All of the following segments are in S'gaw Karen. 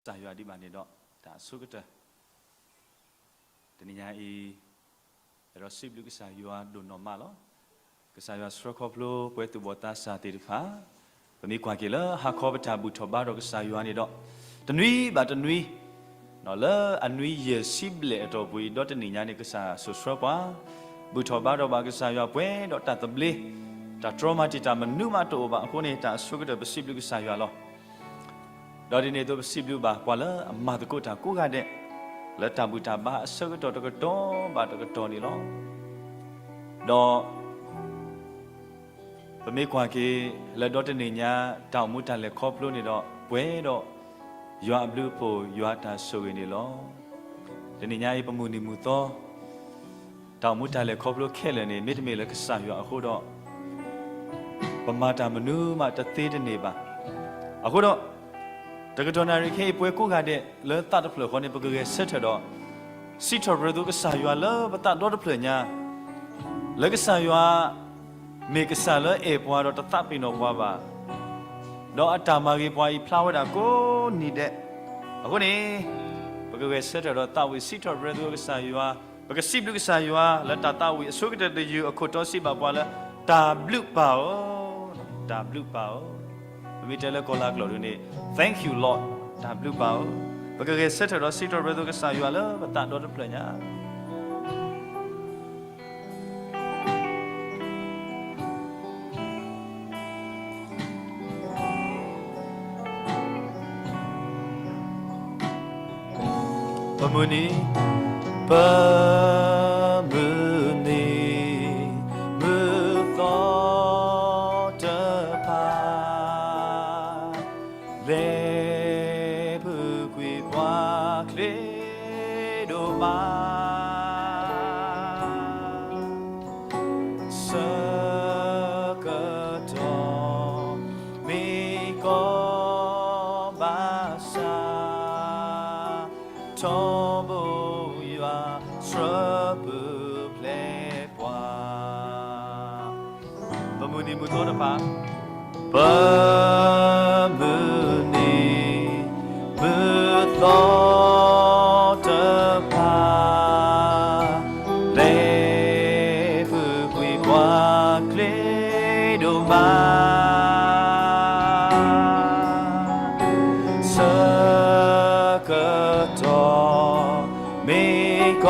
ကစၢ်ယွၤဒံးဘၣ်န့ၣ်ဒီး တၢ်အဆိကတၢၢ် တနံၤညါအံၤ အဲၣ်ဒိးစံးဘျုးကစၢ်ယွၤဒိၣ်နီၢ်မးလီၤ. ကစၢ်ယွၤဆှၢခီဖျိပှၤသူၣ်ဘီၣ်သးစၢ်သ့ၣ်တဖၣ်, ပမ့ၢ်ကွၢ်က့ၤလၢဟါခီပတၢ်ဘူၣ်ထီၣ်ဘါထီၣ်ကစၢ်ယွၤန့ၣ်ဒီး တနွံဘၣ်တနွံ လၢအနွံယဲၢ်ဆံဘျဲၣ်အတီၢ်ပူၤအံၤ ဒီးတနံၤညါန့ၣ် ကစၢ်ယွၤစိာ်ဆှၢပှၤ ဘူၣ်ထီၣ်ဘါထီၣ်ဘၣ်ကစၢ်ယွၤပှဲၤဒီးတၢ်သဘျ့, တၢ်တြီမၤတံာ်တာ်မနုၤမးတအိၣ်ဘၣ်အဃိန့ၣ် တၢ်အဆိကတၢၢ်ပစံးဘျုးကစၢ်ယွၤလီၤ. ဒီးဒ်န့ၣ်အသိး ပစံးဘျုးဘၣ်ပှၤလၢအမၤသကိးတၢ်ကိးဂၤဒဲး လၢတၢ်ဘူၣ်တၢ်ဘါအဆၢကတီၢ်တကတီၢ်ဘၣ်တကတီၢ်န့ၣ်လီၤ. ဒီး ပမ့ၢ်ကွၢ်က့ၤလၢဒီတနံၤညါ တၢ်အိၣ်မူတၢ်လဲၤခီဖျိန့ၣ်ဒီး ပှဲၤဒီးယွၤအဘျုးအဖှိၣ် ယွၤအတၢ်ဆိၣ်ဂ့ၤန့ၣ်လီၤ. တနံၤညါအံၤ ပမုၢ်နံၤမုၢ်သီ တၢ်အိၣ်မူတၢ်လဲၤခီဖျိခဲလၢာ်န့ၣ် မ့တမ့ၢ်လၢကစၢ်ယွၤအဃိဒီး ပမၤတၢ်မနုၤမးတသ့တန့ၢ်ဘၣ်. အဃိဒီး တကတီၢ်နၣ်ရံၣ်ခဲအံၤ ပဝဲကိးဂၤဒဲးလၢသးတဖျၢၣ်ဃီန့ၣ် ပကဂဲၤဆၢထၢၣ်ဒီး စံးထီၣ်ပတြၢၤသကိးကစၢ်ယွၤလၢပသးဒီတဖျၢၣ်ညါ, လၢကစၢ်ယွၤ မ့ၢ်ကစၢ်လၢအဲၣ်ပှၤဒီးတသးပ့ၤနီၣ်ပှၤဘၣ်, ဒီးအတၢ်မၤဂ့ၤပှၤအံၤဖျါဝဲဒၣ်ကိးနံၤဒဲး. အဃိန့ၣ် ပကဂဲၤဆၢထၢၣ်ဒီးသးဝံၣ်စံးထီၣ်ပတြၢၤသကိးကစၢ်ယွၤ, ပကစံးဘျုးကစၢ်ယွၤလၢတၢ်သးဝံၣ်အဆိကတၢၢ်တယုၢ်အခိၣ်တီစံးဘၣ်ပှၤလၢ တၢ်ဘျုးပၢ်ဧၢ, တၢ်ဘျုးပၢ်ဧၢ. ပမ့ၢ်တဲလၢကီၤလၤကျိာ်ဒ်န့ၣ် Thank you, Lord, တၢ်ဘျုးပၢ်ဧၢ. ပကဂဲၤဆၢထၢၣ်ဒီးစံးထီၣ်ပတြၢၤသကိးကစၢ်ယွၤလၢပသးဒီတဖျၢၣ်ညါ ပမုၢ်နံၤ, ပမုၢ်နံၤမုၢ်သီတဖၣ်, လဲၤဖုကွံာ်ပှၤချ့ဒိၣ်မး ဆၢကတီၢ်မ့ၢ်ကီဘၣ်ဆၣ်, ထီဘိယွၤဆှၢပူၤဖျဲးပှၤ ပမုၢ်နံၤမုၢ်သီတဖၣ်, ပမုၢ်နံၤမုၢ်သီတဖၣ်, လဲၤဖုကွံာ်ပှၤချ့ဒိၣ်မး ဆၢကတီၢ်မ့ၢ်ကီ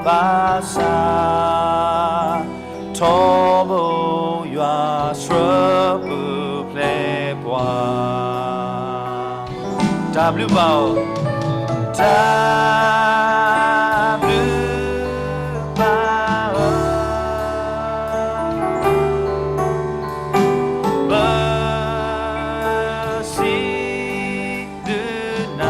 ဘၣ်ဆၣ်, ထီဘိယွၤဆှၢပူၤဖျဲးပှၤ တၢ်ဘျုးပၢ်ဧၢ, တၢ်ဘျုးပၢ်ဧၢ, ပစံးဘျုးနၤ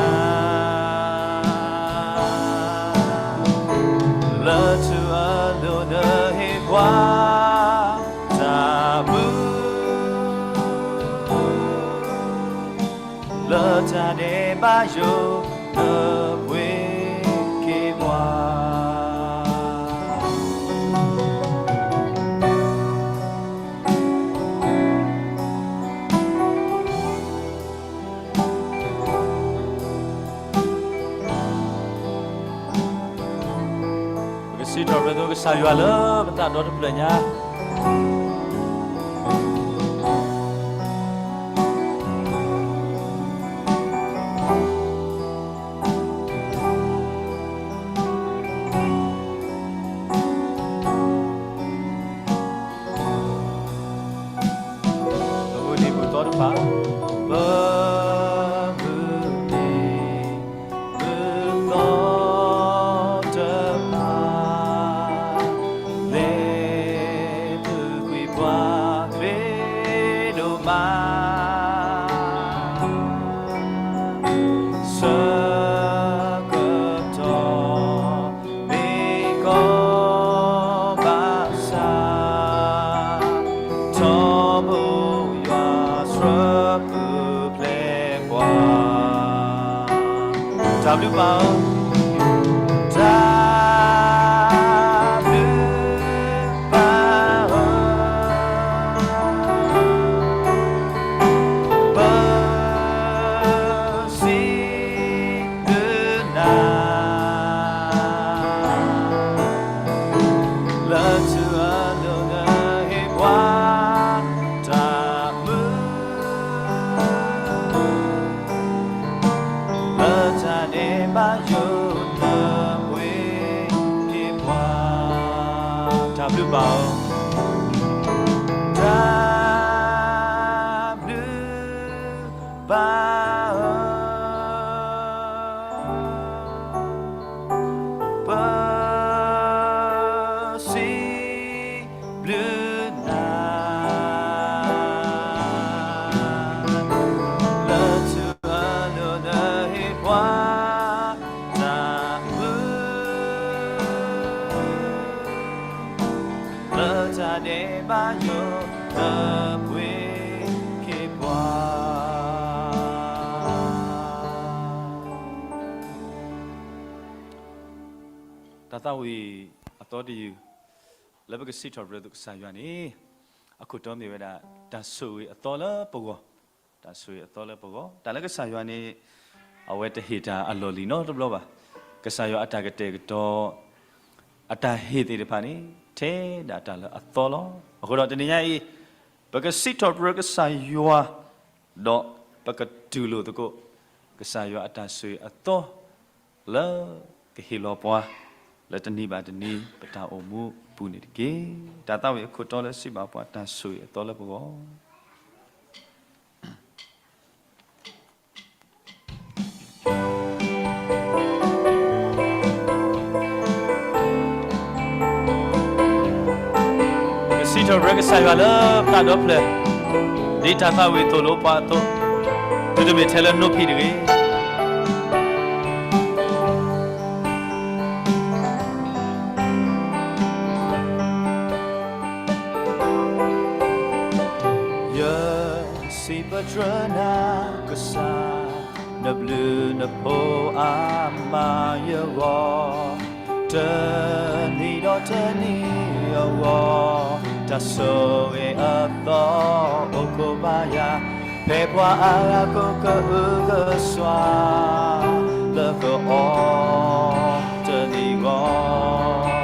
လၢထူအလိၤနဟ့ၣ်ပှၤ တၢ်မူ လၢတၢ်ဒဲးဘးယိာ် နပှ့ၤက့ၤပှၤ ပကစံးထီၣ်ပတြၢၤသကိးကစၢ်ယွၤလၢပသးဒီတဖျၢၣ်ညါ ပမုၢ်နံၤမုၢ်သီတဖၣ်, ပမုၢ်နံၤမုၢ်သီတဖၣ်, လဲၤဖုကွံာ်ပှၤချ့ဒိၣ်မး ဆၢကတီၢ်မ့ၢ်ကီဘၣ်ဆၣ်, ထီဘိယွၤဆှၢပူၤဖျဲးပှၤ တၢ်ဘျုးပၢ်ဧၢ, တၢ်ဘျုးပၢ်ဧၢ, ပစံး တၢ်ဘျုးဘၣ်ဧၢ, တၢ်ဘျုးဘၣ်ဧၢ, ပစံးဘျုးနၤ လၢထူအလိၤနဟ့ၣ်ပှၤတၢ်ဘျုး လၢတၢ်ဒဲးဘးယိာ် နပှ့ၤက့ၤပှၤ တၢ်သးဝံၣ်အသီတယုၢ် လၢပကစံးထီၣ်ပတြၢၤသကိးကစၢ်ယွၤန့ၣ် အခိၣ်တီမ့ၢ်ဝဲဒၣ် တၢ်ဆိၣ်ဂ့ၤအသီလၢပဂီၢ်, တၢ်ဆိၣ်ဂ့ၤအသီလၢပဂီၢ်, တၢ်လၢကစၢ်ယွၤန့ၣ် အဝဲတဟ့ၣ်တၢ်အလီၢ်လံၤနီတဘျီဘၣ်. ကစၢ်ယွၤအတၢ်ကတဲာ်ကတီၤ အတၢ်ဟ့ၣ်သ့ၣ်တဖၣ်န့ၣ် ထဲဒၣ်တၢ်လၢအသီလီၤ. အဃိဒီးတနံၤညါအံၤ ပကစံးထီၣ်ပတြၢၤကစၢ်ယွၤ ဒီးပကတူၢ်လိာ်သကိး ကစၢ်ယွၤအတၢ်ဆိၣ်ဂ့ၤအသီ လၢကဟ့ၣ်လီၤပှၤ လၢတနံၤဘၣ်တနံၤ ပတၢ်အိၣ်မူအပူၤန့ၣ်တက့ၢ်. တၢ်သးဝံၣ်အခိၣ်တီလၢစံးဘၣ်ပှၤ တၢ်ဆိၣ်ဂ့ၤအသီလၢပဂီၢ် ပကစံးထီၣ်ပတြၢၤကစၢ်ယွၤလၢပတၢ်ဒီဖျၢၣ်, ဒ်တၢ်သးဝံၣ်သိၣ်လိပှၤအသိး, တုၤတမ့ၢ်ထဲလၢနိဖံးတဂ့ၤ. ယစံးပတြၢၤနၤကစၢ်, နဘျုးနဖှိၣ်အါမးယဂီၢ်, တနံၤဒီးတနံၤအဂီၢ်, တၢ်ဆိၣ်ဂ့ၤအသီအိၣ်ခိးဘၣ်ယၤ, ဖဲပှၤအဂၤကိးကအုကစွါ လၢကအီတနံၤဂီၢ်,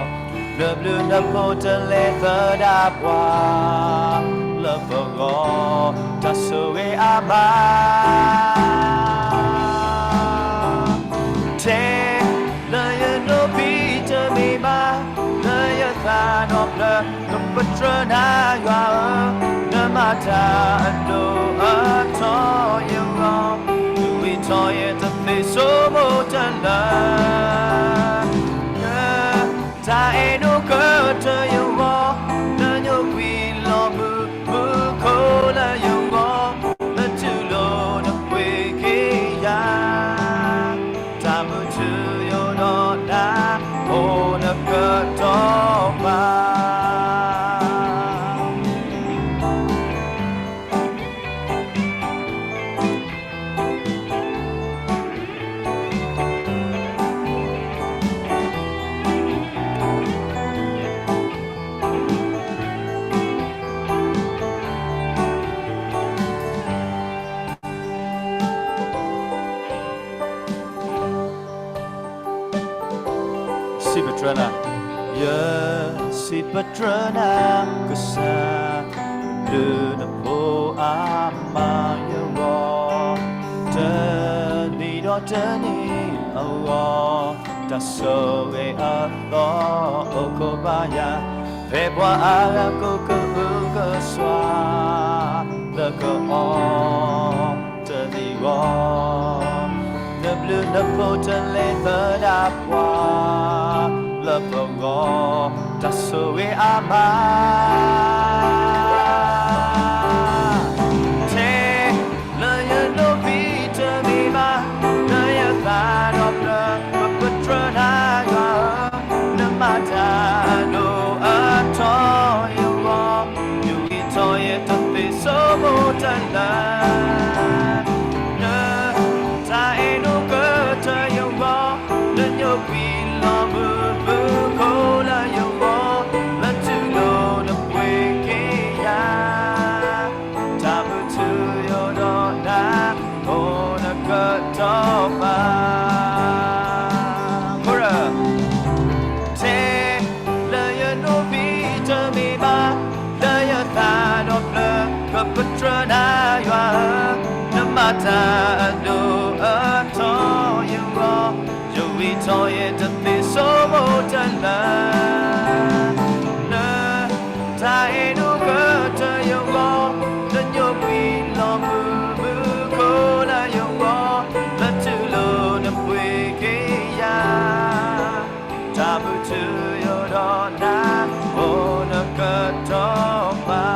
နဘျုးနဖှိၣ်တလဲၤသဒၣ်ပှၤ လၢပဂီၢ်, တၢ်ဆိၣ်ဂ့ၤအါမး ထဲလၢယနိဖံးတမ့ၢ်ဘၣ်, လၢယသးဒီဖျၢၣ် ကပတြၢၤနၤယွၤဧၢ, နမၤတၢ်အဒိၣ်အထီယဂီၢ်, နဝံထီၣ်ယတသ့စိမိၣ်တလၢ, တၢ်အဲၣ်ဒိးကတၢၢ်ယဂီၢ်, နညိကွံာ်လီၤမုၢ်မုၢ်ခိၣ်လၢယဂီၢ်, နတူၢ်လိာ်နပှ့ၤက့ၤယၤ တၢ်မုာ်ထူယိာ်ဒီးနၤ အိၣ်နကတီၢ်ဘၣ်. စံးပတြၢၤနၤ, ယစံးပတြၢၤနၤကစၢ်, ဘျုးနဖှိၣ်အါမးယဂီၢ်, တနံၤဒီးတနံၤအဂီၢ်, တၢ်ဆိၣ်ဂ့ၤအသီအိၣ်ခိးဘၣ်ယၤ, ဖဲပှၤအဂၤကိးကအုကစွါ လၢကအီတနံၤဂီၢ်, နဘျုးနဖှိၣ်တလဲၤသဒၣ်ပှၤ လၢပဂီၢ်, တၢ်ဆိၣ်ဂ့ၤအါမး ထဲလၢယနိဖံးတမ့ၢ်ဘၣ်, လၢယသးဒီဖျၢၣ် ပပတြၢၤနၤယွၤဧၢ, နမၤတၢ်အဒိၣ်အထီယဂီၢ်, နဝံထီၣ်ယတသ့စိမိၣ်တလၢ, နတၢ်အဲၣ်ဒိးကတၢၢ်ယဂီၢ်, နညိကွံာ်လီၤမုၢ်မုၢ်ခိၣ်လၢယဂီၢ်, လၢတူၢ်လိာ်နပှ့ၤက့ၤ ဒီးယတသ့ၣ်ဆိကမိၣ်တလၢ နတၢ်အဲၣ်ဒိးကတၢၢ်ယဂီၢ်, နညိကွံာ်လီၤမုၢ်မုၢ်ခိၣ်လၢယဂီၢ်, လၢတူၢ်လိာ်နပှ့ၤက့ၤယၤ, တၢ်မုာ်တုၤယိာ်ဒီးနၤ အိၣ်နကတီၢ်ပၤ.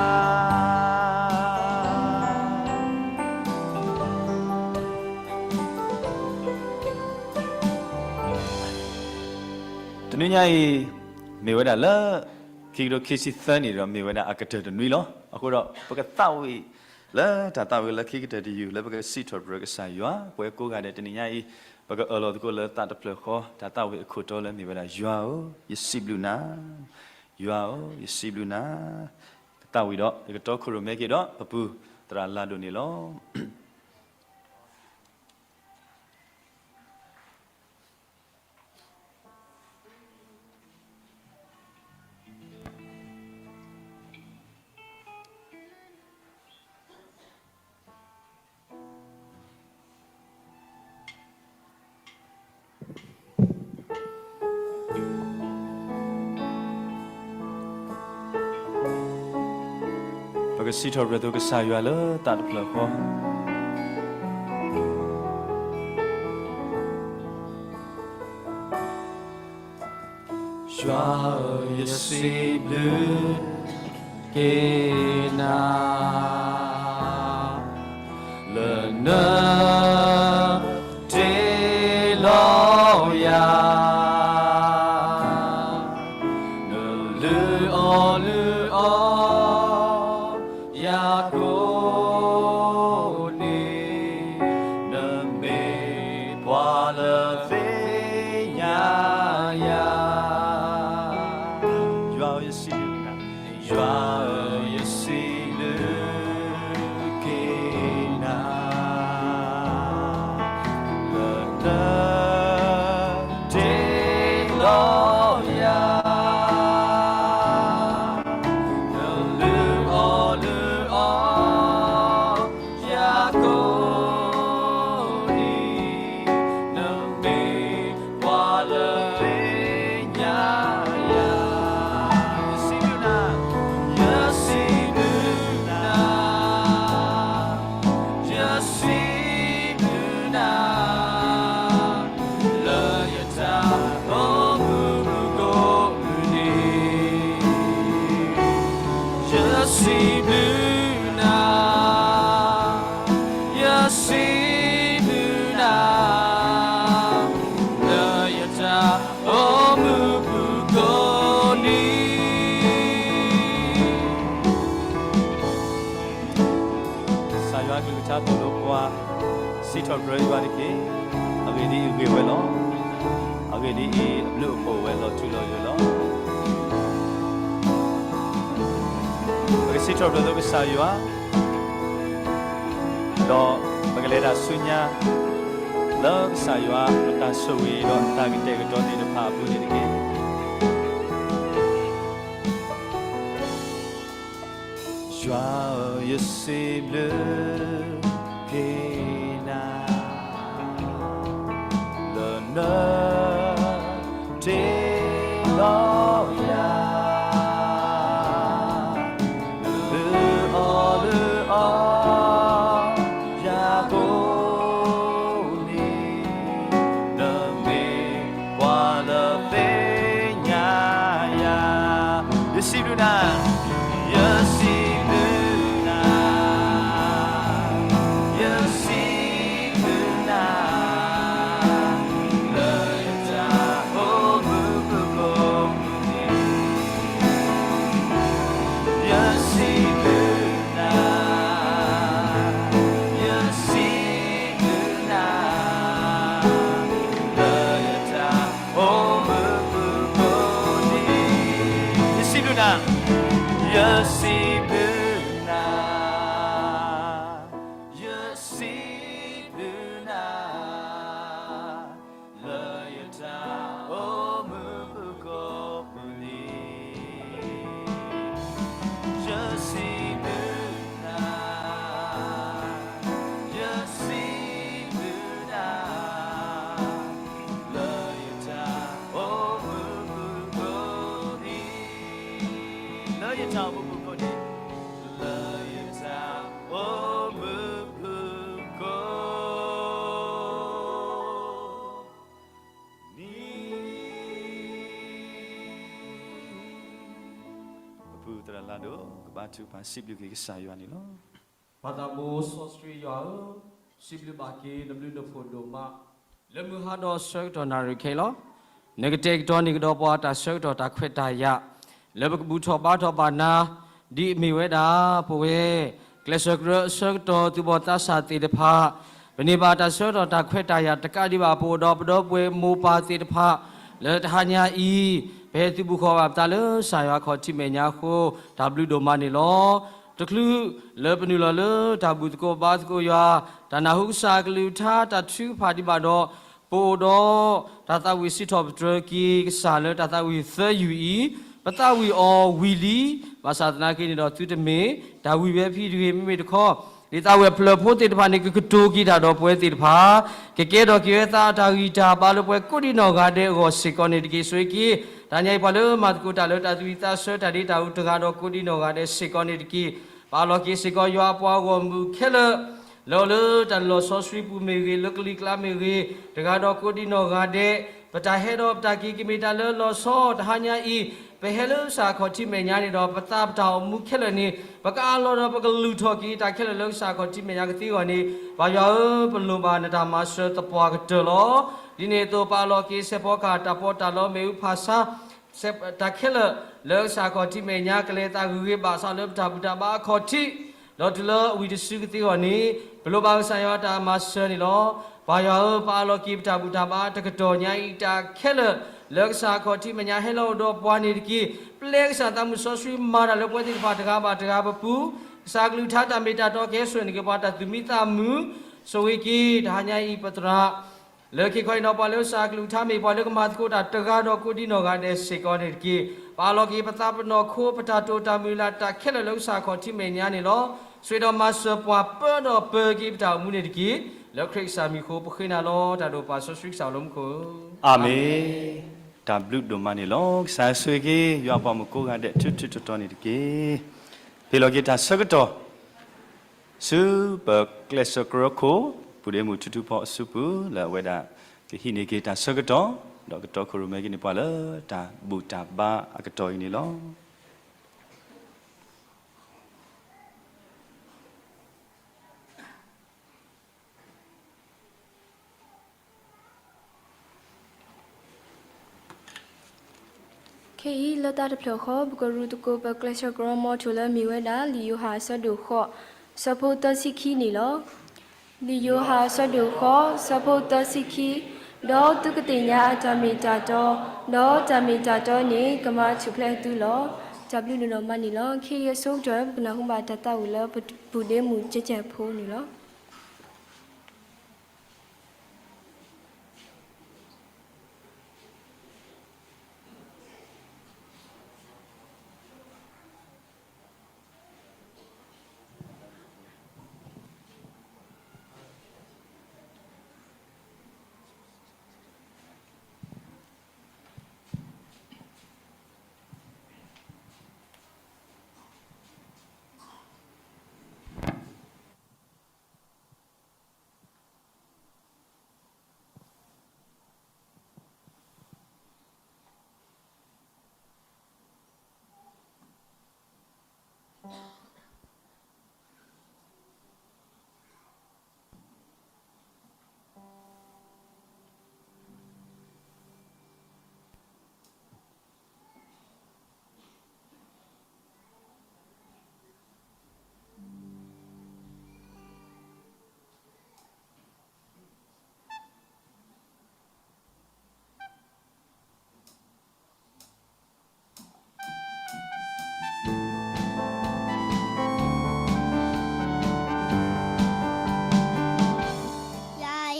တနွံညါအံၤ မ့ၢ်ဝဲဒၣ်လၢ ခံကထိခံဆံသၢနံၣ်ဒီး မ့ၢ်ဝဲဒၣ်အကတၢၢ်တနွံလီၤ. အဃိဒီး ပကသးဝံၣ်လၢတၢ်သးဝံၣ်လၢခံကတၢၢ်တယုၢ်လၢပကစံးထီၣ်ပတြၢၤကစၢ်ယွၤ ပှၤကိးဂၤဒဲးတနံၤညါအံၤ ပကအၢၣ်လီၤသကိးလၢသးတဖျၢၣ်ဃီ တၢ်သးဝံၣ်အခိၣ်တီလၢမ့ၢ်ဝဲဒၣ် ယွၤဧၢ, ယစံးဘျုးနၤ, ယွၤဧၢ, ယစံးဘျုးနၤ. ကသးဝံၣ်ဒီး ယကတီခိၣ်ရိၣ်မဲက့ၤဒီး ပပုၢ်သရၣ်လၢ်ဒိၣ်န့ၣ်လီၤ. ပကစံးထီၣ်ပတြၢၤသကိးကစၢ်ယွၤလၢသးတဖျၢၣ်ဃီ. ယွၤဧၢ, ယစံးဘျုးက့ၤနၤ လၢနတ့လီၤယၤ, နလုၢ်အီၣ်လုၢ်အီ ယၤကိးန့ၣ်, နမ့ၢ်ပှၤလၢသ့ၣ်ညါယၤ. ယွၤဧၢ, ယစံးဘျုးနၤ, ယွၤဧၢ, ယစံးဘျုးက့ၤနၤ လၢနတ့လီၤယၤ, နလုၢ်အီၣ်လုၢ်အီ ယၤကိးန့ၣ်, နမ့ၢ်ပှၤလၢသ့ၣ်ညါယၤ. ယစံးဘျုးနၤ, ယစံးဘျုးနၤ, ယစံးဘျုးနၤ လၢယတၢ်အိၣ်မူပူၤကိးမုၢ်နံၤ, ယစံးဘျုးနၤ, ယစံးဘျုးနၤ လၢယတၢ်အိၣ်မူပူၤကိးနံၤ. ကစၢ်ယွၤအကလုၢ်ကထါသိၣ်လိပှၤ, စံးထီၣ်ပတြၢၤယွၤတက့ၢ်. အဂ့ၢ်ဒ်အံၤ, အဂ့ၢ်ဝဲလီၤ. အဂ့ၢ်ဒ်အံၤ, အဘျုးအဖှိၣ်ဝဲလီၤထူလီၤယိာ်လီၤ. ပကစံးထီၣ်ပတြၢၤသကိးကစၢ်ယွၤ, ဒီးပကလဲၤတၢ်ဆူညါ လၢကစၢ်ယွၤအတၢ်ဆိၣ်ဂ့ၤဒီးတၢ်ကတဲာ်ကတီၤသ့ၣ်တဖၣ်အပူၤန့ၣ်တက့ၢ်. ယွၤဧၢ, ယစံးဘျုးက့ၤနၤ လၢနတ့လီၤယၤ, နလုၢ်အီၣ်လုၢ်အီ ယၤကိးန့ၣ်, နမ့ၢ်ပှၤလၢသ့ၣ်ညါယၤ. ယစံးဘျုးနၤ, ယစံးဘျုးနၤ, ယစံးဘျုးနၤ လၢယတၢ်အိၣ်မူပူၤကိးမုၢ်နံၤ, ယစံးဘျုးနၤ, ယစံးဘျုးနၤ လၢယတၢ်အိၣ်မူပူၤကိးနံၤ, ယစံးဘျုးနၤ. အိၣ်မုာ်ဖုၣ်ကိာ်နံၤ လၢယသးအိၣ်မုာ်ဖုၣ်ကိာ်နံၤ ပပုၢ်သရၣ်လၢ်ဒိၣ် ကဘါထုကဖၣ်စံးဘျုးက့ၤကစၢ်ယွၤန့ၣ်လီၤ. ပၢ်သးဘိစီဆှံယွၤဧၢ, စံးဘျုးဘၣ်က့ၤနဘျုးနဖှိၣ်ဒိၣ်မး လၢမုၢ်ဟါဒီးဆၢကတီၢ်နၣ်ရံၣ်ခဲအံၤလီၤ. နကတဲာ်ကတီၤန့ၢ်ကဒီးပှၤတၢ်ဆၢကတီၢ်တၢ်ခွဲးတၢ်ယာ် လၢပကဘူၣ်ထီၣ်ဘါထီၣ်ဘၣ်နၤ ဒ်အမ့ၢ်ဝဲဒၣ် ပဝဲ ကျဲးစၢးကရၢအဆၢကတီၢ် သူၣ်ဘီၣ်သးစၢ်သ့ၣ်တဖၣ် ပန့ၢ်ဘၣ်တၢ်ဆၢကတီၢ်တၢ်ခွဲးတၢ်ယာ်တကးဒံးဘၣ် ပအိၣ်ဒီးပဒီပုၢ်ဝဲၢ်မိၢ်ပၢ်သ့ၣ်တဖၣ် လၢတဟါညါအံၤ ပဟဲသုးဘူးဃီၤဘၣ်ပသးလၢကစၢ်ယွၤခီၣ်ထံးမဲာ်ညါအဃိ တၢ်ဘျုးဒိၣ်မးန့ၣ်လီၤ. တချုးလၢပနုာ်လီၤလၢတၢ်ဘူၣ်သကိးဘါသကိးယွၤ တၢ်နၢ်ဟူကစၢ်အကလုၢ်ကထါ တၢ်ထုကဖၣ်ဒံးဘၣ်ဒီး ပအိၣ်ဒီးတၢ်သးဝံၣ်စံးထီၣ်ပတြၢၤက့ၤကစၢ်လၢတၢ်သးဝံၣ်သၢယုၢ်အံၤ ပသးဝံၣ်အီၤဝံၤလံ ဘၣ်ဆၣ်သနာ်က့န့ၣ်ဒီး သုတမ့ၢ်တၢ်ဝံၣ်ဝဲဖဲတဂ့ၤ မ့မ့ၢ်တခီ ဒ်သးဝံၣ်အဖျၢၣ်ဖိသ့ၣ်တဖၣ်န့ၣ် ကကတိၤက့ၤတၢ်ဒီးပဝဲသ့ၣ်တဖၣ် ကကဲထီၣ်က့ၤဝဲသးအတၢ်ဂံၢ်တၢ်ဘါလၢပှၤကိးဒံနီၢ်ဂၤဒဲးအဂီၢ်စ့ၢ်ကီးန့ၣ်တက့ၢ်. ဆိၣ်ဂ့ၤက့ၤ တဟါညါအံၤပှၤလၢမၤသကိးတၢ်လၢတၢ်သးဝံၣ်သးဆၢတၢ်ဒ့တၢ်အူတဂၤဒီးကိးဒံနီၢ်ဂၤဒဲးစ့ၢ်ကီးန့ၣ်တက့ၢ်. ပအၢၣ်လီၤက့ၤစ့ၢ်ကီးယွၤအပှၤဂီၢ်မုၢ်ခဲလၢာ် လၢအိၣ်လၢတၢ်လီၢ်စီဆှံပူၤမ့ၢ်ဂ့ၤ လၢကလံၤကျါမ့ၢ်ဂ့ၤ တဂၤဒီးကိးဒံနီၢ်ဂၤဒဲး ပတၢ်ဟဲဒီးပတၢ်က့ၤကမ့ၢ်တၢ်လၢလီၤဆီ တဟါညါအံၤ ပဟဲလၢကစၢ်ခီၣ်ထံးမဲာ်ညါန့ၣ်ဒီး ပသးပတၢ်အိၣ်မူခဲလၢာ်န့ၣ် ပကအးလီၤဒီးပကလုၢ်ထီၣ်က့ၤတၢ်ခဲလၢာ်လၢကစၢ်ခီၣ်ထံးမဲာ်ညါကသ့အဂီၢ်န့ၣ် ပၢ်ယွၤဧၢ ပလိၣ်ဘၣ်နတၢ်မၤစၢၤသပှၢ်ကတၢၢ်လီၤ. ဒ်န့ၣ်အသိး ပအၢၣ်လီၤက့ၤစဲးဖီကဟၣ် တၢ်ပီးတၢ်လီ မ့ၣ်အူဖၣ်ဆါ တၢ်ခဲလၢာ် လၢကစၢ်ခီၣ်ထံးမဲာ်ညါ ကလဲၤသးဂ့ၤဂ့ၤဘၣ်ဆၣ်လၢပတၢ်ဘူၣ်တၢ်ဘါအခီၣ်ထံး ဒီးတုၤလၢဝံၤတစုကသ့အဂီၢ်န့ၣ် ပလိၣ်ဘၣ်ကစၢ်ယွၤတၢ်မၤစၢၤန့ၣ်လီၤ. ပၢ်ယွၤဧၢ ပအၢၣ်လီၤက့ၤပတၢ်ဘူၣ်တၢ်ဘါတကတီၢ်ညါအံၤ တၢ်ခဲလၢာ် လၢကစၢ်ခီၣ်ထံးမဲာ်ညါဟဲလီၤအိၣ်ဒီးပှၤန့ၣ်တက့ၢ်. ပျဲကစၢ်သးမုၣ်စီဆှံမၤတၢ်လၢပဝဲသ့ၣ်တဖၣ်တဂၤဘၣ်တဂၤပပူၤ ကစၢ်ကလုၢ်ကထါတၢ်မ့ၢ်တၢ်တီကဟဲစိာ်န့ၢ်က့ၤပှၤတၢ်သူၣ်မံသးမုာ် ဆိၣ်ဂ့ၤက့ၤ တဟါညါအံၤပသရၣ် လၢခံခီအံၤဒီး ပှၤလၢကစၢ်ကလုၢ်ကထါမ့ၢ်ပှၤလၢကမၤသကိးတၢ်တဂၤဒီးကိးဒံနီၢ်ဂၤဒဲးစ့ၢ်ကီးန့ၣ်တက့ၢ်. ပအၢၣ်လီၤက့ၤပသးပနီၢ်ခိ ပတၢ်တိာ်တၢ်မုၢ်လၢ်တၢ်ခဲလၢာ်လၢကစၢ်ခီၣ်ထံးမဲာ်ညါန့ၣ်လီၤ. ဆိၣ်ဂ့ၤဒီးမၤစၢၤပှၤပၢဒီးပၢက့ၤပတၢ်အိၣ်မူန့ၣ်တက့ၢ်. လၢခရံာ်ကစၢ်မံၤအဃိ ပဃ့နၤလီၤတၢ်ဒိၣ်ပၢ်စီဆှံကစၢ်လၢမူခိၣ်, အၤမ့ၣ်. တၢ်ဘျုးဒိၣ်မးန့ၣ်လီၤ. ကစၢ်ဆိၣ်ဂ့ၤက့ၤ ယွၤပှၤမုၣ်ကိးဂၤဒဲးထူထူတီတီန့ၣ်တက့ၢ်. ဟ့ၣ်လီၤက့ၤတၢ်ဆၢကတီၢ် ဆူပကျဲးစၢးကရၢခိၣ် ပုၢ်ဒ့မုၣ်ထူထူဖီအစုပူၤ လၢအဝဲဒၣ်ကဟံးန့ၢ်က့ၤတၢ်ဆၢကတီၢ် ဒီးကတီခိၣ်ရိၣ်မဲက့ၤန့ၢ်ပှၤလၢတၢ်ဘူၣ်တၢ်ဘါအကတီၢ်အံၤန့ၣ်လီၤ. ခဲအံၤလၢတၢ်တဖျၢၣ်ဃီ ပကရူၢ်သကိးပကျဲးစၢးကရၢမိၤထူၣ်လၢမ့ၢ်ဝဲဒၣ် လံာ်ယိၤဟၣ်အဆၢဒိၣ်ဃိး ဆၢဖိသၢဆံခံန့ၣ်လီၤ. လံာ်ယိၤဟၣ်အဆၢဒိၣ်ဃိး ဆၢဖိသၢဆံခံ, ဒီးသုကသ့ၣ်ညါအတၢ်မ့ၢ်တၢ်တီ, ဒီးတၢ်မ့ၢ်တၢ်တီန့ၣ် ကမၤဆူၣ်ဖျဲးသုလီၤ. တၢ်ဘျုးဒိၣ်မးန့ၣ်လီၤ. ခဲအံၤအဆိကတၢၢ် ပကနၢ်ဟူဘၣ်တၢ်သးဝံၣ်လၢပပုၢ်ဒ့မုၣ်ကဲကဲဖိန့ၣ်လီၤ. ယွၤ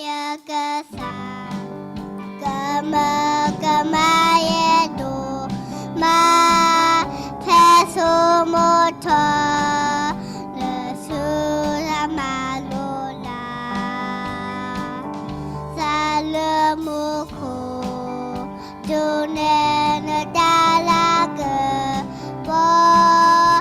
ယကစၢ် ကမၢကမၣ်ယဲဒိၣ်မး ဖဲဆိမိၣ်ထီၣ် နဆိၣ်ဂ့ၤမၤလိလၢ် သးလၢမူခိၣ် ဒိးနဲၣ်နတၢ်လၤကပီၤ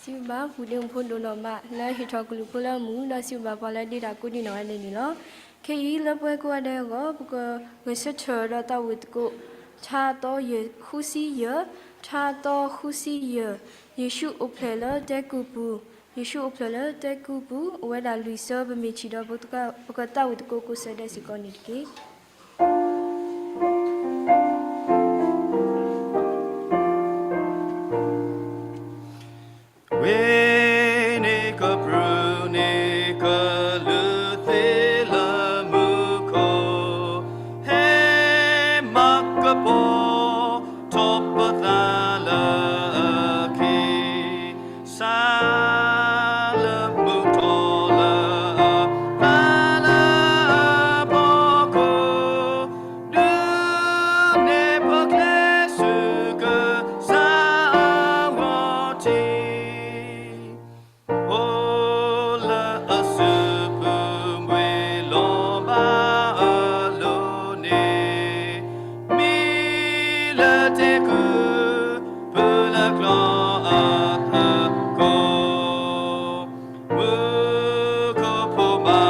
စံးဘျုးဘၣ် ပူၤဒ့မုၣ်ဖိဒိၣ်နီၢ်မး လၢဟ့ၣ်ထီၣ်ကလုၢ်ဖိလၢအမုာ် ဒီးစံးဘျုးဘၣ်ပှၤလၢဒ့တၢ်ကိးဒံးနီၢ်ဂၤဒဲးန့ၣ်လီၤ. ခဲအံၤလၢပဝဲကိးဂၤဒဲးအဂီၢ် ပကဂဲၤဆၢထၢၣ်ဒီးသးဝံၣ်သကိး ထါသီယဲၢ် ဃုဆံယဲၢ်, ထါသီဃုဆံယဲၢ်, ယ့ၣ်ၡူးအိၣ်ဖျဲၣ်လၢတဲကုၢ်ပူၤ, ယ့ၣ်ၡူးအိၣ်ဖျဲၣ်လၢတဲကုၢ်ပူၤ အိၣ်ဝဲဒၣ်လွံၢ်ဆၢ ပမ့ၢ်ထံၣ်ဒီး ပကသးဝံၣ်သကိးကိးဆၢဒဲးစ့ၢ်ကီးန့ၣ်တက့ၢ်. ဝ့ၢ်န့ၣ်ကပြုၢ်န့ၢ်ကလုၢ်သ့လၢမူခိၣ်, ဟဲမၤကပီၤထီၣ်ပသးလၢအခံ, စးလၢမုၢ်ထီၣ်လၢအသးလၢအဖီခိၣ်, ဒုးနဲၣ်ပကျဲဆူကစၢ်အဂီၢ်ထံး, အိၣ်လၢအစုပူၤမ့ၢ်လီၤဘၣ်အလိၤန့ၣ်, မံလၢတဲကုၢ် ပူၤလၢကျီအသကိး, မူခိၣ်ဖိဘၣ်ထီ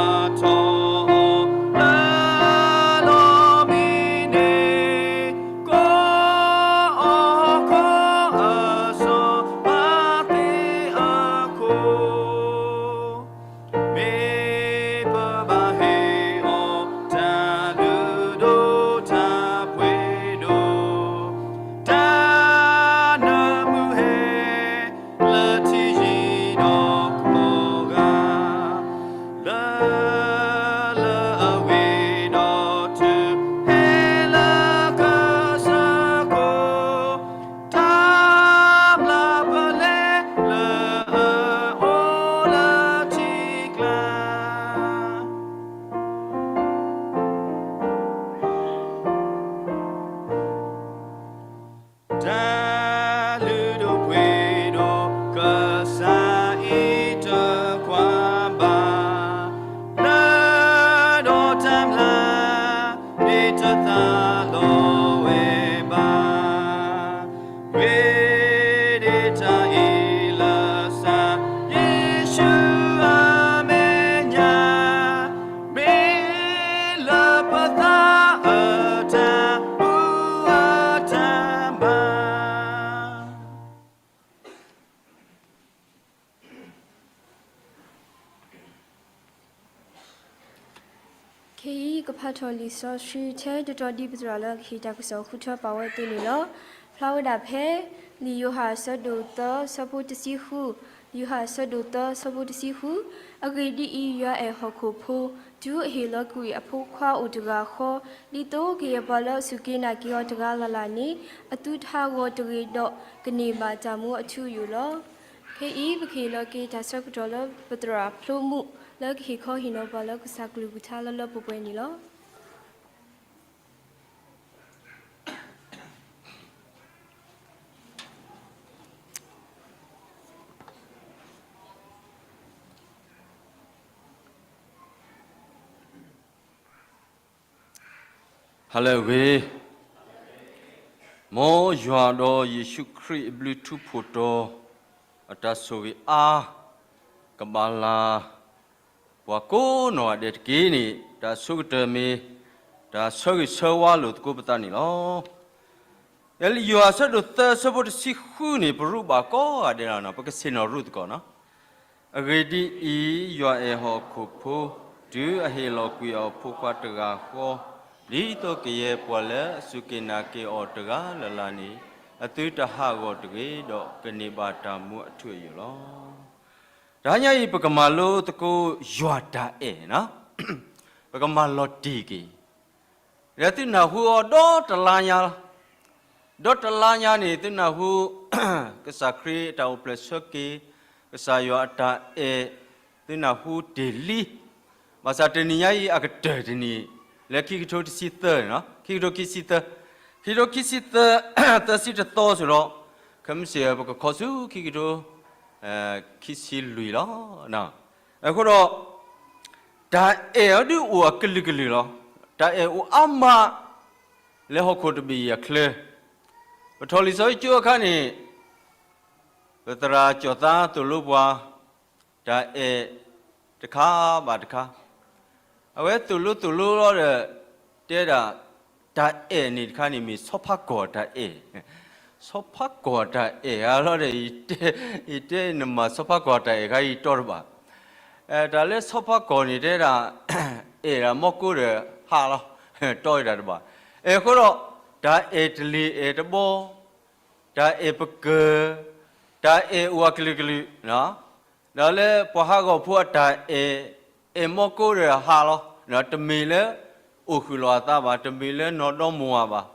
ၣ်အီၤလၢလီၢ်မံန့ၣ်, ကိးအီၤကိးအစီၤပၤသ့အခိၣ် မ့ၢ်ပဘၣ်ဟ့ၣ်အီၤတၢ်လုၢ်ဒိၣ်တၢ်ပှ့ၤဒိၣ်, တၢ်နၢမူဟဲလၢထံယံၤဒီးကိးဂၤ, လၢလၢအဂ့ၤဒီးတုၤဟဲလၢကစၢၢ်ခိၣ်, တၢ်မျၢ်ပလဲလၢအအိၣ်လၢထံကျါ တၢ်လုၢ်ဒိၣ်ပှ့ၤဒိၣ်ကစၢ်အံၤတကွၢ်ဘၣ်, လၢဒီးတၢ်မျၢ်န့ၣ်တသးလီၤဝဲဘၣ်. ဝ့ၢ်ဒ့တၢ်အ့ၣ်လၢကစၢ်ယ့ၣ်ၡူးအမဲာ်ညါ, မ့ၢ်လၢပသးအတၢ်ဘူၣ်အတၢ်ဘါ ခဲအံၤကဖးထီၣ်လံာ်စီဆှံထဲတတီၤဒ်ပသရၣ်လၢကဟ့ၣ်တၢ်ကစီၣ်ဃုထၢပာ်ဝဲအသိးန့ၣ်လီၤ. ဖျါဝဲဒၣ်ဖဲ လံာ်ယိၤဟၣ်အဆၢဒိၣ်သၢ ဆၢဖိတဆံဃု, လံာ်ယိၤဟၣ်အဆၢဒိၣ်သၢ ဆၢဖိတဆံဃု, အဂ့ၢ်ဒ်အံၤ, ယွၤအဲၣ်ဟီၣ်ခိၣ်ဖိ, တုၤအဟ့ၣ်လီၤကွံာ်အဖိခွါအိၣ်တဂၤဃီ, ဒ်သိးကယဲၢ်ပှၤလၢအစူၢ်က့ၤနာ်က့ၤအီၤတဂၤလၢ်လၢ်န့ၣ်, အသုတဟးဂီၤတဂ့ၤဒီး ကန့ၢ်ဘၣ်တၢ်မူအထူအယိာ်လီၤ. ခဲအံၤပကဟ့ၣ်လီၤက့ၤတၢ်ဆၢကတီၢ်လၢပသရၣ်ဖျိမုၣ် လၢကဟ့ၣ်ခီဟ့ၣ်နီၤပှၤလၢကစၢ်ကလုၢ်ကထါလၢလၢပှဲၤပှဲၤန့ၣ်လီၤ. ဟါလၢအဂ့ၤ, မ်ယွၤဒီးယ့ၣ်ၡူးခရံာ်အဘျုးထူးဖှိၣ်တီၤ အတၢ်ဆိၣ်ဂ့ၤအါ ကဘၣ်လၢ ပှၤကိးနီၢ်ဂၤဒဲးတက့ၢ်န့ၣ်, တၢ်ဆိကတၢၢ်မ့ၢ် တၢ်ဆၢဂ့ၤဆၢဝါလိာ်သကိးပသးန့ၣ်လီၤ. လၢယိၤဟၣ်အဆၢဒိၣ်သၢ ဆၢဖိတဆံဃုန့ၣ် ပရူးဘၣ်ကိးဂၤဒဲးလီၤ, ပကဆ့ၣ်နီၤရူသကိးနီၤ. အဂ့ၢ်ဒ်အံၤ, ယွၤအဲၣ်ဟီၣ်ခိၣ်ဖိ, တုၤအဟ့ၣ်လီၤကွံာ်အဖိခွါတဂၤဃီ, ဒ်သိးကယဲၢ်ပှၤလၢအစူၢ်က့ၤနာ်က့ၤအီၤတဂၤလၢ်လၢ်န့ၣ်, အသုတဟးဂီၤတဂ့ၤဒီး ကန့ၢ်ဘၣ်တၢ်မူအထူအယိာ်လီၤ. တဟါညါအံၤ ပကမၤလိသကိးယွၤတၢ်အဲၣ်, ပကမၤလီၤတံၢ်က့ၤ ဒီးသုနၢ်ဟူအီၤဒီတလါညါ, ဒီတလါညါန့ၣ် သုနၢ်ဟူ ကစၢ်ခရံာ်အတၢ်အိၣ်ဖျဲၣ်ဆၢက့ၤ, ကစၢ်ယွၤအတၢ်အဲၣ်, သုနၢ်ဟူတ့ၢ်လံ, ဘၣ်ဆၣ်တနံၤညါအံၤအကတၢၢ်တနံၤ, လၢခံကထိတဆံသၢန့ၣ်, ခံကထိခံဆံသၢ, ခံကထိခံဆံသၢ, သၢဆံတသီစ့ၢ်ဒီး, ခဲမုၢ်ဆ့ၣ်ပကခီဆူခံကထိ ခံဆံလွံၢ်လီၤ. အဃိဒီး တၢ်အဲၣ်အီၤဒုးအိၣ်အကလုာ်ကလုာ်လီၤ. တၢ်အဲၣ်အိၣ်အါမး လၢဟီၣ်ခိၣ်တဘ့ၣ်အံၤအချၢ, ပထီၣ်လံာ်စီဆှံကၠိအခါန့ၣ် ပသရၣ်ကၠီၤသါသိၣ်လိပှၤ တၢ်အဲၣ်တခါဘၣ်တခါ, အဝဲသိၣ်လိသိၣ်လိလီၤဒီး တဲဒၣ် တၢ်အဲၣ်န့ၣ်တခါန့ၣ်မ့ၢ်ဆီဖါကီၢ်တၢ်အဲၣ်, ဆီဖါကီၢ်တၢ်အဲၣ်ဧါလီၤဒီး ယတဲ ယတဲနမၤဆီဖါကီၢ်တၢ်အဲၣ်ခါ ယတီတဘၣ်. တၢ်လၢဆီဖါကီၢ်န့ၣ်တဲဒၣ် အဲၣ်ဒၣ်မီကိဒီးဟးလီၤ, တီဝဲဒၣ်တဘၣ်. အဲၣ်အဃိဒီး တၢ်အဲၣ်တလ့ၢ်အဲၣ်တဘီ တၢ်အဲၣ်ပကၢၢ်, တၢ်အဲၣ်အိၣ်အကလုာ်ကလုာ်, ဒီးလၢပှၤဟးဂီၤဖိအတၢ်အဲၣ်, အဲၣ်မီကိဒီးဟးလီၤ, တမ့ၢ်လၢအိၣ်ဃုာ်လီၤအသးဘၣ်, တမ့ၢ်လၢနီၢ်ဒီမါဝၤဘၣ်,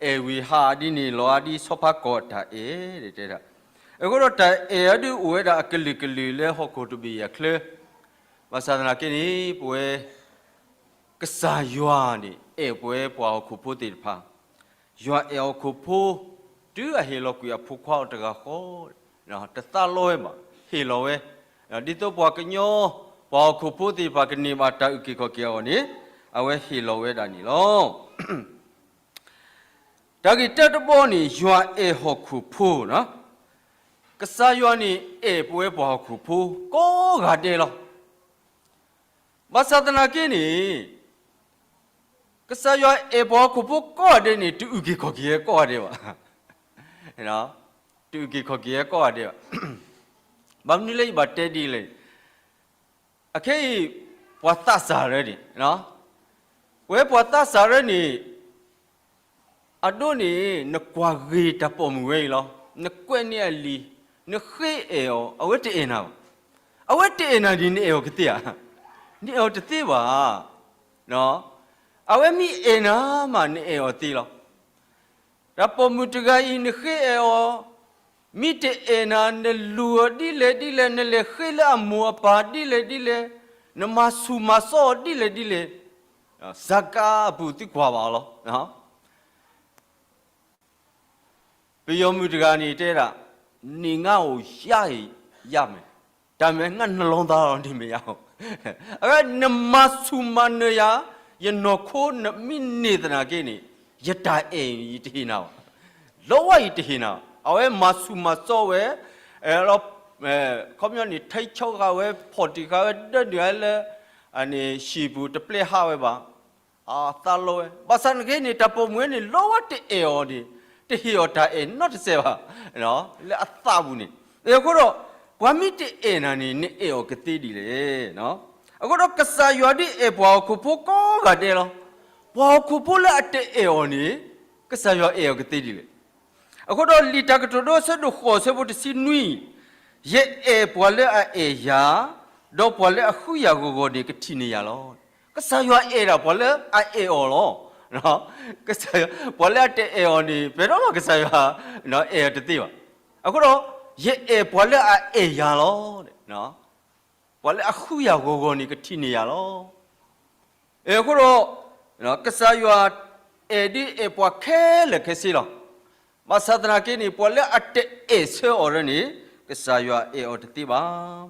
အဲၣ်ဝံၤဟးဒ်န့ၣ်လီၤဒ်ဆီဖါကီၢ်တၢ်အဲၣ်တဲဒၣ်. အဃိဒီးတၢ်အဲၣ်အဒုးအိၣ်ဝဲဒၣ်အကလုာ်ကလုာ်လၢဟီၣ်ခိၣ်တဘ့ၣ်အချၢ, ဘၣ်ဆၣ်သနာ်က့န့ၣ် ပဝဲ ကစၢ်ယွၤန့ၣ် အဲၣ်ပဝဲပှၤဟီၣ်ခိၣ်ဖိသ့ၣ်တဖၣ်, ယွၤအဲၣ်ဟီၣ်ခိၣ်ဖိ တုၤအဟ့ၣ်လီၤကွံာ်အဖိခွါအီၤတဂၤဃီ, တသးလီဝဲဘၣ်, ဟ့ၣ်လီၤဝဲ, ဒ်သိးပှၤကညီ ပှၤဟီၣ်ခိၣ်ဖိသ့ၣ်တဖၣ်ကန့ၢ်ဘၣ်တၢ်အုၣ်က့ၤခီၣ်က့ၤအဂီၢ်န့ၣ် အဝဲဟ့ၣ်လီၤဝဲဒၣ်န့ၣ်လီၤ. တၢ်ဂ့ၢ်တၢတဘီန့ၣ် ယွၤအဲၣ်ဟီၣ်ခိၣ်ဖိ, ကစၢ်ယွၤန့ၣ် အဲၣ်ပဝဲပှၤဟီၣ်ခိၣ်ဖိကိးဂၤဒဲးလီၤ. ဘၣ်ဆၣ်သနာ်က့န့ၣ် ကစၢ်ယွၤအဲၣ်ပှၤဟီၣ်ခိၣ်ဖိကိးဂၤဒဲးန့ၣ် တအုၣ်က့ၤခီၣ်က့ၤဝဲကိးဂၤဒဲးဘၣ်, တအုၣ်က့ၤခီၣ်က့ၤဝဲကိးဂၤဒဲးဘၣ်. ဘၣ်မနုၤလၢယဘၣ်တဲဒ်လဲၣ်, အခဲအံၤ ပှၤသးစၢ်ရၢန့ၣ်, ပဝဲပှၤသးစၢ်ရၢန့ၣ် အဒိန့ၣ် နကွၢ်ဂ့ၤတၢ်ပိာ်မုၣ်ဝဲအံၤလီၤ. နကွဲးန့ၢ်အလံာ်, နဃ့အဲၣ်အီၤ, အဝဲတအဲၣ်နၤဘၣ်. အဝဲတအဲၣ်နၤန့ၣ် နအဲၣ်အီၤကသ့ဧါ. နအဲၣ်အီၤတသ့ဘၣ်. အဝဲမ့ၢ်အဲၣ်နၤမး နအဲၣ်အီၤသ့လီၤ. တၢ်ပိာ်မုၣ်တဂၤအံၤ နဃ့အဲၣ်အီၤ, မ့ၢ်တအဲၣ်နၤ နလူၤအီၤဒ်လဲၣ်ဒ်လဲၣ်, နလဲၤဃ့လၢအမိၢ်အပၢ်ဒ်လဲၣ်ဒ်လဲၣ်, နမၤဆူၣ်မၤစီအီၤဒ်လဲၣ်ဒ်လဲၣ်, စကၤအပူၤသုကွၢ်ဘၣ်အီၤလီၤ. ပယီၤမုၣ်တဂၤန့ၣ်တဲဒၣ်, 你让我压一压မယ်, ဒါပေမဲ့ ငါနှလုံးသားတော့ နေမရဘူး. အဝဲ နမၤဆူၣ်မၤနၢၤယၤ, ယနီၢ်ခိနမ့ၢ်န့ၢ်သနာ်က့န့ၣ်, ယတၢ်အဲၣ် ယတဟ့ၣ်နၤဘၣ်. လီဝါ ယတဟ့ၣ်နၤဘၣ်. အဝဲမၤဆူၣ်မၤစီဝဲ, ခီပညီန့ၣ် ထိန်းချုပ်ဃာ်ဝဲ ဖီၣ်တံၢ်ဃာ်ဝဲ ဒၢနုာ်ဝဲလၢ ဟံၣ်ပူၤ တပျဲဟးဝဲဘၣ်. အသးလီဝဲ. ဘၣ်ဆၣ်သနာ်က့န့ၣ် တၢ်ပိာ်မုၣ်ဝဲန့ၣ် လီဝါတအဲၣ်အီၤန့ၣ်, တဟ့ၣ်အီၤတၢ်အဲၣ်နီတစဲးဘၣ်, လၢအသးပူၤန့ၣ်. အဃိဒီး ပှၤမ့ၢ်တအဲၣ်နၤန့ၣ် နအဲၣ်အီၤကသ့ဒ်လဲၣ်. အဃိဒီးကစၢ်ယွၤဒ်အဲၣ်ပှၤဟီၣ်ခိၣ်ဖိကိးဂၤဒဲးလီၤ. ပှၤဟီၣ်ခိၣ်ဖိလၢအတအဲၣ်အီၤန့ၣ်, ကစၢ်ယွၤအဲၣ်အီၤကသ့ဒ်လဲၣ်. အဃိဒီးလံာ်တၢ်ကတိၤဒိ အဆၢဒိၣ်ဃိး အဆၢဖိတဆံနွံ, ယအဲၣ်ပှၤလၢအအဲၣ်ယၤ, ဒီးပှၤလၢအဃုယၤဂီၤဂီၤန့ၣ် ကထံၣ်န့ၢ်ယၤလီၤ. ကစၢ်ယွၤအဲၣ်ဒၣ်ပှၤလၢအအဲၣ်အီၤလီၤ. ကစၢ်ယွၤ, ပှၤလၢအတအဲၣ်အီၤန့ၣ် ပယ်တော့မှ ကစၢ်ယွၤ အဲၣ်အီၤတသ့ဘၣ်. အဃိဒီး ယအဲၣ်ပှၤလၢအအဲၣ်ယၤလီၤ. ပှၤလၢအဃုယၤဂီၤဂီၤန့ၣ် ကထံၣ်န့ၢ်ယၤလီၤ. အဃိဒီး ကစၢ်ယွၤအဲၣ်ဒ်အဲၣ်ပှၤခဲလၢာ်ခဲဆ့လီၤ. ဘၣ်ဆၣ်သနာ်က့န့ၣ် ပှၤလၢအတအဲၣ်ဆၢအီၤရၢန့ၣ် ကစၢ်ယွၤအဲၣ်အီၤတသ့ဘၣ်.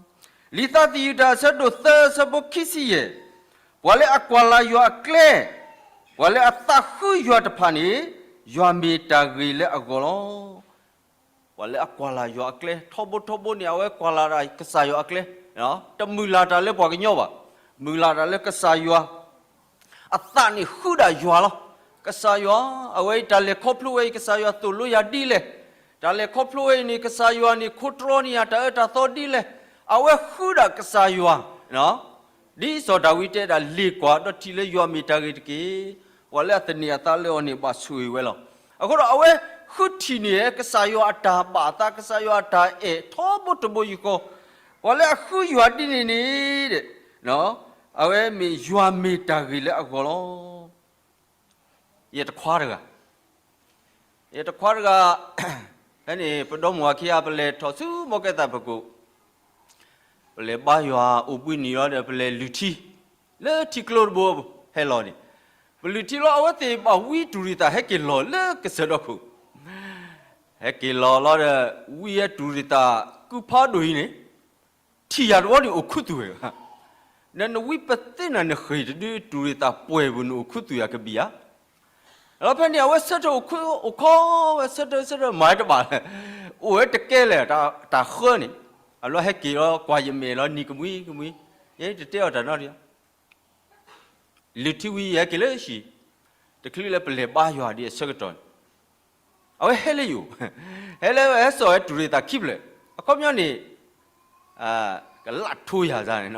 လံာ်သးသယုၢ်တၢ် အဆၢဒိၣ်သၢ အဆၢဖိခံဆံယဲၢ်, ပှၤလၢအကွၢ်လၢ်ယွၤအကျဲ, ပှၤလၢအသးဃုယွၤတဖၣ်န့ၣ် ယွၤမ့ၢ်တၢ်ဂ့ၤလၢအဂီၢ်လီၤ. ပှၤလၢအကွၢ်လၢ်ယွၤအကျဲ, ထီဘိထီဘိန့ၣ် အဝဲကွၢ်လၢ်ဒၣ်ကစၢ်ယွၤအကျဲ, တမုၢ်လၢ်တၢ်လၢပှၤကညီဘၣ်, မုၢ်လၢ်တၢ်လၢကစၢ်ယွၤ အသးန့ၣ်ဃုဒၣ်ယွၤလီၤ. ကစၢ်ယွၤ, အဝဲအံၤတၢ်လဲၤခီဖျိဝဲအံၤ ကစၢ်ယွၤသိၣ်လိယၤဒ်လဲၣ်, တၢ်လဲၤခီဖျိဝဲအံၤန့ၣ် ကစၢ်ယွၤန့ၣ် ခိတြီန့ၢ်ယၤတၢ်အၢတၢ်သီဒ်လဲၣ်, အဝဲဃုဒၣ်ကစၢ်ယွၤ ဒ်စီၤဒၤဝံးတဲဒၣ် လ့ၣ်ကွၢ်ဒီးထံၣ်လၢယွၤမ့ၢ်တၢ်ဂ့ၤတက့ၢ်. ပှၤလၢအသန့ၤအသးလၢအီၤန့ၣ် ဘၣ်ဆိၣ်ဂ့ၤဝဲလီၤ. အဃိဒီးအဝဲဃုထံၣ်န့ၢ် ကစၢ်ယွၤအတၢ်ဘၣ်အသး, ကစၢ်ယွၤအတၢ်အဲၣ်ထီဘိတဘိယူၢ်ဃီ, ပှၤလၢအဃုယွၤဒ်န့ၣ်န့ၣ်, အဝဲမ့ၢ်ယွၤမ့ၢ်တၢ်ဂ့ၤလၢအဂီၢ်လီၤ. ယတခွါတဂၤ, ယတခွါတဂၤ, ဖဲန့ၣ် ပဒီမါဝၤခံဂၤ ပလဲၤထီၣ်ဆူမီကဲသးပကိး, ပလဲၤဘါယွၤအိၣ်ဘှံးနံၤလီၤဒီး ပလဲၤလုၢ်ထံ လၢထံကျိတဘိဟဲလီၤန့ၣ်, ပလုၢ်ထံလီၤ အဝဲသ့ၣ်ဘၣ်ဝံတူၢ်ရံၣ်သး ဟဲက့ၤလီၤလၢကစၢၢ်ဒီခိၣ်, ဟဲက့ၤလီၤလီၤဒီး ဝံဟဲတူၢ်ရံၣ်သး ကုဖးဒိၣ်အံၤန့ၣ် ထံၣ်ယၤတဝီန့ၣ် အိၣ်ခူသူၣ်ဝဲ, နနဝံပသ့ၣ်နၤ နဃ့ၢ်တဒု တူၢ်ရံၣ်သးပှဲၤပူၤ နအိၣ်ခူသူၣ်ယၤကဘံၣ်ဧါ. ဒီးဖဲန့ၣ် အဝဲဆၢထၢၣ်အိၣ်ခူ အိၣ်ခီဝဲ ဆၢထၢၣ်ဆၢထၢၣ် မၤတဘၣ်လဲၣ်, အိၣ်ဝဲတကဲလၢၤ တၢ်ဃၢန့ၣ်, အလီၢ်ဟဲက့ၤလီၤ ကွၢ်ယမဲာ်လီၤ နံၤကမှံကမှံ, ယတတဲအီၤတၢ်နီတမံၤ, လုၢ်ထံဝံၤယဟဲက့ၤလၢဟံၣ်, တချုးလၢပလဲၤဘါယွၤဒ်အဆၢကတီၢ်န့ၣ်, အဝဲဟဲလၢယအိၣ်, ဟဲလၢဟဲစိာ်ဝဲတူၢ်ရ့ၣ်သးခံဖျၢၣ်, အခီပညီန့ၣ် ကလးထိယၤန့ၣ်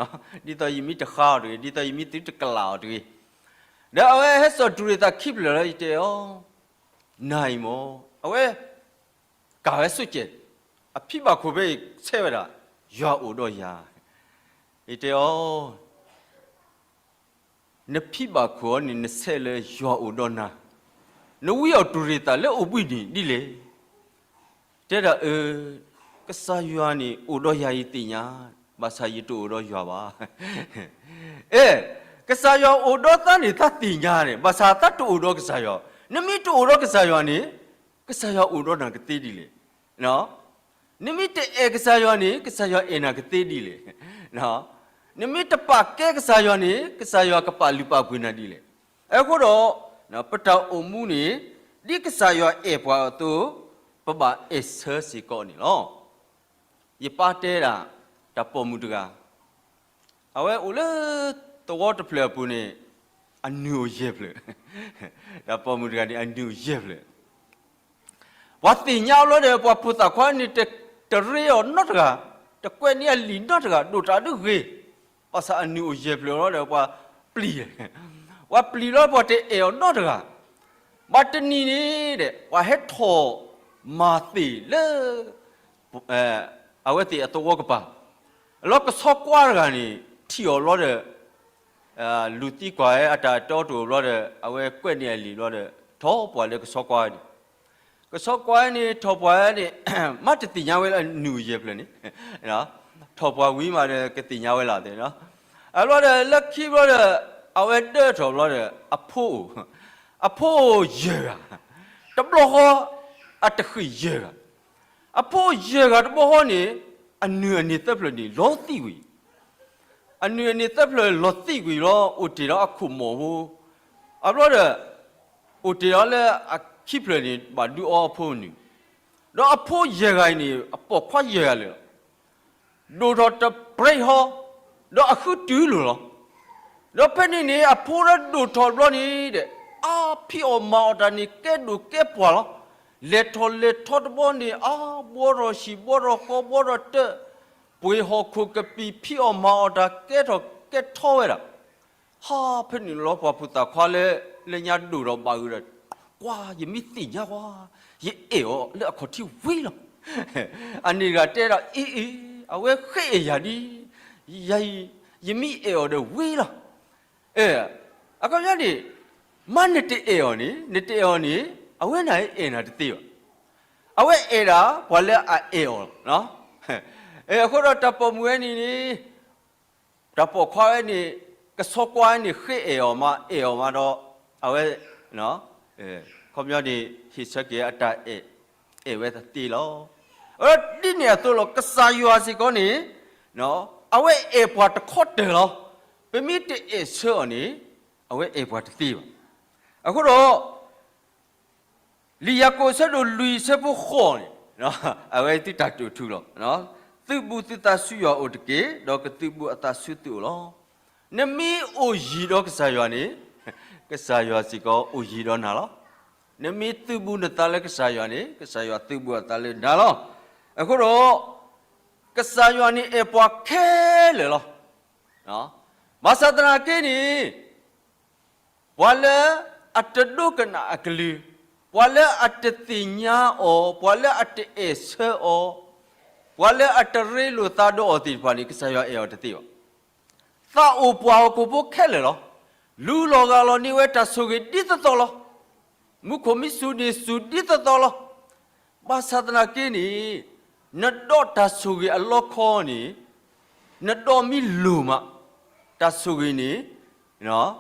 နီၤ, ဒ်သိးယမ့ၢ်တဃါအီၤတဂ့ၤ, ဒ်သိးယမ့ၢ်သုတကလးအီၤတဂ့ၤ, ဒီးအဝဲဟဲစိာ်တူၢ်ရ့ၣ်သးခံဖျၢၣ်လီၤ ယတဲအီၤ, နၤအံၤမ့ၢ်, အဝဲ ကၢ်ဝဲဆိကဲး, အဖံဘၣ်ခိၣ်ဖဲအံၤဆဲးဝဲဒၣ်, ယွၤအိၣ်ဒီးယၤ, ယတဲအီၤ, နဖံဘၣ်ခိၣ်အီၤန့ၣ် နဆဲးလၢယွၤအိၣ်ဒီးနၤ, နဝံအီၤတူၢ်ရ့ၣ်သးလၢအိၣ်ဘှံးနံၤဒ်လဲၣ်, တဲဒၣ်အၢ, ကစၢ်ယွၤန့ၣ်အိၣ်ဒီးယၤယသ့ၣ်ညါ, ဘၣ်ဆၣ်ယတအိၣ်ဒီးယွၤဘၣ်. အဲ, ကစၢ်ယွၤအိၣ်ဒီးသးန့ၣ် သးသ့ၣ်ညါန့ၣ်, ဘၣ်ဆၣ်သးတအိၣ်ဒီးကစၢ်ယွၤ, နမ့ၢ်တအိၣ်ဒီးကစၢ်ယွၤန့ၣ်, ကစၢ်ယွၤအိၣ်ဒီးနၤကသ့ဒ်လဲၣ်. နမ့ၢ်တအဲၣ်ကစၢ်ယွၤန့ၣ် ကစၢ်ယွၤအဲၣ်နၤကသ့ဒ်လဲၣ်. နမ့ၢ်တပာ်ကဲကစၢ်ယွၤန့ၣ် ကစၢ်ယွၤကပာ်လုၢ်ပာ်ပှ့ၤနၤဒ်လဲၣ်. အဃိဒီး ပတၢ်အိၣ်မူန့ၣ် ဒ်ကစၢ်ယွၤအဲၣ်ပှၤအသိး ပဘၣ်အဲၣ်ဆၢစ့ၢ်ကီးန့ၣ်လီၤ. ယပၢ်တဲဒၣ် တၢ်ပိာ်မုၣ်တဂၤ အဝဲအိၣ်လၢသဝီတဖျၢၣ်အပူၤန့ၣ် အနုၢ်အိၣ်ယဲၢ်ဖျၢၣ်, တၢ်ပိာ်မုၣ်တဂၤန့ၣ် အနုၢ်အိၣ်ယဲၢ်ဖျၢၣ်, ပှၤသ့ၣ်ညါအီၤလီၤဒီး ပှၤဖိသၣ်ခွါန့ၣ် တရ့အီၤနီတဂၤ, တကွဲးန့ၢ်အလံာ်နီတဂၤ, ဒိၣ်တၢ်ဒုဂ့ၤ, ဘၣ်ဆၣ်အနုၢ်အိၣ်ယဲၢ်ဖျၢၣ်လီၤဒီး ပှၤပျံၤ, ပှၤပျံၤလီၤ ပှၤတအဲၣ်အီၤနီတဂၤ, ဘၣ်တနံၤန့ၣ်ဒီး ပှၤဟဲထီၣ်မၤသ့ၣ်လၢ အဝဲသ့ၣ်အသဝီကပၤ, လီၤကဆီကွါတဂၤန့ၣ် ထံၣ်အီၤလီၤဒီး လူၤသံကွၢ်ဝဲအတၢ်အတီအတီအဘျီဒီး အဝဲကွဲးန့ၢ်အလံာ်ဘျီဒီး ထီၣ်ပှၤလၢကဆီကွါန့ၣ်, ကဆီကွါန့ၣ် ထီၣ်ပှၤန့ၣ် မ့ၢ်တသ့ၣ်ညါဝဲလၢအနုၢ်အိၣ်ယဲၢ်ဖျၢၣ်န့ၣ်, ထီၣ်ပှၤဝံၤမးဒီးကသ့ၣ်ညါဝဲလီၤသ့ၣ်နီၤ, အဘျီဒီးလၢခံဘျီဒီး အဝဲဒၢထီၣ်ဘျီဒီး အဖိအိၣ်, အဖိအိၣ်ယဲၢ်ဂၤ, တဘျီဃီ အတဃ့ၢ်ယဲၢ်ဂၤ အဖိယဲၢ်ဂၤတဘျီဃီန့ၣ် အနုၢ်အန့ၣ်သၢဖျၢၣ်န့ၣ် လီၤသံကွံာ်, အနုၢ်အန့ၣ်သၢဖျၢၣ်လီၤသံကွံာ်လီၤ အိၣ်တ့ၢ်ဒီးအခိၣ်မီၢ်ဖိ, အဘျီဒီး အိၣ်တ့ၢ်ဒီးလၢအခံဖျၢၣ်န့ၣ် ဘၣ်ဒုးအီအဖိနုၢ်, ဒီးအဖိယဲၢ်ဂၤအံၤန့ၣ် အပိာ်ခွါယဲၢ်ဂၤလၢာ်လီၤ. ဒိၣ်ထီၣ်တပြဲးဟီ, ဒီးအဃုတုၤလိာ်လီၤ. ဒီးဖဲန့ၣ်န့ၣ် အဖိလၢဒိၣ်ထီၣ်ဘျီန့ၣ်ဒီး အါဖံးအီၣ်မၤအီၣ်တၢ်န့ၣ် ကဲဒိၣ်ကဲပှၢ်လီၤ. လဲၤထီၣ်လဲၤထီတဘျီန့ၣ် အါဘှီထီၣ်ဟံၣ်ဘှီထီၣ်ဃီဘှီထီၣ်တၢၢ်, ပှ့ၤဟီၣ်ခိၣ်ကပံာ် ဖံးအီၣ်မၤအီၣ်တၢ် ကဲထီၣ်ကဲထီဝဲဒၣ် ဟါ ဖဲန့ၣ်လီၤ ပှၤဖိသၣ်ခွါလၢ လၢညါဒိၣ်ဒီးဘၣ်ဂုာ်ဒီး ကွၢ် ယမ့ၢ်သ့ၣ်ညါကွၢ် ယအဲၣ်အီၤလၢအခီၣ်ထံးဝံၤလီၤ. အန့ၣ်တဂၤတဲဒၣ် အ့ အ့ အဝဲဃ့အဲၣ်ယၤဒ် ယၤအံၤ ယမ့ၢ်အဲၣ်အီၤဒီးဝံၤလီၤ. အခီပညီန့ၣ် မ့ၢ်နတအဲၣ်အီၤန့ၣ် နတအဲၣ်အီၤန့ၣ် အဝဲန့ၣ်အဲၣ်နၤတသ့ဘၣ်. အဝဲအဲၣ်ဒၣ်ပှၤလၢအအဲၣ်အီၤလီၤ. အဃိဒီးတၢ်ပိာ်မုၣ်ဝဲန့ၣ်န့ၣ် တၢ်ပိာ်ခွါဝဲန့ၣ် ကဆီကွါဝဲန့ၣ် ဃ့အဲၣ်အီၤမး အဲၣ်အီၤမးဒီး အဝဲ ခီပညီန့ၣ် ဟ့ၣ်ဆၢက့ၤအတၢ်အဲၣ် အဲၣ်ဝဲသ့လီၤ. အဝဲဒ်န့ၣ်အသိးလီၤ ကစၢ်ယွၤစ့ၢ်ကီးန့ၣ် အဝဲအဲၣ်ပှၤတခီတၢၢ်လီၤ. ပမ့ၢ်တအဲၣ်ဆၢအီၤန့ၣ် အဝဲအဲၣ်ပှၤတသ့ဘၣ်. အဃိဒီး လံာ်ယၤကိာ်အဆၢဒိၣ်လွံၢ်အဆၢဖိဃိးန့ၣ် အဝဲသုတၢ်တိာ်ထူလီၤ. သုးဘူးသုသးဆူယွၤအိၣ်တက့ၢ်, ဒီးကသုးဘူးအသးဆူသုအိၣ်လီၤ. နမ့ၢ်အိၣ်ယံၤဒီးကစၢ်ယွၤန့ၣ် ကစၢ်ယွၤစ့ၢ်ကီးအိၣ်ယံၤဒီးနၤလီၤ. နမ့ၢ်သုးဘူးနသးလၢကစၢ်ယွၤန့ၣ် ကစၢ်ယွၤသုးဘူးအသးလၢနၤလီၤ. အဃိဒီး ကစၢ်ယွၤန့ၣ်အဲၣ်ပှၤခဲလၢာ်လီၤ. ဘၣ်ဆၣ်သနာ်က့န့ၣ် ပှၤလၢအတဒိကနၣ်အကလုၢ်, ပှၤလၢအတသ့ၣ်ညါအီၤ, ပှၤလၢအတအဲၣ်ဆၢအီၤ, ပှၤလၢအတရ့လိာ်သးဒီးအီၤသ့ၣ်တဖၣ်န့ၣ် ကစၢ်ယွၤအဲၣ်အီၤတသ့ဘၣ်. သးအိၣ်ပှၢ်ဟီၣ်ခိၣ်ဖိခဲလၢာ်လီၤ. လူလီၤဂာ်လီၤန့ၢ်ဝဲတၢ်ဆိၣ်ဂ့ၤဒ်သိးသိးလီၤ. မူခိၣ်မ့ၢ်စူၤန့ၣ်စူၤဒ်သိးသိးလီၤ. ဘၣ်ဆၣ်သနာ်က့န့ၣ် နဒီးတၢ်ဆိၣ်ဂ့ၤအလီခီန့ၣ် နဒီးမ့ၢ်လိၤမး တၢ်ဆိၣ်ဂ့ၤန့ၣ်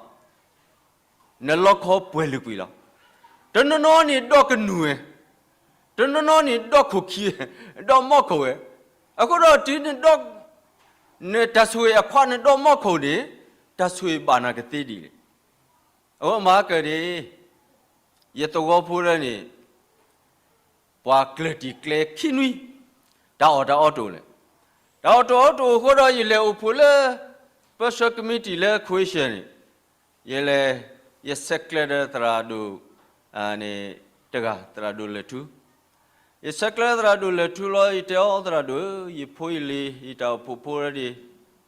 နလီခီပှဲၤလုာ်ကွံာ်လီၤ. တနီၤနီၤန့ၣ်ဒီးကနူၤဝဲ, တနီၤနီၤန့ၣ်ဒီးခိၣ်ခံဝဲ, ဒီးမီၢ်ခိၣ်ဝဲ. အဃိဒီးတုၤနဒီး နတၢ်ဆိၣ်ဂ့ၤအခွါနဒီးမီၢ်ခိၣ်န့ၣ် တၢ်ဆိၣ်ဂ့ၤဘၣ်နၤကသ့ဒ်လဲၣ်. အဝဲမၤကၢၢ်န့ၣ် ယသဝီဖိလၢန့ၣ် ပှၤကျၢၢ်တံၢ်ကျဲခံနွံ, တၢ်အီၣ်တၢ်အီတအိၣ်လဲၣ်. တၢ်အီၣ်တၢ်အီတအိၣ်အဃိဒီး ယလဲၤအိၣ်ဖှိၣ်လၢ ပၢဆှၢကမံးတံာ်လၢ Croatia န့ၣ်, ယလဲၤ, ယဆဲးကျၢဒီးသရၣ်ဒိၣ် န့ၣ်တဂၤ, သရၣ်ဒိၣ်လၢၢ်ထူ, ယဆဲးကျၢသရၣ်ဒိၣ်လၢၢ်ထူလီၤ. ယတဲအီၤ သရၣ်ဒိၣ်ဧၢ, ယဖိယလံၤ ယတၢ်အိၣ်ဖှိၣ်ဖိဒၣ်ဒံး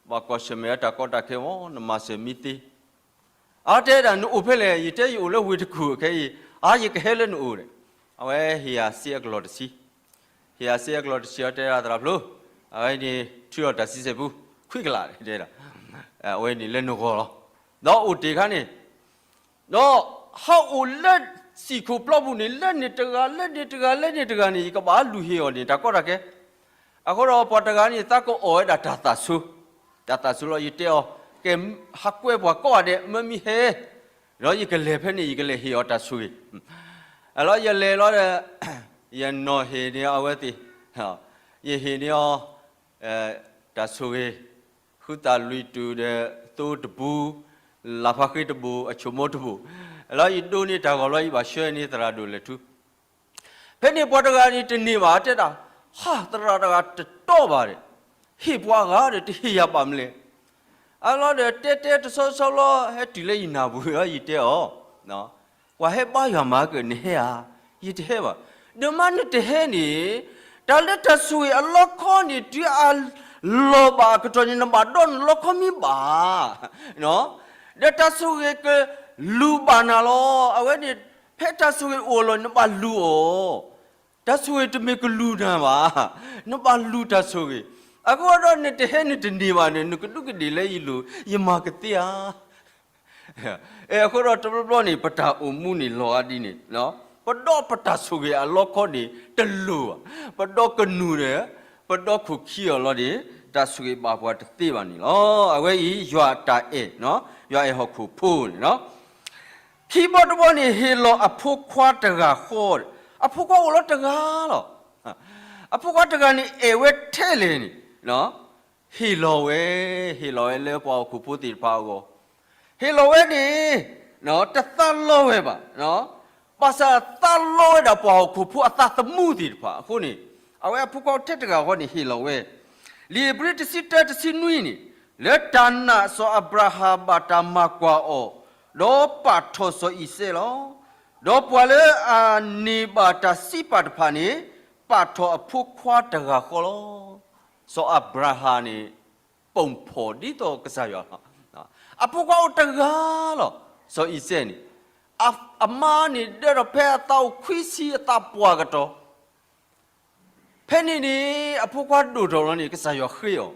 ဘၣ်ကွၢ်ဆၢၣ်မဲာ်အတၢ်ကီတၢ်ခဲမး, နမၤစၢၤမံသ့ အါ တဲဒၣ် နအိၣ်ဖဲလဲၣ်. ယတဲ ယအိၣ်လၢဝ့ၢ်တကူၣ်ခဲအံၤ. အါ ယကဟဲလၢနအိၣ်ဒီး, အဝဲဟ့ၣ်ယၤစ့အကလီၢ်တဆံ, ဟ့ၣ်ယၤစ့အကလီၢ်တဆံအီၤ တဲဒၣ် သရၣ်ဖျိ, အဝဲန့ၣ်ထုးအီၤတၢ်ဆံဆဲၣ်ပူ ခွံကလး တဲဒၣ်, အဝဲန့ၣ်လၢနဂီၢ်လီၤ. ဒီးအိၣ်တ့ၢ်ခါန့ၣ်, ဒီးဟးအိၣ်လၢစံၣ်ခိၣ်ပျီပူၤန့ၣ် လၢန့ၣ်တဂၤ လၢန့ၣ်တဂၤ လၢန့ၣ်တဂၤန့ၣ် ယကဘၣ်လူၤဟ့ၣ်အီၤန့ၣ် တၢ်ကီတၢ်ခဲ အဃိဒီးပှၤတဂၤန့ၣ် သးကအီၣ်ဝဲဒၣ်တၢ်သၣ်ဆိ, တၢ်သၣ်ဆိလီၤ. ယတဲအီၤ, ကဲ, ဟးကွဲပှၤကိးဂၤဒဲး မ့ၢ်မ့ၢ်ဟဲ, ဒီးယကလဲၤဖဲန့ၣ် ယကလဲၤဟ့ၣ်အီၤတၢ်ဆိၣ်ဂ့ၤ. အလီၤယလဲၤလီၤဒီး, ယနီၢ်ဟ့ၣ်န့ၢ်အီၤအဝဲသ့ၣ်, ယဟ့ၣ်န့ၢ်အီၤ တၢ်ဆိၣ်ဂ့ၤ, ဃုသၣ်လွံၢ်တူာ်ဒီးသိတပူ, လၢ်ဖးဃ့တဘိ, အဆိမိၣ်တဘိ, အလီၤယဒိးန့ၢ်တၢ်ဂီၤလီၤ ယဘၣ်ဆှၢန့ၢ်သရၣ်ဒိၣ်လၢၢ်ထူ ဖဲန့ၣ်ပှၤတဂၤန့ၣ်တန့ၢ်ဘၣ် တဲဒၣ်, ဟါ, သရၣ်တဂၤတတီဘၣ်ဒီး, ဟ့ၣ်ပှၤအဂၤဒီး တဟ့ၣ်ယၤဘၣ်မနုၤလဲၣ်. အလီၤဒီးတဲတဲတဆီဆီလီၤ ဟဲတုၤလၢယနၢ်ပူၤလီၤ ယတဲအီၤ, ပှၤဟဲဘါယွၤမၤကၢၢ် နဟဲဧါ, ယတဟဲဘၣ်. ဒီးမ့ၢ်နတဟဲန့ၣ်, တၢ်လၢတၢ်ဆိၣ်ဂ့ၤအလီခီန့ၣ် တုၤအလီၤဘၣ်အကတီၢ်န့ၣ် နဘၣ်ဒီးနလီခီမ့ၢ်ဘၣ် ဒီးတၢ်ဆိၣ်ဂ့ၤကလူၤဘၣ်နၤလီၤ. အဝဲန့ၣ်, ဖဲတၢ်ဆိၣ်ဂ့ၤအိၣ်အလီၢ်န့ၣ် နဘၣ်လူၤအီၤ, တၢ်ဆိၣ်ဂ့ၤတမ့ၢ်ကလူၤနၤဘၣ်, နဘၣ်လူၤတၢ်ဆိၣ်ဂ့ၤ. အဃိဒီးနတဟဲနတန့ၢ်ဘၣ်န့ၣ် နကဒူးကဒ့ၣ်လၢယလိၤ ယမၤကသ့ဧါ. အဃိဒီးတဘျီဘျီန့ၣ် ပတၢ်အိၣ်မူန့ၣ်လီၤဂာ်ဒ်န့ၣ်, ပဒီးပတၢ်ဆိၣ်ဂ့ၤအလီခီန့ၣ် တလိၤဘၣ်, ပဒီးကနူၤဒီး, ပဒီခိၣ်ခံအီၤလီၤန့ၣ်, တၢ်ဆိၣ်ဂ့ၤဘၣ်ပှၤတသ့ဘၣ်န့ၣ်လီၤ. အဝဲအံၤယွၤအတၢ်အဲၣ်, ယွၤအဲၣ်ဟီၣ်ခိၣ်ဖိန့ၣ်လီၤ. ခံဘီတဘီန့ၣ် ဟ့ၣ်လီၤအဖိခွါတဂၤဃီ, အဖိခွါအိၣ်လီၤတဂၤလီၤ. အဖိခွါတဂၤန့ၣ် အဲၣ်ဝဲထဲလဲၣ်န့ၣ်, ဟ့ၣ်လီၤဝဲ, ဟ့ၣ်လီၤဝဲလၢပှၤဟီၣ်ခိၣ်ဖိသ့ၣ်တဖၣ်အဂီၢ်, ဟ့ၣ်လီၤဝဲန့ၣ်, တသးလီဝဲဘၣ်, ဘၣ်ဆၣ်သးလီဝဲဒၣ်ပှၤဟီၣ်ခိၣ်ဖိအသးသမူသ့ၣ်တဖၣ်အဃိန့ၣ်, အဝဲအဖိခွါထဲတဂၤဃီန့ၣ်ဟ့ၣ်လီၤဝဲ, လံာ်ဧ့ၤဘြံၤတဆံတၢတဆံနွံန့ၣ်, လၢတၢ်နာ်စီၤအၤဘြၤဟၣ်ဘၣ်တၢ်မၤကွၢ်အီၤ, ဒီးပာ်ထီၣ်စီၤအံၤစဲးလီၤ. ဒီးပှၤလၢအန့ၢ်ဘၣ်တၢ်စံးပာ်တဖၣ်န့ၣ်, ပာ်ထီၣ်အဖိခွါတဂၤဃီလီၤ. စီၤအၤဘြၤဟၣ်န့ၣ်, ပိာ်ဖီၣ်ဒ်သိးကစၢ်ယွၤလီၤ. အဖိခွါအိၣ်တဂၤလီၤ, စီၤအံၤစဲးန့ၣ်, အမါန့ၣ် ဒၢထီၣ်ဖဲအသးအိၣ်ခွံဆံအသးပှၢ်ကတီၢ်, ဖဲန့ၣ်န့ၣ် အဖိခွါဒိၣ်ထီၣ်လီၤန့ၣ် ကစၢ်ယွၤဃ့အီၤ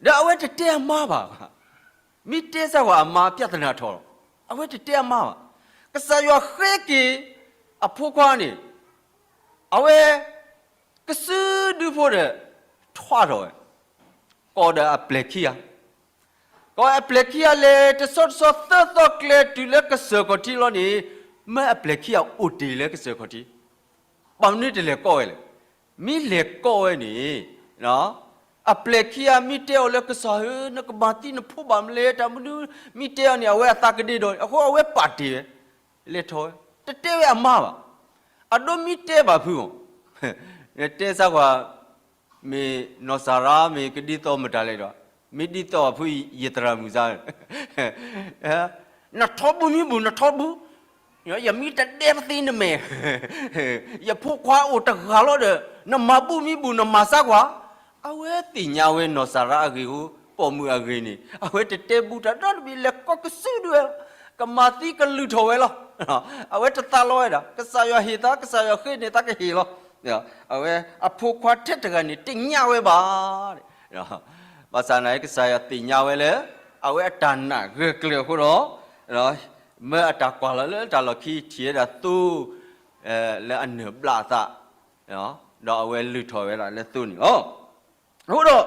ဒီးအဝဲတတဲအမါဘၣ်, မ့ၢ်တဲစၢ်ကွၢ်အမါပျၢ်သနာ်ထီၣ်လီၤ, အဝဲတတဲအမါဘၣ်. ကစၢ်ယွၤဃ့က့ၤအဖိခွါန့ၣ်, အဝဲကစုဒုဖိဒီး ထွါထီၣ်ဝဲ, ကိးဒီးအပျဲၢ်ခံဂၤ, ကိးအပျဲၢ်ခံဂၤလဲၤတဆီတဆီသၢသီကျဲတုၤလၢကစၢၢ်ခီၣ်ထံးလီၤန့ၣ်, မၢအပျဲၢ်ခံဂၤအိၣ်တ့ၢ်လၢကစၢၢ်ခီၣ်ထံး, ဘၣ်မနုၤတလဲၤကိးဝဲလဲၣ်. မ့ၢ်လဲၤကိးဝဲန့ၣ်, အပျဲၢ်ခံဂၤမ့ၢ်တဲအီၤလၢကစၢ်ဧၢ, နကမၤသံနဖိဘၣ်မနုၤလဲၣ်, တၢ်မနုၤမ့ၢ်တဲအီၤန့ၣ် အဝဲအသးကဒ့ဒီး အဃိအဝဲပာ်တ့ၢ်ဝဲ, လဲၤထီၣ်ဝဲ, တတဲဝဲအမါဘၣ်. အဒိမ့ၢ်တဲဘၣ်ဖုးအီၤ, တဲစၢ်ကွၢ် မ့ၢ်နီၢ်စၤရါ မ့ၢ်ကဒ်သိးမတၤလဲၣ်ဒီး, မ့ၢ်ဒ်သိးအဖု ယသရၣ်မုၣ်စါ နထီဘူမံဘူ နထီဘူ, ယမ့ၢ်တဒဲပသ့နမဲာ်, ယဖိခွါအိၣ်တဂၤလီၤဒီး နမၤဘူမံဘူ နမၤစၢ်ကွၢ်. အဝဲသ့ၣ်ညါဝဲနီၢ်စၤရါအဂ့ၢ်ဧိၤ ပိာ်မုၣ်အဂ့ၢ်န့ၣ် အဝဲတတဲဘူတၢ်ဒီတဘ့ၣ် လဲၤကိးကစုဒုဝဲလီၤ. ကမၤသံကလုၢ်ထီၣ်ဝဲလီၤ. အဝဲတသးလီဝဲဒၣ် ကစၢ်ယွၤဟ့ၣ်သး ကစၢ်ယွၤဃ့န့ၢ်သးကဟ့ၣ်လီၤ. အဝဲအဖိခွါထဲတဂၤန့ၣ် တညၣ်ဝဲဘၣ်. ဘၣ်ဆၣ်နာ်က့ ကစၢ်ယွၤသ့ၣ်ညါဝဲလၢ အဝဲအတၢ်နာ်ဂၢၢ်ကျၢၤအဃိဒီး မၢအတၢ်ကွၢ်လီၤလၢတၢ်လီၢ်ခံ ထံၣ်ဝဲဒၣ်သိ လၢအနၢၣ်ဘျးအသး ဒီးအဝဲလုၢ်ထီၣ်ဝဲဒၣ်လၢသိန့ၣ်လီၤ. အဃိဒီး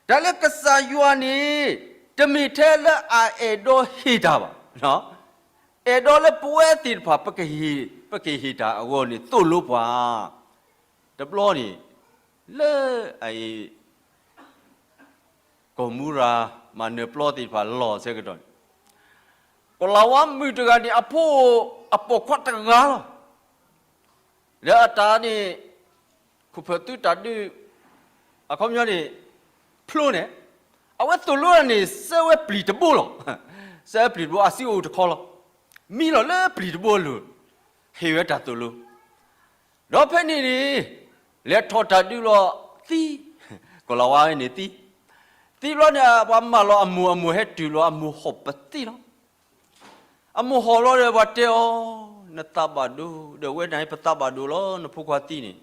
တၢ်လၢကစၢ်ယွၤန့ၣ် တမ့ၢ်ထဲလၢအအဲၣ်ဒိးဟ့ၣ်တၢ်ဘၣ်. အဲၣ်ဒိးလၢပဝဲသ့ၣ်တဖၣ် ပကဟ့ၣ်တၢ်အဂီၢ်န့ၣ် သိၣ်လိပှၤ. တဘျီန့ၣ် လၢအအံၤ ကီၢ်မူရၤ မၤနၢၤပျီသ့ၣ်တဖၣ်လီၤဆၢကတီၢ်န့ၣ် ကီၢ်လၤဝါမုၣ်တဂၤန့ၣ် အဖိအပိာ်ခွါတဂၤလီၤ. ဒီးအတၢ်န့ၣ် ခိၣ်ဖၢၣ်သုတၢ်ဒုး အခီပညီန့ၣ် ဖျိန့ၣ် အဝဲသိၣ်လိတၢ်န့ၣ် စဲဝဲပျံၤတဘိလီၤ. စဲဝဲပျံၤတဘိ အစုအိၣ်တခီလီၤ. မံလီၤလၢပျံၤတဘိအလိၤ ဟ့ၣ်ဝဲတၢ်သိၣ်လိ ဒီးဖဲန့ၣ်န့ၣ် လဲၤထီၣ်တၢ်ဒုးလီၤသံ, ကီၤလၤဝါန့ၣ်သံ, သံဘျီန့ၣ် ပှၤမၢလီၤအမိၢ်, အမိၢ်ဟဲတုၤလီၤ အမိၢ်ဟီၣ်ပသံလီၤ. အမိၢ်ဟီၣ်လီၤဒီး ပှၤတဲအီၤ, နသးဘၣ်ဒိ, ဒီးဝဲန့ၣ် ပသးဘၣ်ဒိလီၤ နဖိခွါသံန့ၣ်,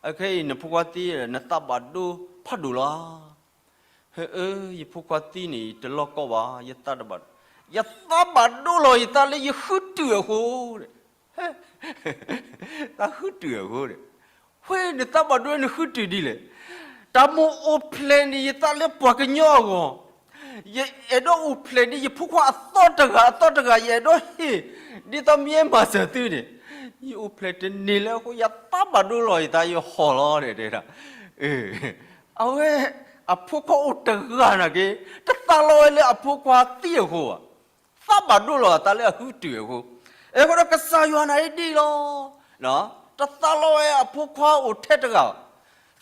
အခဲအံၤနဖိခွါသံ နသးဘၣ်ဒိဖးဒိၣ်လီၤ. ဟဲအၢ, ယဖိခွါသံန့ၣ် တလီၢ်ကီဘၣ်, ယသးတဘၣ်, ယသးဘၣ်ဒိလီၤ ယသးလၢယဃုတုာ်အဃိ, သးဃုတုာ်အဃိ, ဝဲနသးဘၣ်ဒိနဃုတုာ်ဒ်လဲၣ်. တၢ်မိၣ်အိၣ်ဖျဲၣ်န့ၣ် ယသးလၢပှၤကညီအဂီၢ်, ယအဲၣ်ဒိးအိၣ်ဖျဲၣ်ဒ်ယဖိခွါအသီတဂၤအသီတဂၤ ယအဲၣ်ဒိးဟ့ၣ်, ဒ်သိးမ့ၢ်မၤစၢၤသုန့ၣ်, ယအိၣ်ဖျဲၣ်တန့ၢ်လၢအဃိ ယသးဘၣ်ဒိလီၤ ယသးယဟီၣ်လီၤ တဲဒၣ်. အဝဲ အဖိခွါအိၣ်တဂၤနာ်က့, တသးလီဝဲလၢအဖိခွါသံအဃိဘၣ်, သးဘၣ်ဒိလီၤအသးလၢအဃုတုာ်အဃိ, အဃိဒီးကစၢ်ယွၤန့ၣ်ဒ်အံၤလီၤ. တသးလီဝဲအဖိခွါအိၣ်ထဲတဂၤဘၣ်,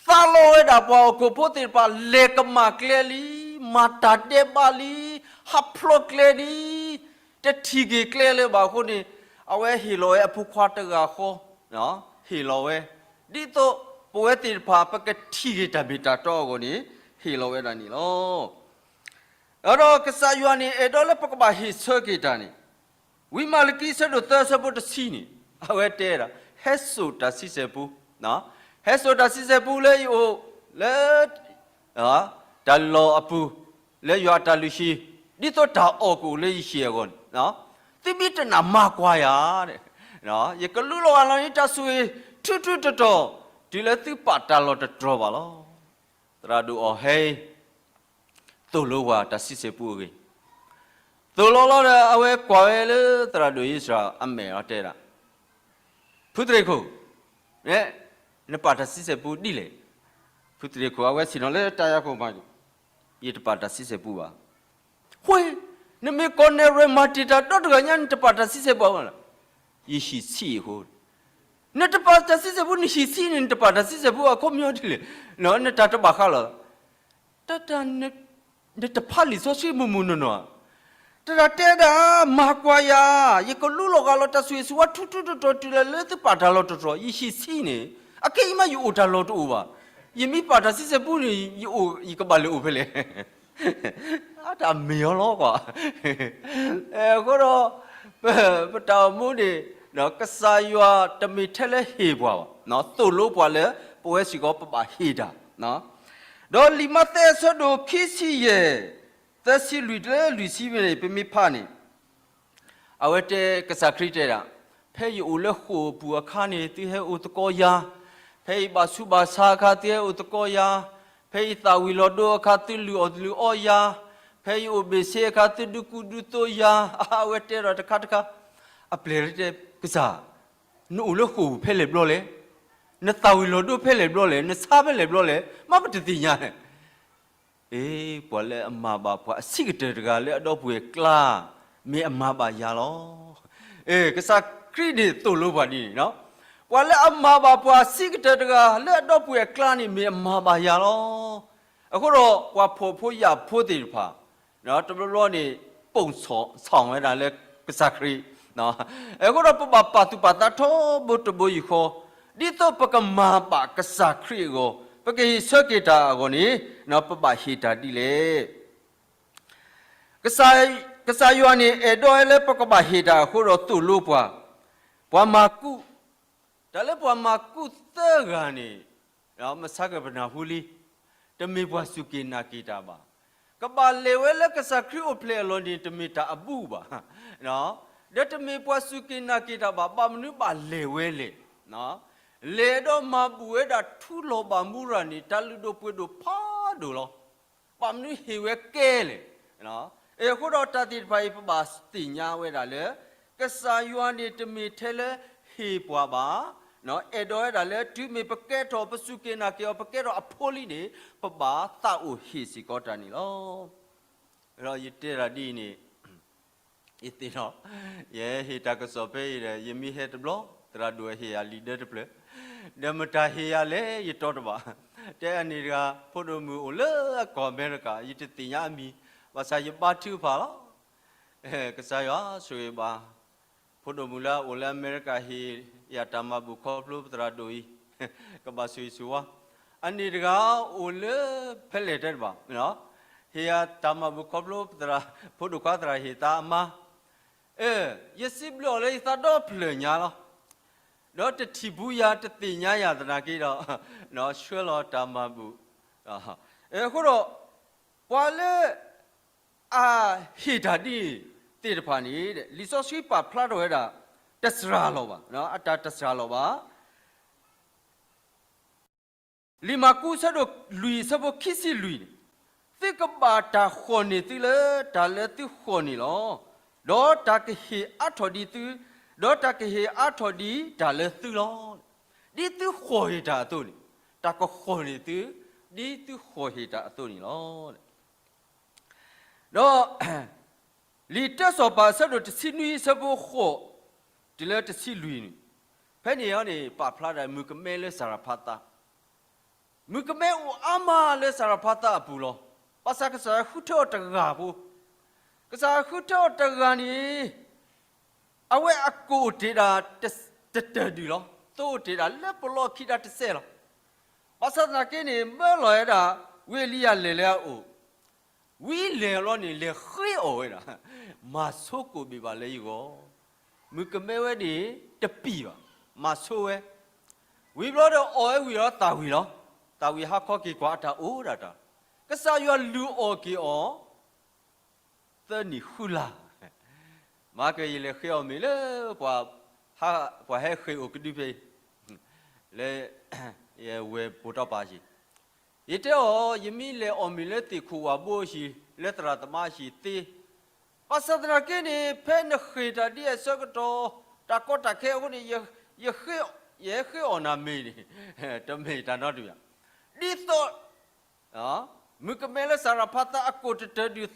သးလီဝဲဒၣ်ပှၤဟီၣ်ခိၣ်ဖိသ့ၣ်တဖၣ် လဲၤကမၣ်ကျဲလံ, မၤတၢ်ဒဲးဘးလံ, ဟးဖျိးကျဲလံ, တထံၣ်က့ၤကျဲလၢၤဘၣ်အဃိန့ၣ်, အဝဲဟ့ၣ်လီၤဝဲအဖိခွါတဂၤဃီ, ဟ့ၣ်လီၤဝဲ, ဒ်သိးပဝဲသ့ၣ်တဖၣ် ပကထံၣ်က့ၤတၢ်မ့ၢ်တၢ်တီအဂီၢ်န့ၣ် ဟ့ၣ်လီၤဝဲဒၣ်န့ၣ်လီၤ. ဒီးကစၢ်ယွၤန့ၣ် အဲၣ်ဒိးလၢပကဘၣ်ဟ့ၣ်ဆၢက့ၤတၢ်န့ၣ်, ဝံမၤလကံဆၢဒိၣ်သၢဆၢဖိတဆံန့ၣ် အဝဲတဲဒၣ်, ဟဲစိာ်တၢ်ဆံဆဲၣ်ပူ, ဟဲစိာ်တၢ်ဆံဆဲၣ်ပူလၢယအိၣ်လၢ တၢ်လီၢ်အပူၤ, လၢယွၤအတၢ်လုၢ်ဟံၣ်, ဒ်သိးတၢ်အီၣ်ကအိၣ်လၢယဟံၣ်အဂီၢ်န့ၣ်, သုမ့ၢ်တနာ်မၤကွၢ်ယၤ, ယကလူလီၤဂာ်လီၤန့ၣ် တၢ်ဆိၣ်ဂ့ၤထူထူတီတီ တုၤလၢသုပာ်တၢ်လီၢ်တတြီၤဘၣ်လီၤ. သရၣ်ဒိၣ်အီၤဟဲ သိၣ်လိပှၤတၢ်ဆံဆဲၣ်ပူအဂ့ၢ်, သိၣ်လိလီၤဒီး အဝဲကွၢ်ဝဲလၢသရၣ်ဒိၣ်အံၣ်စရ့လးအမဲာ်လီၤ တဲဒၣ်, ဖုသရ့ၣ်ခိၣ်, နပာ်တၢ်ဆံဆဲၣ်ပူဒ်လဲၣ်. ဖုသရ့ၣ်ခိၣ်အဝဲဆ့ၣ်နီၤလၢတၢ်ယၤခိၣ်မး, ယတပာ်တၢ်ဆံဆဲၣ်ပူဘၣ်. ဝဲ, နမ့ၢ်ကီၢ်နဲၣ်ရွဲၣ်မၤတံာ်တာ်ဒီတဂၤညါ နတပာ်တၢ်ဆံဆဲၣ်ပူဘၣ်လီၤ. ယဟံၣ်ဆံးအဃိ, နတပာ်တၢ်ဆံဆဲၣ်ပူ နဟံၣ်ဆံးန့ၣ် နတပာ်တၢ်ဆံဆဲၣ်ပူအခီပညီဒ်လဲၣ်, နတၢ်တဘၣ်ဃးလီၤ. တၢ်တၢ် နတဖးလံာ်စီဆှံမုၢ်မုၢ်နီၢ်နီၢ်ဧါ. တၢ်တၢ်တဲဒၣ် မၤကွၢ်ယၤ, ယကလူလီၤဂာ်လီၤတၢ်ဆိၣ်ဂ့ၤဆိၣ်ဝါထူထူတီတီ တုၤလၢလၢသုပာ်တၢ်လီၢ်တတြီၤ, ယဟံၣ်ဆံးန့ၣ်, အခဲအံၤမးယအိၣ်တၢ်လီၢ်တအိၣ်ဘၣ်. ယမ့ၢ်ပာ်တၢ်ဆံဆဲၣ်ပူန့ၣ် ယအိၣ် ယကဘၣ်လဲၤအိၣ်ဖဲလဲၣ်. အတၢ်မ့ၢ်အီၤလီၤကွၢ်. အဃိဒီး ပ ပတၢ်အိၣ်မူန့ၣ် ကစၢ်ယွၤတမ့ၢ်ထဲလၢဟ့ၣ်ပှၤဘၣ်, သိၣ်လိပှၤလၢ ပဝဲစ့ၢ်ကီးပဘၣ်ဟ့ၣ်တၢ်. ဒီးလံာ်မးသဲအဆၢဒိၣ်ခံဆံယဲၢ် သၢဆံလွံၢ်လၢလွံၢ်ဆံန့ၣ် ပမ့ၢ်ဖးန့ၣ် အဝဲတဲ ကစၢ်ခရံာ်တဲဒၣ်, ဖဲယအိၣ်လၢဃိာ်ပူၤအခါန့ၣ် သုဟဲအိၣ်သကိးယၤ, ဖဲယဘၣ်ဆူးဘၣ်ဆါအခါ သုဟဲအိၣ်သကိးယၤ, ဖဲယသၣ်ဝံၤလီၤဒိအခါ သုလုၢ်အီၣ်လုၢ်အီယၤ, ဖဲယအိၣ်ဘ့ၣ်ဆ့အခါ သုဒုးကူဒုးသိးယၤ, အဝဲတဲဒီးတခါတခါ, အပျဲၢ်တဲ, ကစၢ်, နအိၣ်လၢဃိာ်ပူၤဖဲလဲၣ်ဘျီလဲၣ်, နသၣ်ဝံၤလီၤဒိဖဲလဲၣ်ဘျီလဲၣ်, နဆါဖဲလဲၣ်ဘျီလဲၣ်, မ့ၢ်ပတသ့ၣ်ညါလဲၣ်. အ့, ပှၤလၢအမၤဘၣ်ပှၤအဆံးကတၢၢ်တဂၤလၢအဒီပုၢ်ဝဲၢ်အကျါ, မ့ၢ်အမၤဘၣ်ယၤလီၤ. အ့, ကစၢ်ခရံာ်န့ၣ်သိၣ်လိပှၤဒ်န့ၣ်, ပှၤလၢအမၤဘၣ်ပှၤအဆံးကတၢၢ်တဂၤလၢအဒီပုၢ်ဝဲၢ်အကျါန့ၣ် မ့ၢ်အမၤဘၣ်ယၤလီၤ. အဃိဒီးပှၤဖှီၣ်ဖိယာ်ဖိသ့ၣ်တဖၣ် တဘျီဘျီန့ၣ် ပိာ်ဆီၣ်ဝဲဒၣ်လၢကစၢ်ခရံာ်, အဃိဒီးပဘၣ်ပာ်သူၣ်ပာ်သးထီဘိတဘိယူၢ်ဃီ, ဒ်သိးပကမၤဘၣ်ကစၢ်ခရံာ်အဂီၢ်, ပကဟ့ၣ်ဆၢက့ၤတၢ်အဂီၢ်န့ၣ်, ပဘၣ်ဟ့ၣ်တၢ်ဒ်လဲၣ်. ကစၢ်ယွၤန့ၣ် အဲၣ်ဒိးဝဲလၢပကဘၣ်ဟ့ၣ်တၢ်အဃိဒီးသိၣ်လိပှၤ, ပှၤမၤကူး, တၢ်လၢပှၤမၤကူးသၢဂၤန့ၣ်, မဆါကပနၢ်ဟူလံ, တမ့ၢ်ပှၤစူၢ်က့ၤနာ်က့ၤတၢ်ဘၣ်. ကဘၣ်လဲၤဝဲလၢကစၢ်ခရံာ်အိၣ်ဖျဲၣ်အလီၢ်န့ၣ် တမ့ၢ်တၢ်အဘူးဘၣ်, ဒီးတမ့ၢ်ပှၤစူၢ်က့ၤနာ်က့ၤတၢ်ဘၣ်. ဘၣ်မနုၤဘၣ်လဲၤဝဲလဲၣ်. လဲၤဒီးမၤဘူၣ်ဝဲဒၣ်ထူလီၤဘၣ်မူရၤန့ၣ် တၢ်လုၢ်ဒိၣ်ပှ့ၤဒိၣ်ဖးဒိၣ်လီၤ. ဘၣ်မနုၤဟ့ၣ်ဝဲကဲလဲၣ်. အဃိဒီးတၢ်သ့ၣ်တဖၣ်အံၤ ပဘၣ်သ့ၣ်ညါဝဲဒၣ်လၢ ကစၢ်ယွၤန့ၣ်တမ့ၢ်ထဲလၢဟ့ၣ်ပှၤဘၣ်, အဲၣ်ဒိးဝဲဒၣ်လၢတုၤမ့ၢ်ပကဲထီၣ် ပစူၢ်က့ၤနာ်က့ၤအီၤ ပကဲထီၣ်အဖိလံန့ၣ် ပဘၣ်သးအိၣ်ဟ့ၣ်စ့ၢ်ကီးတၢ်န့ၣ်လီၤ. ဒီးယတဲဒၣ်ဒ်အံၤန့ၣ် ယသ့ၣ်နီၣ်, ယဟ့ၣ်တၢ်ကစီၣ်ဖဲအံၤဒီး ယမ့ၢ်ဟဲတဘျီ သရၣ်ဒိၣ်ဟ့ၣ်ယၤလံာ်ဒၢတဖျၢၣ် ဒီးမတၤဟ့ၣ်ယၤလဲၣ် ယတီတဘၣ်. တဲအန့ၣ်တဂၤ ဖိဒိၣ်မုၣ်အိၣ်လၢကီၢ်အမဲရကၤ ယတသ့ၣ်ညါအမံၤ, ဘၣ်ဆၣ်ယဘါထုကဖၣ်လီၤ. ကစၢ်ယွၤဆိၣ်ဂ့ၤဘၣ် ဖိဒိၣ်မုၣ်လၢအအိၣ်လၢအမဲရကၤ ဟ့ၣ်ယၤတၢ်မၤဘူၣ်ခီဖျိပသရၣ်ဒိၣ်အံၤ, ကဘၣ်ဆိၣ်ဂ့ၤဆိၣ်ဝါ. အန့ၣ်တဂၤအိၣ်လၢဖဲလဲၣ်တဲတဘၣ်, ဟ့ၣ်ယၤတၢ်မၤဘူၣ်ခီဖျိပသရၣ်, ဖိဒိၣ်ခွါသရၣ်ဟ့ၣ်သးအမါ, အဲ, ယစံးဘျုးအီၤလၢယသးဒီဖျၢၣ်ညါလီၤ. ဒီးတထံၣ်ဘူးယၤ တသ့ၣ်ညါယၤသနာ်က့ဒီး, ဆှၢလီၤတၢ်မၤဘူၣ်. အဃိဒီး ပှၤလၢ အဟ့ၣ်တၢ်ဒ်န့ၣ်သ့ၣ်တဖၣ်န့ၣ် လံာ်စီဆှံပာ်ဖျါထီၣ်ဝဲဒၣ် တစှၤလီၤဘၣ်, အတၢ်တစှၤလီၤဘၣ်. လံာ်မၢ်ကူး ဆၢဒိၣ်လွံၢ် ဆၢဖိခံဆံလွံၢ်န့ၣ်, သုကဘၣ်တၢ်ဃီၣ်န့ၢ်သုလၢတၢ်လၢသုဃီၣ်န့ၢ်လီၤ. ဒီးတၢ်ကဟ့ၣ်အါထီၣ်ဒံးသု, ဒီးတၢ်ကဟ့ၣ်အါထီၣ်ဒံးတၢ်လၢသုလီၤ. ဒ်သုဃီၣ်ဟ့ၣ်တၢ်အသိးန့ၣ်, တၢ်ကဃီၣ်န့ၢ်သု, ဒ်သုဃီၣ်ဟ့ၣ်တၢ်အသိးန့ၣ်လီၤ. ဒီး လံာ်တၢစီၤပၤ ဆၢဒိၣ်တဆံနွံ ဆၢဖိဃိး တုၤလၢတဆံလွံၢ်န့ၣ်, ဖဲန့ၣ်အံၤန့ၣ် ပာ်ဖျါဒၣ်မုၣ်ကမဲလၢစၤရဖါသး, မုၣ်ကမဲအိၣ်အါမးလၢစၤရဖါသးအပူၤလီၤ. ဘၣ်ဆၣ်ကစၢ်ယွၤဃုထၢအီၤတဂၤဖိ, ကစၢ်ယွၤဃုထၢအီၤတဂၤန့ၣ် အဝဲအကိၣ်တ့ၢ်ဒၣ် တတၢၢ်ဒုၣ်လီၤ. သိအိၣ်တ့ၢ်ဒၣ်လၢပလီၢ်ခံတၢ်တစဲးလီၤ. ဘၣ်ဆၣ်သနာ်က့န့ၣ် မၢလီၤဝဲဒၣ် ဝံအ့လံယၤလဲၤလၢအအိၣ်, ဝံၤလဲၤလီၤန့ၣ် လဲၤဃ့အီၣ်ဝဲဒၣ်, မၤဆိကိၣ်ဘ့ၣ်ဘၣ်လၢယဂီၢ်, မုၣ်ကမဲဝဲန့ၣ် တပံၢ်ဘၣ်, မၤဆိဝဲ, ဝံၤဘျီဒီးအီၣ်ဝဲဝံၤဒီးသၣ်ဝံၤလီၤ. သၣ်ဝံၤဟါခီက့ၤကွၢ်အတၢ်အိၣ်ဒၣ်တၢ်, ကစၢ်ယွၤလုၢ်အီၣ်က့ၤအီၤ သၢနံၣ်ဃုလါ, မၤကယလဲၤဃ့အီၣ်မ့ၤလၢ ပှၤဟဲဃ့အီၣ်ကဒုဖဲအံၤ, လၢ ယဝဲၢ်ပိာ်တီပၤအဟံၣ်, ယတဲအီၤ ယမ့ၢ်လဲၤအီၣ်မ့ၤလၢသ့ၣ်ခိၣ်ဝၣ်ဘိအဟံၣ် လၢသရၣ်သမါအဟံၣ်သ့, ဘၣ်ဆၣ်သနာ်က့န့ၣ် ဖဲနဃ့ၢ်တၢ်ဒ်အဆၢကတီၢ် တၢ်ကီတၢ်ခဲအဃိန့ၣ် ယဟဲဃ့အီၣ်နၤမ့ၤန့ၣ် တမ့ၢ်တၢ်နီတမံၤဘၣ်. ဒ်သိး မုၣ်ကမဲလၢစၤရဖါသးအကိၣ်တတၢၢ်ဒုၣ်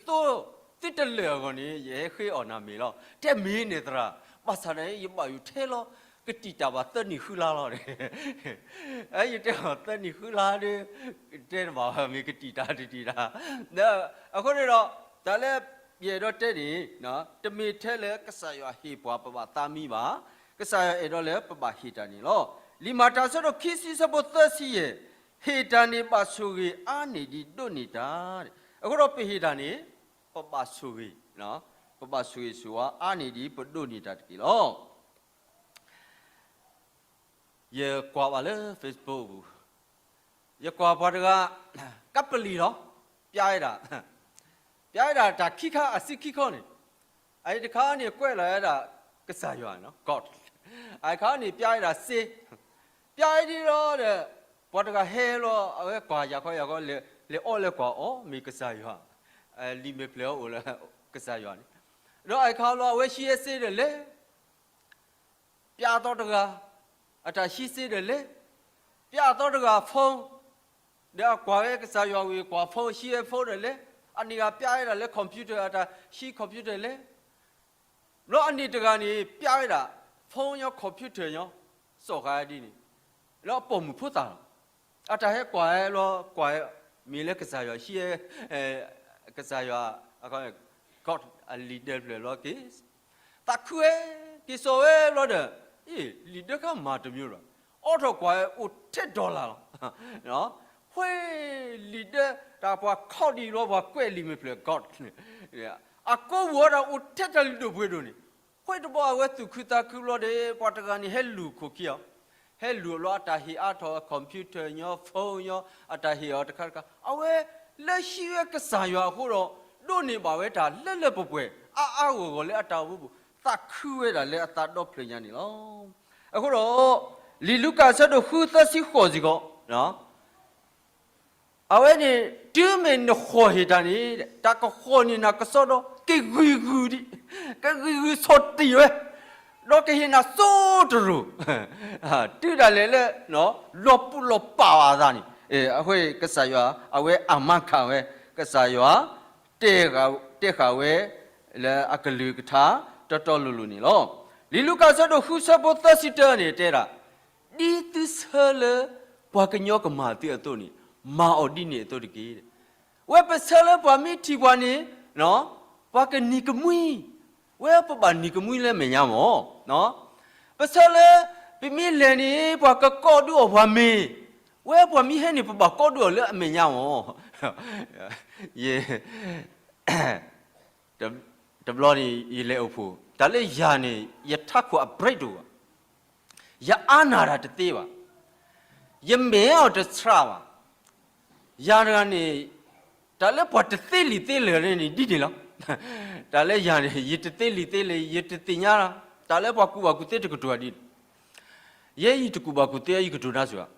သိ သုတလၢာ်အဂီၢ်န့ၣ် ယဟဲဃ့အီၣ်နၤမ့ၤလီၤ. တဲမ့ၢ်န့ၣ်သရၣ်, ဘၣ်ဆၣ်န့ၣ် ယဘၣ်ယိၣ်ထဲလီၤ ကတံာ်တၢ်ဘၣ်သၢနံၣ်ဃုလါလီၤ. ယတဲအီၤသၢနံၣ်ဃုလါဒီး တဲတဘၣ်မ့ၢ်ကတံာ်တၢ်တတံာ်တၢ်, အဃိန့ၣ်ဒီး တၢ်လၢယအဲၣ်ဒိးတဲန့ၣ် တမ့ၢ်ထဲလၢကစၢ်ယွၤဟ့ၣ်ပှၤပဘၣ်သးမံဘၣ်, ကစၢ်ယွၤအဲၣ်ဒိးလၢပဘၣ်ဟ့ၣ်တၢ်န့ၣ်လီၤ. လံာ်မၤတၢ်ဆၢဒိၣ်ခံဆံဆၢဖိသၢဆံယဲၢ်, ဟ့ၣ်တၢ်န့ၣ်ဘၣ်ဆိၣ်ဂ့ၤအါန့ၢ်ဒံးဒိးန့ၢ်တၢ်, အဃိဒီးပဟ့ၣ်တၢ်န့ၣ် ပဘၣ်ဆိၣ်ဂ့ၤ, ပဘၣ်ဆိၣ်ဂ့ၤဆိၣ်ဝါအါန့ၢ်ဒံးပဒိးန့ၢ်တၢ်တက့ၢ်လီၤ. ယကွၢ်ဘၣ်လၢ Facebook ပူၤ, ယကွၢ်ပှၤတဂၤ ကပလံၤလီၤ, ပျါဝဲဒၣ်, ပျါဝဲဒၣ်တၢ်ခံခါအစုခံခီန့ၣ်, အအံၤတခါန့ၣ်ကွဲးလီၤဝဲဒၣ် ကစၢ်ယွၤန့ၣ် God, အခါန့ၣ်ပျါဝဲဒၣ်စ့, ပျါဝဲဒ်လီၤဒီး ပှၤတဂၤဟဲလီၤ အဝဲကွၢ်ယၤခီယၤခီ လဲၤအီၣ်လဲၤကွၢ်အီၤ မ့ၢ်ကစၢ်ယွၤ, လံာ်မဲာ်ဖျၢၣ်အအိၣ်လၢကစၢ်ယွၤန့ၣ်, ဒီးအခါလီၤ အဝဲဟံးဝဲစ့ဒီးလဲၤ ပျါသီတဂၤ အတၢ်ဟံးစ့ဒီးလဲၤ, ပျါသီတဂၤ phone, ဒီးအကွၢ်ဝဲကစၢ်ယွၤဝံၤကွၢ် phone ဟံးဝဲ phone ဒီးလဲၤ, အန့ၣ်ဂၤပျါဝဲဒၣ်လၢ computer အတၢ်ဟံး computer လဲၤ, ဘျီအန့ၣ်တဂၤန့ၣ် ပျါဝဲဒၣ် phone ညီ computer ညီ စီၣ်ဃာ်ဒ်န့ၣ်, လၢအပိာ်မုၣ်ဖိသၣ်လီၤ. အတၢ်ဟဲကွၢ်ဝဲလီၤ ကွၢ်ဝဲ မ့ၢ်လၢကစၢ်ယွၤဟံးဝဲ ကစၢ်ယွၤ God အလံာ်ဒၢဖျၢၣ်ဘျီက့ၤ သးခုဝဲ က့ၤစိာ်ဝဲဘျီဒီး, အ့ၣ် လံာ်ဒၢခါမၤတမံၤဒီး, အိးထီၣ်ကွၢ်ဝဲအိၣ်ထဲ dollar လီၤ. ဃ့ လံာ်ဒၢတၢ်ပှၤခီဒံးလီၤ ပှၤကွဲးလံာ်မဲာ်ဖျၢၣ် God အကိးဝူၤအီၤဒီးအိၣ်ထဲတၢ်လုၢ်ဒိၣ်ပှ့ၤဒိၣ်န့ၣ်, ဃ့တဘျီအဝဲသူၣ်ခုသးခုဘျီဒီး ပှၤတဂၤန့ၣ်ဟဲလူၤခိၣ်ခံအီၤ, ဟဲလူၤအဘျီအတၢ်ဟ့ၣ်အါထီၣ် computer ညီ phone ညီ အတၢ်ဟ့ၣ်အီၤတခါတခါ အဝဲလၢဟံးဝဲကစၢ်ယွၤအဃိဒီး ဒိးန့ၢ်ဘၣ်ဝဲတၢ်လၢလၢပှဲၤပှဲၤ အါအါဂီၢ်ဂီၢ်လၢအတၢ်အိၣ်မူပူၤ သးခုဝဲဒၣ်လၢအသးဒီဖျၢၣ်ညါန့ၣ်လီၤ. အဃိဒီး လံာ်လူၤကၣ်ဆၢဒိၣ်ဃုသၢဆံဃိးစ့ၢ်ကီး အဝဲန့ၣ် တုၤမ့ၢ်နဃီၣ်ဟ့ၣ်တၢ်န့ၣ် တၢ်ကဃီၣ်န့ၢ်နၤကစီဒီ ကဂံၤဂုာ်ဒံး, ကဂံၤဂုာ်ဆီၣ်တံၢ်ဝဲ, ဒီးကဟ့ၣ်နၤစိတရိၤ, တုၤဒၣ်လဲာ်လၢ လီၤပူၤလီၤပာ်ဘၣ်အသးန့ၣ်, အဃိကစၢ်ယွၤ အဝဲအမၤခၣ်ဝဲ, ကစၢ်ယွၤ တဲဃာ်ဝဲ လၢအကလုၢ်ကထါ တီတီလိၤလိၤန့ၣ်လီၤ. လံာ်လူၤကၣ်ဆၢဒိၣ်ဃုဆၢဖိသၢဆံတၢန့ၣ်တဲဒၣ်, ဒ်သုဆၢလၢပှၤကညီကမၤသုအသိးန့ၣ်, မၤအီၤဒ်န့ၣ်အသိးတက့ၢ်. ဝဲပဆၢလၢပှၤမ့ၢ်ထံၣ်ပှၤန့ၣ်, ပှၤကနံၤကမှံ, ဝဲပဘၣ်နံၤကမှံလၢအမဲာ်ညါမၢ်. ပဆၢလၢပမ့ၢ်လဲၤန့ၣ် ပှၤကကိးဒုးအီၤပှၤမ့ၤ, ဝဲပှၤမ့ၢ်ဟဲန့ၣ် ပဘၣ်ကိးဒုးအီၤလၢအမဲာ်ညါမၢ်. ယ တဘျီန့ၣ် ယလဲၤအိၣ်ဖှိၣ်, တၢ်လၢယၤန့ၣ် ယထးခိၣ်အ break တအိၣ်ဘၣ်, ယအါနၢ်တၢ်တသ့ဘၣ်, ယမဲာ်အီၤတဆှးဘၣ်. ယၤတဂၤန့ၣ် တၢ်လၢပှၤတသ့လံာ်သ့လဲၢ်န့ၣ် ဒ်န့ၣ်လီၤ. တၢ်လၢယၤန့ၣ် ယတသ့လံာ်သ့လဲၢ်, ယတသ့ၣ်ညါ, တၢ်လၢပှၤကူၣ်ဘၣ်ကူၣ်သ့တကတိၤဒ်န့ၣ်, ယဲယတကူၣ်ဘၣ်ကူၣ်သ့ ယကတိၤနါစ့ၢ်ဘၣ်,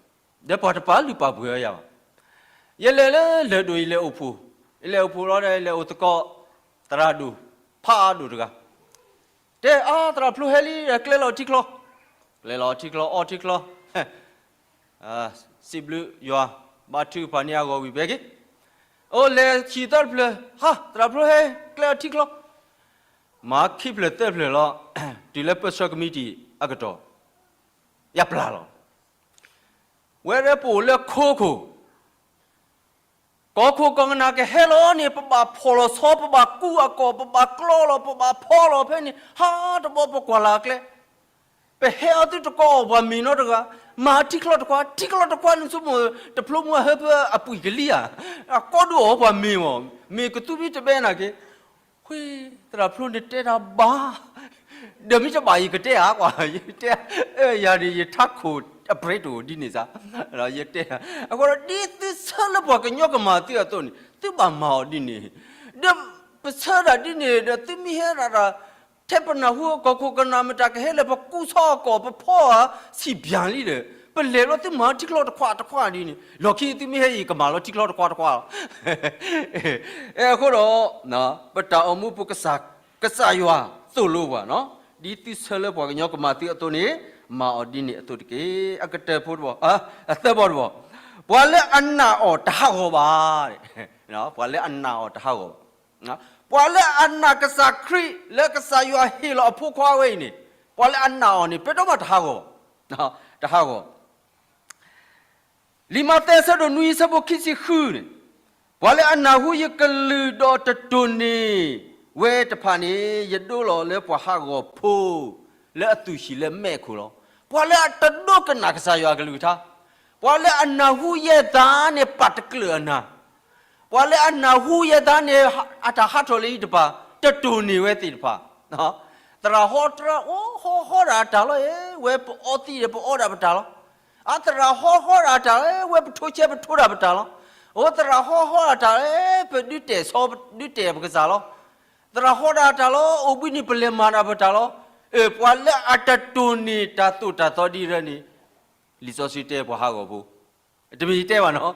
ဒီးပှၤတပာ်လုၢ်ပာ်ပှ့ၤအီၤယၤဘၣ်. ယလဲၤလၢလၢၢ်ဒိၣ် ယလဲၤအိၣ်ဖှိၣ်, ယလဲၤအိၣ်ဖှိၣ်လီၤဒီး ယလဲၤအိၣ်သကိး သရၣ်ဒိၣ်, ဖးဒိၣ်တဂၤ, တဲအါ သရၣ်ဖျိဟဲလံဒီး ကျဲလီၤထံချီ, ကျဲလီၤထံချီ အီထံချီ, စံးဘျုးယွၤ, ဘါထုကဖၣ်န့ၢ်အဂီၢ်ဝံၤ ပဟဲက့ၤ, အိၣ်လဲၤဆံးသီတဖျၢၣ်, ဟါ သရၣ်ဖျိဟဲ ကျဲအီၤထံချီ, မၤခံဖျၢၣ်သၢဖျၢၣ်လီၤ, တုၤလၢပၢဆှၢကမံးတံာ်အကတီၢ်, ယပျၢ်လီၤ. ဝဲဒၣ်ပအိၣ်လၢခိခိၣ်, ကီၢ်ခိၣ်ကီၢ်ကနၣ်ကဟဲလီၤန့ၣ် ပဘၣ်ဖီၣ်လီၤဆီ, ပဘၣ်ကူးအကီၢ်, ပဘၣ်ကျီလီၤ, ပဘၣ်ဖီလီၤဖဲန့ၣ်, ဟါတဘီပကွၢ်လၢ်အကျဲ, ပဟဲအီၤသုတကိးအီၤပှၤမ့ၤနီတဂၤ, မၤထံချီတခွါ, ထံချီတခွါန့ၣ် ဆိကမိၣ်တဖျိမုၢ်အဟၢဖၢအပှံာ်ကလံၤဧါ, အကိးဒုးအီၤပှၤမ့ၤမၢ်, မ့ၤကသူဘံတဘဲနၤက့ၤ, ဃ့ သရၣ်ဖျိန့ၣ်တဲတၢ်ဘၣ်, ဒီးမ့ၢ်တဘၣ်ယကတဲဧါကွၢ်, ယတဲ, ယၤန့ၣ် ယထးခိၣ်အ break တအိၣ်ဒ်န့ၣ်စ့ၢ်, ယတဲ, အဃိဒီး ဒ်သုဆၢလၢပှၤကညီကမၤသုအသိးန့ၣ် သုဘၣ်မၤအီၤဒ်န့ၣ်, ဒီးပဆၢဒၣ်ဒ်န့ၣ်ဒီး သုမ့ၢ်ဟဲဒၣ်ဒီး ထဲပနၢ်ဟူကီၢ်ခိၣ်ကနၣ်မတၤကဟဲလၢပကူးဆီအကီၢ် ပဖီအီၤ စံၣ်ဘျၣ်လံဒီး ပလဲၤလီၤသုမၤထံချီတခွါတခွါဒ်န့ၣ်, လီၢ်ခံသုမ့ၢ်ဟဲအံၤ ကမၤလီၤထံချီတခွါတခွါလီၤ. အဃိဒီး ပတၢ်အိၣ်မူပကစၢ်, ကစၢ်ယွၤသိၣ်လိပှၤ, ဒ်သုဆၢလၢပှၤကညီကမၤသုအသိးန့ၣ် မၤအီၤဒ်န့ၣ်အသိးတက့ၢ်. အကတၢၢ်ဖိတဘီ, အသၢဘီတဘီ, ပှၤလၢအနာ်အီၤတဟးဂီၤဘၣ်. ပှၤလၢအနာ်အီၤတဟးဂီၤဘၣ်. ပှၤလၢအနာ်ကစၢ်ခရံာ် လၢကစၢ်ယွၤဟ့ၣ်လီၤအဖိခွါဝဲအံၤန့ၣ်, ပှၤလၢအနာ်အီၤန့ၣ် ပတမ့ၢ်တဟးဂီၤဘၣ်, တဟးဂီၤ. လံာ်မးသဲ အဆၢဒိၣ်နွံ အဆၢဖိခံဆံဃုန့ၣ်, ပှၤလၢအနၢ်ဟူယကလုၢ်ဒီးတတိၢ်န့ၢ်ဝဲတဖၣ်န့ၣ် ယဒိလီၤလၢပှၤဟးဂီၤဖိ လၢအသူၣ်ဟံၣ်လၢမဲးခိၣ်လီၤ. ပှၤလၢအတဒိကနၣ်ကစၢ်ယွၤအကလုၢ်ကထါ, ပှၤလၢအနၢ်ဟူယဲၢ်သးန့ၣ် ပာ်တကျၢၤအနၢ်, ပှၤလၢအနၢ်ဟူယဲၢ်သးန့ၣ် အတၢ်ဟးထီၣ်လၢယံၤတဖၣ်, တတိၢ်န့ၢ်ဝဲသ့ၣ်တဖၣ်, သရၣ်ဟီတရၣ် အိၣ်ဟီဟီဒၣ်တၢ်လီၤ, ဝဲပအီသံးဒီးပအီဒၣ်ပတၢ်လီၤ. အသရၣ်ဟီဟီဒၣ်တၢ်လီၤ, ဝဲပထိဆဲပထိဒၣ်ပတၢ်လီၤ. အိၣ်သရၣ်ဟီဟီဒၣ်တၢ်လီၤ, ပဒုးတဲာ်ဆီ ဒုးတဲာ်ပကစၢ်လီၤ. သရၣ်ဟီဒၣ်တၢ်လီၤ, အိၣ်ဘှံးနံၤပလဲၤမၤဒၣ်ပတၢ်လီၤ. အၢ ပှၤလၢအတတိၢ်န့ၢ်တၢ်သိၣ်တၢ်သီဒ်ရၢန့ၣ် လံာ်စီဆှံတဲပှၤဟးဂီၤဖိ, တမ့ၢ်ယတဲဘၣ်နီၤ, လံာ်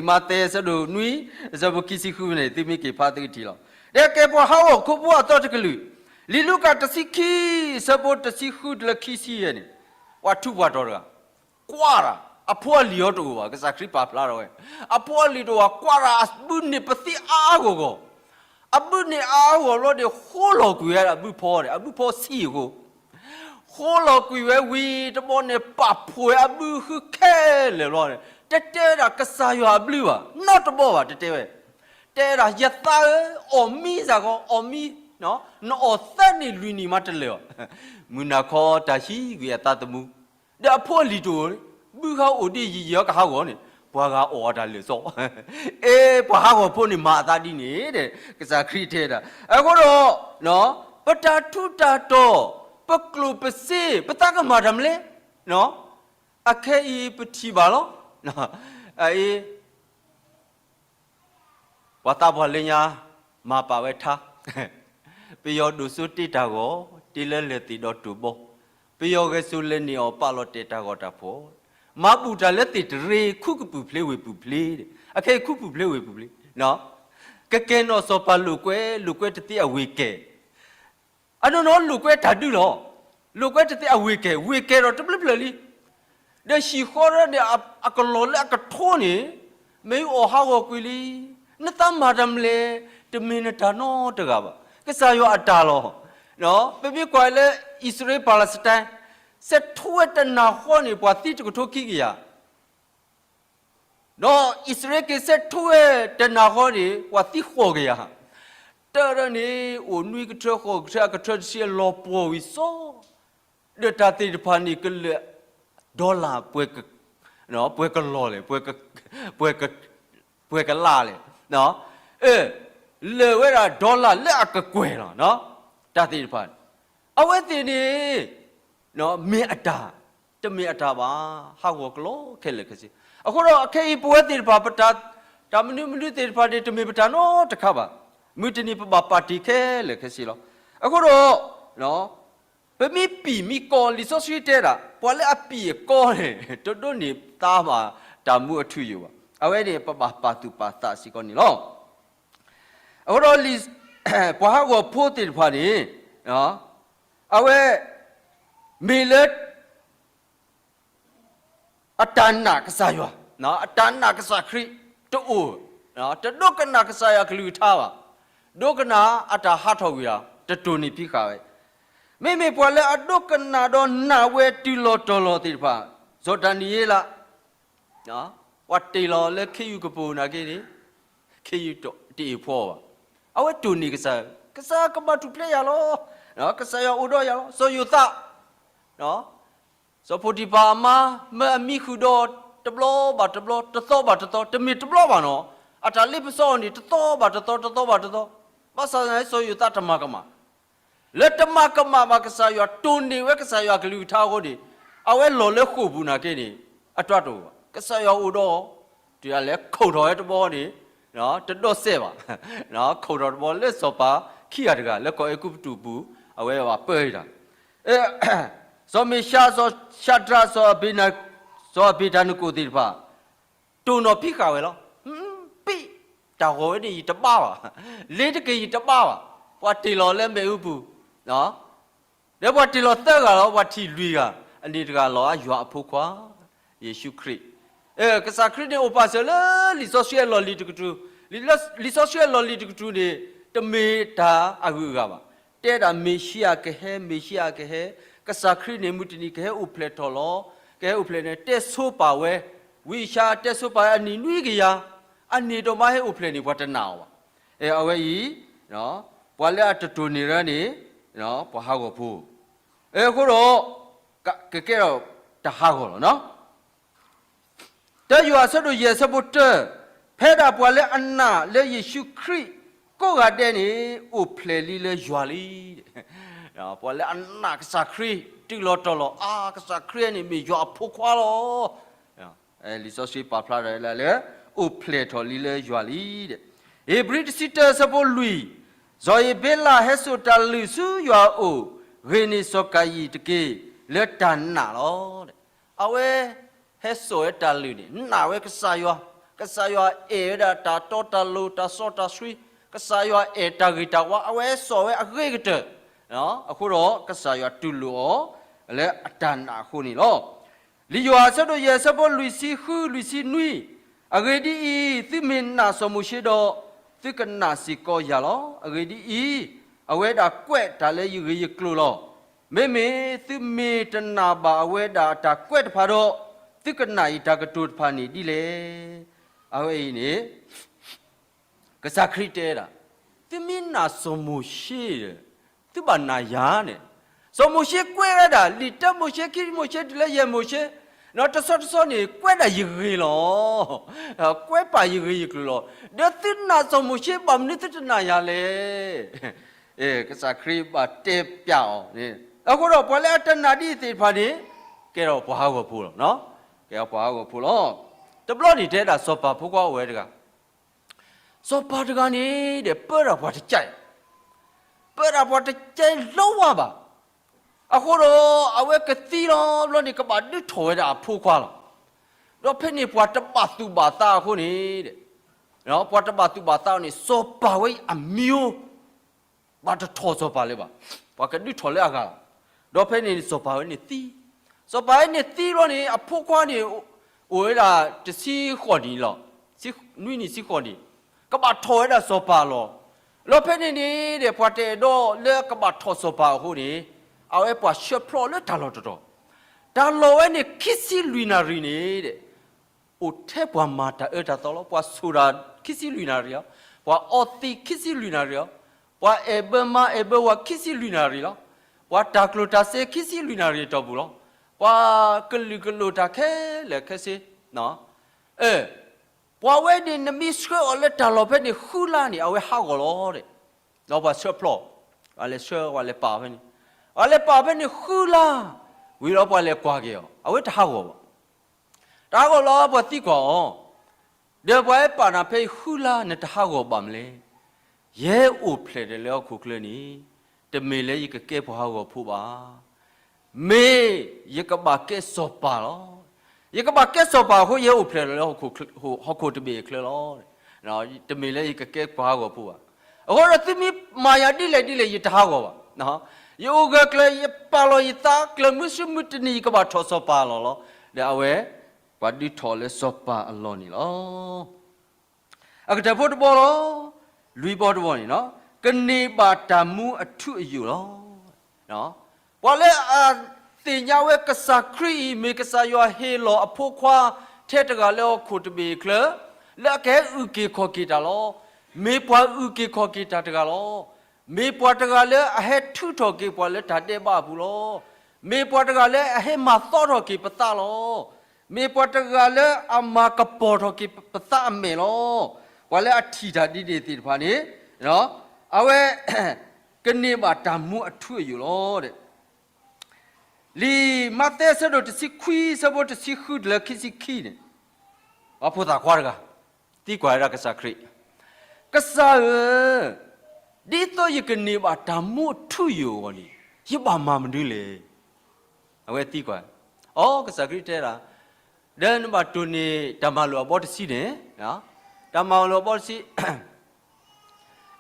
မးသဲ အဆၢဒိၣ်နွံ အဆၢဖိခံဆံဃုန့ၣ် သုမ့ၢ်က့ၤဖးသုကထံၣ်လီၤ. ဒီးကဲပှၤဟးဂီၤခိၣ်ဖိအသီတကလုာ်, လံာ်လူၤကၣ်တဆံခံ အဆၢဖိတဆံဃုတုၤလၢခံဆံယဲၢ်န့ၣ်, ပှၤထူးပှၤတီၤတဂၤ, ကွၢ်တၢ်, အဖိအလံၤအီၤတအိၣ်ဘၣ်, ကစၢ်ခရံာ်ပာ်ဖျါထီၣ်ဝဲ, အဖိအလံၤတအိၣ်ဘၣ်, ကွၢ်တၢ် အဘုန့ၢ်ပသံအါအါဂီၢ်ဂီၢ်, အဘုန့ၢ်အါအါဂီၢ်ဘျီဒီး ဃိလီၤကွံာ်ဝဲဒၣ်အဘုဖီဒီး အဘုဖီဆံးအဃိ ဃိလီၤကွံာ်ဝဲဝံၤတဘျီန့ၣ် ပာ်ဖှိၣ်ဝဲအဘုဟုခဲလၢာ်ဘျီန့ၣ် တတဲဝဲဒၣ်ကစၢ်ယွၤအဘျုးဘၣ်, နီတဘီဘၣ် တတဲဝဲ, တဲဝဲဒၣ် ယသးဧၢ, အီၣ်မံစ့ၢ်ကီး, အီၣ်မံ, နအီၣ်သၢနံၣ်လွံၢ်နံၣ်မးတလၢာ်ဘၣ်. မုၢ်နၤခီတၢ်ဟံးကွံာ်အသးသမူ, ဒီးအဖိအလံၤတအိၣ်, ဘုဃုအိၣ်ဒ်ယံာ်ယံာ်အီၤကဟးဂီၤန့ၣ် ပှၤဂၤအီၣ်အတၢ်လၢာ်စီ, အဲ ပှၤဟးဂီၤဖိန့ၣ်မၤအသးဒ်န့ၣ်ဒီး ကစၢ်ခရံာ်တဲဒၣ်. အဃိဒီး ပတၢ်ထူးတၢ်တီၤ, ပကျိၣ်ပစ့, ပသးကမၤတၢ်မနုၤလဲၣ်, အခဲအံၤပထံၣ်ဘၣ်လီၤ. အအံၤ ပှၤသးပှၢ်လၢညါ မၤပာ်ဝဲထါ, ပယီၤဒိၣ်စိတ့တၢ်ဂီၤ, တ့လၢလၢၢ်သ့ၣ်ဒီးတိၢ်ဘီ, ပယီၤဂဲၤစိလဲၤန့ၢ်အီၤပာ်လီၤတဲာ်တၢ်ဂီၤတၢ်ဖီၣ်, မၤဘူၣ်တၢ်လၢသ့ၣ်တရ့ ခူကပုာ်ဖျ့ဝ့ၢ်ပုာ်ဖျ့, အခဲအံၤခူကပုာ်ဖျ့ဝ့ၢ်ပုာ်ဖျ့, ကကဲၤနီၣ်စီၤပၤလိာ်ကွဲ, လိာ်ကွဲတသ့အဝ့ၢ်ကဲၤ အနီၢ်နီၢ်လိာ်ကွဲတၢ်ဒုလီၤ. လိာ်ကွဲတသ့အဝ့ၢ်ကဲၤ, ဝ့ၢ်ကဲၤဒီးတဘျုးဖျၢၣ်လံ. ဒီးဟံၣ်ဃီဒီးန့ၣ် အကလီၢ်လၢအကထိန့ၣ် မ့ၢ်အီၣ်ဟးဂီၤကွံာ်လံ. နသးမၤတၢ်မနုၤလဲၣ်, တမ့ၢ်နတၢ်နီတဂၤဘၣ်. ကစၢ်ယွၤအတၢ်လီၤ. ပမ့ၢ်ကွၢ်လၢ အံၣ်စရ့လး Palestine စဲးထိဝဲတနၤဃီန့ၣ် ပှၤသံတကထိခံကယၤ, ဒီးအံၣ်စရ့လးက့ၤစဲးထိဝဲတနၤဃီန့ၣ် ပှၤသံဃိးကယၤ, တၢ်ဒၣ်န့ၣ် အိၣ်နွံကထၢဃိးကထၢအကထၢတဆံအလီၤပှီၢ်ဝံၤစီ, ဒီးတၢ်သ့ၣ်တဖၣ်န့ၣ် ကလၢာ် dollar ပှဲၤကလီၤလဲၣ်, ပှဲၤကလးလဲၣ်, လၢာ်ဝဲဒၣ် dollar လၢအကကွဲၢ်လီၤ, တၢ်သ့ၣ်တဖၣ်န့ၣ် အဝဲသ့ၣ်န့ၣ် မ့ၢ်အတၢ်, တမ့ၢ်အတၢ်ဘၣ်, ဟးဂီၤကလီခဲလၢာ်ခဲဆ့. အဃိဒီးအခဲအံၤပဝဲသ့ၣ်တဖၣ် ပတၢ်, တၢ်မနုၤမနုၤသ့ၣ်တဖၣ်န့ၣ် တမ့ၢ်ပတၢ်နီတခါဘၣ်. မုၢ်တနံၤပဘၣ်ပာ်တ့ၢ်ခဲလၢာ်ခဲဆ့လီၤ. အဃိဒီး ပမ့ၢ်ပံာ်မ့ၢ်ကီ လံာ်စီဆှံတဲဒၣ် ပှၤလၢအပံာ်အကီန့ၣ် တဒိးန့ၢ်သါဘၣ်တၢ်မူအထူအယိာ်ဘၣ်. အဝဲန့ၣ် ပဘၣ်ပာ်သူၣ်ပာ်သးစ့ၢ်ကီးန့ၣ်လီၤ. အဃိဒီး ပှၤဟးဂီၤဖိသ့ၣ်တဖၣ်န့ၣ် အဝဲ မ့ၢ်လၢ အတၢ်နာ်ကစၢ်ယွၤ, အတၢ်နာ်ကစၢ်ခရံာ်တအိၣ်, တဒိကနၣ်ကစၢ်ယွၤကလုၢ်ကထါဘၣ်, ဒိကနၣ်အတၢ်ဟးထီၣ်ကွံာ်ဒီး တတိၢ်နီၣ်ဖံးဃာ်ဝဲ. မ့မ့ၢ်ပှၤလၢအဒိကနၣ်ဒီးနာ်ဝဲတုၤလီၤတီၤလီၤသ့ၣ်တဖၣ်, စီၤဒၤနံးယ့လး ပှၤတ့ၢ်လီၤလၢခ့ယုၢ်ကပိာ်နာ်က့န့ၣ်, ခ့ယုၢ်တအ့ၣ်ဖှီဘၣ်. အဝဲတိၢ်နီၣ်ကစၢ်, ကစၢ်ကဘၣ်ထူၣ်ဖျဲးယၤလီၤ. ကစၢ်ယွၤအိၣ်ဒီးယၤလီၤ. စီၤယိၤသး, စီၤဖိတံၤဖၣ်အမါ မၢအမံဃုာ်ဒီးတဘျီဘၣ်တဘျီ, တသီဘၣ်တသီ, တမ့ၢ်တဘျီဘၣ်နီၤ. အတၢ်လ့ပစီအီၤန့ၣ် တသီဘၣ်တသီ, တသီဘၣ်တသီ, ဘၣ်ဆၣ်သနာ်က့ စီၤယိၤသးတမၤကမၣ် လၢတမၤကမၣ်ဘၣ်ကစၢ်ယွၤ, တိၢ်နီၣ်ဝဲကစၢ်ယွၤကလုၢ်ကထါအဃိန့ၣ်, အဝဲလီၤလၢဃိာ်ပူၤနာ်က့န့ၣ်, အတၢ်တအိၣ်ဘၣ်. ကစၢ်ယွၤအိၣ်ဒီး, တုၤလဲၤခိၣ်ထီၣ်ဝဲတဘီန့ၣ်, တဒီးစဲးဘၣ်, ခိၣ်ထီၣ်တဘီလၢစီၤပၤခံဂၤတဂၤ လၢကီၢ်အဲၤကူပတူးပူၤ, အဝဲဘၣ်ပၢတၢ်, စီၤမ့ၤၡး, စီၤၡၤဒြး, စီၤအဘ့းနကိၣ်သ့ၣ်တဖၣ် တိၢ်နီၣ်ဖံးဃာ်ဝဲလီၤ. ပံ, တၢ်ဂီၤဝဲန့ၣ်ယတဘါဘၣ်, လ့ၤတက့ၢ်ယတဘါဘၣ်. ပှၤတ့ၢ်လီၤလၢမ့ၣ်အူပူၤ, ဒီးပှၤတ့ၢ်လီၤသၢဂၤလီၤ, ပှၤထံၣ်လွံၢ်ဂၤ, အန့ၣ်တဂၤလီၤယွၤအဖိခွါ, ယ့ၣ်ၡူးခရံာ်. ကစၢ်ခရံာ်န့ၣ်အိၣ်ပာ်စၢၤလၢလံာ်စီဆှံအလီၢ်လံၤတကတြူၢ်, လံာ်စီဆှံအလီၢ်လံၤတကတြူၢ်န့ၣ်, တမ့ၢ်တၢ်အဂုၤအဂၤဘၣ်. တဲဒၣ်မ့ၤၡံအၤကဟဲ, မ့ၤၡံအၤကဟဲ, ကစၢ်ခရံာ်န့ၣ်မုၢ်တနံၤကဟဲအိၣ်ဖျဲၣ်ထီၣ်လီၤ, ကဟဲအိၣ်ဖျဲၣ်န့ၣ် တဲဆိပာ်ဝဲ, ဝံယၡါယၤတဲဆိပာ်ဝဲအနံၣ်နွံကယၤ, အန့ၣ်ဒီးမ့ၢ်ဟဲအိၣ်ဖျဲၣ်န့ၣ် ပှၤတနာ်အီၤဘၣ်. အဝဲအံၤ, ပှၤလၢအတတိၢ်နီၣ်တဂၤန့ၣ်, ပှၤဟးဂီၤဖိ, အဃိဒီး, ကကဲထီၣ်တၢ်ဟးဂီၤလီၤနီၤ. တၢယိၤဟၣ်အဆၢဒိၣ်ယဲၢ်အဆၢဖိတၢ, ဖဲဒၣ်ပှၤလၢအနာ်လၢယ့ၣ်ၡူးခရံာ်ကိးဂၤဒဲးန့ၣ်, အိၣ်ဖျဲၣ်လံလၢယွၤလံ. ပှၤလၢအနာ်ကစၢ်ခရံာ် တုၤလီၤတီၤလီၤ, အါ, ကစၢ်ခရံာ်န့ၣ်မ့ၢ်ယွၤအဖိခွါလီၤ. လံာ်စီဆှံပာ်ဖျါထီၣ်လၢ အိၣ်ဖျဲၣ်ထီၣ်လံလၢယွၤလံ. ဧ့ၤဘြံၤတဆံတၢအဆၢဖိလွံၢ်, စီၤဧ့ၤဘ့လးဟဲစိာ်တၢ်လုၢ်ဆူယွၤအအိၣ်, ဂ့ၤန့ၢ်စီၤကၤယံၣ်တက့ၢ်, လၢတၢ်နာ်လီၤ. အဝဲဟဲစိာ်ဝဲတၢ်လုၢ်န့ၣ် နာ်ဝဲကစၢ်ယွၤ, ကစၢ်ယွၤအဲၣ်ဝဲဒၣ်တၢ်တီတၢ်လိၤ တၢ်စီတၢ်ဆှံ, ကစၢ်ယွၤအဲၣ်တၢ်ဂ့ၤတၢ်ဝါ, အဝဲဟဲစိာ်ဝဲအဂ့ၤကတၢၢ်, အဃိဒီးကစၢ်ယွၤတူၢ်လိာ်အီၤ လၢအတၢ်နာ်အဃိန့ၣ်လီၤ. လံာ်ယိၤဟၣ်အဆၢဒိၣ်ယဲၢ်အဆၢဖိလွံၢ်ဆံဃုလွံၢ်ဆံနွံ, အဂ့ၢ်ဒ်အံၤ, သုမ့ၢ်နာ်စီၤမိၤၡ့ဒီး, သုကနာ်စ့ၢ်ကီးယၤလီၤ. အဂ့ၢ်ဒ်အံၤ, အဝဲဒၣ်ကွဲးတၢ်လၢယဂ့ၢ်ယကျိၤလီၤ. မ့မ့ၢ်သုမ့ၢ်တနာ်ဘၣ်အဝဲဒၣ်အတၢ်ကွဲးတဖၣ်ဒီး, သုကနာ်ယတၢ်ကတိၤတဖၣ်န့ၣ်ဒ်လဲၣ်. အဝဲအံၤန့ၣ် ကစၢ်ခရံာ်တဲဒၣ်, သုမ့ၢ်နာ်စီၤမိၤၡ့ဒီး, သုဘၣ်နာ်ယၤန့ၣ်, စီၤမိၤၡ့ကွဲးဝဲဒၣ် လံာ်တၢမိၤၡ့ ခံမိၤၡ့ တုၤလၢယဲၢ်မိၤၡ့, တဆီတဆီန့ၣ် ကွဲးဒၣ်ယဂ့ၢ်လီၤ. ကွဲးပာ်ယဂ့ၢ်ယကျိၤလီၤ. ဒီးသုနာ်စီၤမိၤၡ့ ဘၣ်မနုၤသုတနာ်ယၤလဲၣ်. ကစၢ်ခရံာ်ဘၣ်တဲပျးအီၤန့ၣ်, အဃိဒီးပှၤလၢအတနာ်ဒ်အံၤသ့ၣ်တဖၣ်န့ၣ်, ကဲထီၣ်ပှၤဟးဂီၤဖိလီၤ. ကဲထီၣ်ပှၤဟးဂီၤဖိလီၤ. တဘျီန့ၣ်တဲဒၣ်စီၤပၤဖိခွါအိၣ်ဝဲတဂၤ စီၤပၤတဂၤန့ၣ်ဒီး ပၢတၢ်ပှၤတကဲ, ပၢတၢ်ပှၤတကဲလီၤဝါဘၣ်. အဃိဒီးအဝဲကသံလီၤဘျီန့ၣ် ကဘၣ်ဒုးထီၣ်ဝဲဒၣ်အဖိခွါလီၤ. ဒီးဖဲန့ၣ်ပှၤတဘၣ်သူၣ်ဘၣ်သးအဃိန့ၣ်, ပှၤတဘၣ်သူၣ်ဘၣ်သးန့ၣ် စီၤပၤဝဲအမံၤ ဘၣ်တထီၣ်စီၤပၤလၢၤဘၣ်. ပှၤကဒုးထီၣ်လၢအဂၤလီၤ. ဒီးဖဲန့ၣ်န့ၣ် စီၤပၤဝဲန့ၣ်သံ, စီၤပၤဝဲန့ၣ်သံဘျီန့ၣ် အဖိခွါန့ၣ် အိၣ်ဝဲဒၣ်တဆံဃိးနံၣ်လီၤ. နွံနံၣ်ဆံဃိးနံၣ်, ကဘၣ်ထီၣ်ဝဲဒၣ်စီၤပၤလီၤ. ဒီးဖဲန့ၣ်န့ၣ်ဒီး ပှၤတအဲၣ်ဒိးလၢကဘၣ်ထီၣ်စီၤပၤအဃိန့ၣ်, အဝဲပှၤဆှၢဖျိးလၢတၢ်လီၢ်တတီၤ, တၢ်လီၢ်ဝဲန့ၣ် ခံဆံလွံၢ်နၣ်ရံၣ်န့ၣ် အိၣ်ထဲပှၤမၤတၢ်အၢတၢ်သီလီၤ. ပှၤဆိၣ်တၢ်ခံဆံလွံၢ်နၣ်ရံၣ်လီၤ. ပှၤအီသံးခံဆံလွံၢ်နၣ်ရံၣ်လီၤ. ပှၤအဲၣ်ဘၢမါအဲၣ်ဘၢဝၤခံဆံလွံၢ်နၣ်ရံၣ်လီၤ. ပှၤတၢ်ကျိၣ်တၢ်စ့ခံဆံလွံၢ်နၣ်ရံၣ်အတီၢ်ပူၤလီၤ. ပှၤကလုာ်ကလိၣ်တၢ်ခဲလၢာ်ခဲဆ့, ပှၤဝဲန့ၣ်နမ့ၢ်ဆှၢအီၤလၢတၢ်လီၢ်ဖဲန့ၣ်ဃုလါန့ၣ် အဝဲဟးဂီၤလီၤဒီး ဒီးပှၤဆှၢဖျိး, ပှၤလဲၤဆှၢ ပှၤလဲၤပာ်ဖဲန့ၣ်, ပှၤလဲၤပာ်ဖဲန့ၣ်ဃုလါ, ဝံၤလီၤပှၤလဲၤကွၢ်က့ၤအီၤ အဝဲတဟးဂီၤဘၣ်. တဟးဂီၤလီၤ ပှၤသံကွၢ်အီၤ, ဒီးပှၤဟဲပာ်နၤဖဲအံၤဃုလါ နတဟးဂီၤဘၣ်မလဲၣ်. ယဟဲအိၣ်ဖျဲၣ်ဒီးလၢဟီၣ်ခိၣ်ချၢန့ၣ် တမ့ၢ်လၢယကကဲပှၤဟးဂီၤဖိဘၣ်. မ့ၢ်ယကဘၣ်ကဲစီၤပၤလီၤ. ယကဘၣ်ကဲစီၤပၤအဃိ ယဟဲအိၣ်ဖျဲၣ်ဒီးလၢ ဟီၣ်ခိၣ်တဘ့ၣ်အချၢလီၤ. တမ့ၢ်လၢယကကဲပှၤဟးဂီၤဖိဘၣ်. အဃိဒီးသုမ့ၢ်မၤယၤဒ်လဲၣ်ဒ်လဲၣ် ယတဟးဂီၤဘၣ်. ယအိၣ်ဂၢၢ်ကျၢၤ ယပာ်လီၤယသးကျၢၤ မုၢ်ဆူမုၢ်တနံၤ ယကဘၣ်ထီၣ်စီၤပၤအလီၢ်လီၤ. ဒီးအဝဲ ပှၤဒုးထီၣ်လၢစီၤပၤအလီၢ်န့ၣ်လီၤ. အကတၢၢ်ဖိတဘီလီၤ. လွံၢ်ဘီတဘီန့ၣ်, ကန့ၢ်ဘၣ်တၢ်မူအထူအယိာ်လီၤ. ပှၤလၢအသ့ၣ်ညါဝဲကစၢ်ခရံာ်အံၤ မ့ၢ်ကစၢ်ယွၤဟ့ၣ်လီၤအဖိခွါထဲတဂၤလၢဟီၣ်ခိၣ်တဘ့ၣ်အချၢ, လၢအကဟဲအုၣ်က့ၤခီၣ်က့ၤတၢ်လီၤ. မ့ၢ်ပှၤအုၣ်က့ၤခီၣ်က့ၤတၢ်တဂၤလီၤ. မ့ၢ်ပှၤတဂၤလၢအဟဲထုးထီၣ်က့ၤပှၤလၢတၢ်ဒဲးဘးအပူၤလီၤ. မ့ၢ်ပှၤတဂၤလၢအဟဲမၤသီထီၣ်က့ၤပသးလီၤ. မ့ၢ်ပှၤတဂၤလၢအမၤကပီၤထီၣ်က့ၤပသးအမဲာ်လီၤ. ပှၤလၢအထံၣ်တၢ်ဒ်န့ၣ်သ့ၣ်တဖၣ်န့ၣ်, အဝဲ ကန့ၢ်ဘၣ်တၢ်မူအထူအယိာ်လီၤ. လံာ်မးသဲအဆၢဒိၣ်တဆံခွံ အဆၢဖိတဆံဃုတုၤလၢခံဆံခံန့ၣ်, ပှၤဖိသၣ်ခွါတဂၤ သံကွၢ်ဝဲဒၣ်ကစၢ်ခရံာ်, ကစၢ်ဧၢ, ဒ်သိးယကန့ၢ်ဘၣ်တၢ်မူအထူအယိာ်အဂီၢ်န့ၣ် ယဘၣ်မၤမနုၤလဲၣ်. အဝဲသံကွၢ်, အိ ကစၢ်ခရံာ်တဲဒၣ်, ဒီးနဘၣ်တိၢ်န့ၢ်တၢ်မၤလိာ်အဘီတဆံန့ၣ်, တၢ်မၤလိာ်အဘီတဆံ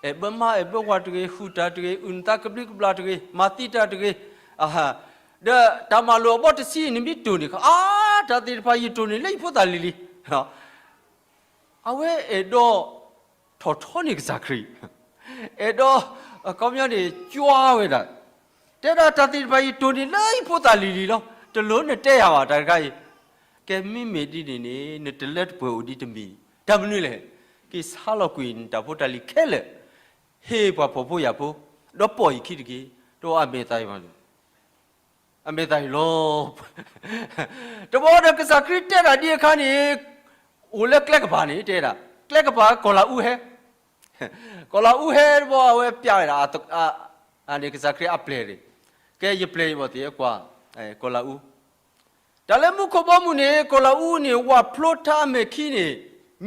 အဲၣ်ဘၢမါအဲၣ်ဘၢဝၤတဂ့ၤ, ဃုတၢ်တဂ့ၤ, အုၣ်နသးကဘျံးကဘျၣ်တဂ့ၤ, မၤသံတၢ်တဂ့ၤ, ဒီးတၢ်မၤလိာ်အဘီတဆံ နမ့ၢ်တိၢ်န့ၢ်ခါ, အါ တၢ်သ့ၣ်တဖၣ်ယတိၢ်န့ၢ်လၢယဖိသၣ်လံၤလံၤ. အဝဲအဲၣ်ဒိးထီၣ်ထီန့ၢ်ကစၢ်ခရံာ်, အဲၣ်ဒိး အခီပညီန့ၣ် ကွၢ်ဝဲဒၣ်, တဲဒၣ်တၢ်သ့ၣ်တဖၣ်ယတိၢ်န့ၢ်လၢယဖိသၣ်လံၤလံၤလီၤ, တလိၣ်နတဲယၤဘၣ်တၢ်တခါအံၤ. ကဲမ့မ့ၢ်ဒ်န့ၣ်န့ၣ် နတလၢတပှဲၤအိၣ်ဒံးတမံၤ, တၢ်မနုၤလဲၣ်, က့ၤဆါလီၤကွံာ်နတၢ်ဖိတၢ်လံၤခဲလၢာ်, ဟ့ၣ်ပှၤဖှီၣ်ဖိယာ်ဖိ, ဒီးပိာ်ယခံတက့ၢ်, တအိၣ်အမဲာ်သးအံၤဘၣ်န့ၣ် အမဲာ်သးအံၤလီၤ. တဘျီဒီးကစၢ်ခရံာ်တဲဒၣ်ဒ်အခါန့ၣ်, အိၣ်လၢကျဲကပၤန့ၣ် တဲဒၣ်, ကျဲကပၤကီၢ်လၤအူဟဲ, ကီၢ်လၤအူဟဲတဘျီ အဝဲပျးဝဲဒၣ်, န့ၣ်ကစၢ်ခရံာ်အပျဲၢ်န့ၣ်, ကဲယပျဲၢ်အံၤဘၣ်သ့ၣ်အကွၢ်, ကီၢ်လၤအူ တၢ်လၢမူခိၣ်ဘီမုၢ်န့ၣ် ကီၢ်လၤအူန့ၣ် ဝၣ်ဖျိထါအမဲာ်ခံန့ၣ်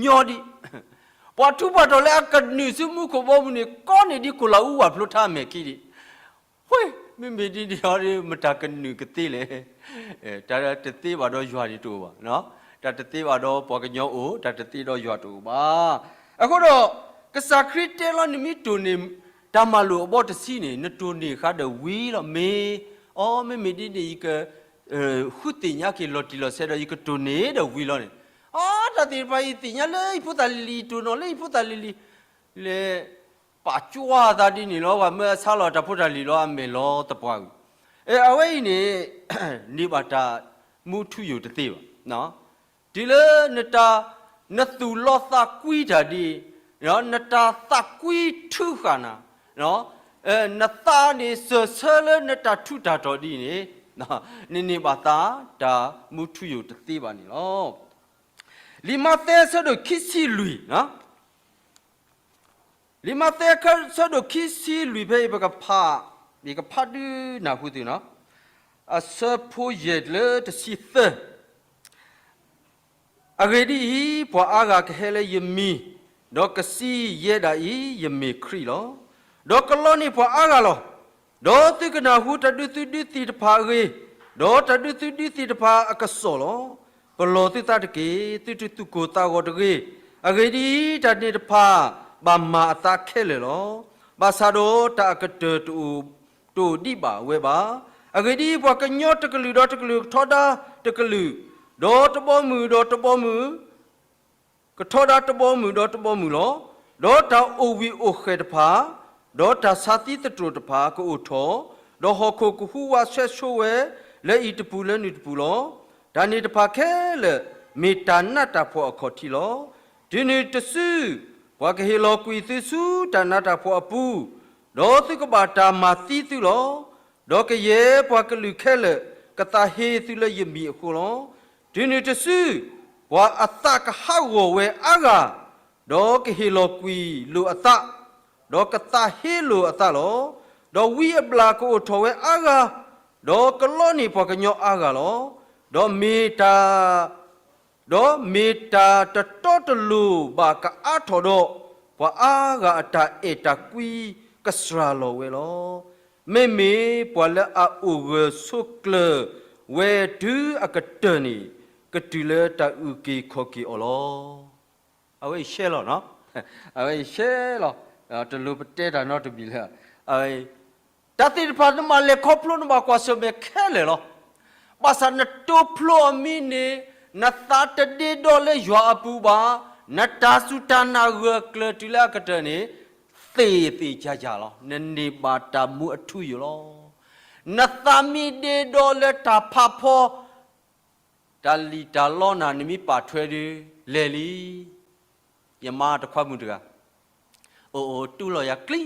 ညီဒံး, ပှၤထူးပှၤတီၤလၢအကနုာ်ဆူမူခိၣ်ဘီမုၢ်န့ၣ် ကီန့ၢ်ဒံးကီၢ်လၤအူဝၣ်ဖျိထါအမဲာ်ခံဒံး. ဝဲ, မ့မ့ၢ်ဒ်န့ၣ်အီၤဒီး မတၤကနုာ်ကသ့လဲၣ်. တၢ်တသ့ဘၣ်ဒီးယွၤန့ၣ်တအိၣ်ဘၣ်, တၢ်တသ့ဘၣ်ဒီးပှၤကညီအိၣ်, တၢ်တသ့ဒီးယွၤတအိၣ်ဘၣ်. အဃိဒီး ကစၢ်ခရံာ်တဲလီၤ နမ့ၢ်တိၢ်န့ၢ် တၢ်မၤလိာ်အဘီတဆံန့ၣ် နတိၢ်န့ၢ်ဃါဒီးဝံၤလီၤ. မ့ၢ်, အိ မ့မ့ၢ်ဒ်န့ၣ် ယက ဃုသ့ၣ်ညါက့ၤလီၤတံၢ်လီၤဆဲးဒီး ယကတိၢ်န့ၢ်ဒီးဝံၤလီၤန့ၣ်, အါ တၢ်သ့ၣ်တဖၣ်အံၤသ့ၣ်ညါလၢယဖိသၣ်လံၤလံၤ, တိၢ်နီၣ်လၢယဖိသၣ်လံၤလံၤ, လဲၤ ပာ်ကွၢ်သးဒ်န့ၣ်လီၤ. ပှၤမၢအဆါလီၤတၢ်ဖိတၢ်လံၤလီၤ အမဲာ်လီၤသပှၢ်ကွံာ်. အဝဲအံၤန့ၣ် န့ၢ်ဘၣ်တၢ်မူထူယိာ်တသ့ဘၣ်. တုၤလၢနတၢ်, နသူၣ်လီသးကွံတၢ်ဒ်အံၤ, နတၢ်သးကွံထုဃာ်နၤ, နသးန့ၣ်စၢၢ်ဆၢလၢနတၢ်ထူးတၢ်တီၤဒ်အံၤန့ၣ်, နန့ၢ်ဘၣ်သးတၢ်မူထူယိာ်တသ့ဘၣ်န့ၣ်လီၤ. လံာ်မးသဲအဆၢဒိၣ်ခံဆံလွံၢ်, လံာ်မးသဲအဆၢဒိၣ်ခံဆံလွံၢ်ဖဲအံၤ ပကဖး, ယကဖးဒုးနၢ်ဟူသုနီၤ, အဆၢဖိယဲၢ်လၢတဆံသၢ အဂ့ၢ်ဒ်အံၤ, ပှၤအါဂၤကဟဲလၢယမံၤ, ဒီးကစံးယဲဒၣ်အံၤ, ယမ့ၢ်ခရံာ်လီၤ. ဒီးကလီန့ၢ်ပှၤအါဂၤလီၤ. ဒီးသုကနၢ်ဟူတၢ်ဒုးသုးဒုးသံၣ်တဖၣ်အဂ့ၢ်, ဒီးတၢ်ဒုးသုးဒုးသံၣ်တဖၣ်အကစီၣ်လီၤ. ပလီၢ်သုသးတက့ၢ်. သုတသူၣ်ကိၢ်သးဂီၤတဂ့ၤ. အဂ့ၢ်ဒ်အံၤ, တၢ်န့ၣ်တဖၣ်ဘၣ်မၤအသးခဲလၢာ်လီၤ. ဘၣ်ဆၣ်ဒီးတၢ်အကတၢၢ်တအိၣ်, တအိၣ်ဒံးဘၣ်ဝဲဘၣ်. အဂ့ၢ်ဒ်အံၤ, ပှၤကညီတကလုာ်ဒီးတကလုာ်, ကထီဒါတကလုာ်, ဒီးတဘီမုၢ်ဒီးတဘီမုၢ်, ကထီဒါတဘီမုၢ်ဒီးတဘီမုၢ်လီၤ. ဒီးတၢ်အိၣ်ဘှံးအိၣ်ဃဲၢ်တဖၣ်, ဒီးတၢ်ဆါသံသတြိာ်တဖၣ်ကအိၣ်ထီၣ်, ဒီးဟီၣ်ခိၣ်ကဟူးဝးဆှဲဆိဝဲ, လၢအံၤတပူၤလၢနုၤတပူၤလီၤ. တၢ်န့ၣ်တဖၣ်ခဲလၢာ် မ့ၢ်တၢ်နးတၢ်ဖှီၣ်အခီၣ်ထံးလီၤ. တုၤနုၤတစု ပှၤကဟ့ၣ်လီၤကွံာ်သုဆူတၢ်နးတၢ်ဖှီၣ်အပူၤ, ဒီးသုကဘၣ်တၢ်မၤသံသုလီၤ. ဒီးကယဲၢ်ပှၤကလုာ်ခဲလၢာ် ကသးဟ့သုလၢယမံၤအဃိလီၤ. တုၤနုၤတစု ပှၤအသးကဟးဂီၤဝဲအါဂၤ, ဒီးကဟ့ၣ်လီၤကွံာ်လိာ်အသး, ဒီးကသးဟ့လိာ်အသးလီၤ. ဒီးဝံအဘျၣ်ကအိၣ်ထီၣ်ဝဲအါဂၤ, ဒီးကလီန့ၢ်ပှၤကညီအါဂၤလီၤ. ဒီးမ့ၢ်တၢ် ဒီးမ့ၢ်တၢ်တတီတလိၤဘၣ်ကအါထီၣ်ဒီး, ပှၤအါဂၤအတၢ်အဲၣ်တၢ်ကွံကစှၤလီၤဝဲလီၤ. မ့မ့ၢ်ပှၤလၢအအိၣ်ဂၢၢ်ဆိးကျၢၤဝဲတုၤအကတၢၢ်န့ၣ်, ကတုၤလၢတၢ်အုၣ်က့ၤခီၣ်က့ၤအီၤလီၤ. အဝဲအံၤရှဲလီၤ, အဝဲအံၤရှဲလီၤ, တလိၣ်ပတဲတၢ်နီတမံၤလၢ တၢ်သ့ၣ်တဖၣ် နဘၣ်လဲၤခီဖျိနဘၣ်ကွၢ်ဆၢၣ်မဲာ်ခဲလၢာ်လီၤ. ဘၣ်ဆၣ်နတိဖျိအမံၤန့ၣ်, နသးတဒ့ဒီလၢယွၤအပူၤဘၣ်, နတၢ်စူၢ်တၢ်နာ်ဂၢၢ်ကျၢၤတုၤလၢအကတၢၢ်န့ၣ်, သ့ၣ်သ့ၣ်ယၤယၤလီၤ. နန့ၢ်ဘၣ်တၢ်မူအထူအယိာ်လီၤ. နသးမ့ၢ်ဒ့ဒီလၢတၢ်ဖးဖီ တၢ်လံၣ်တၢ်လီနၤ နမ့ၢ်ပာ်ထွဲဒီး လဲၤလံ. ယမါတခွါမုၣ်တဂၤ, အိၣ်အိၣ်တူၢ်လီၤယၤကျံ,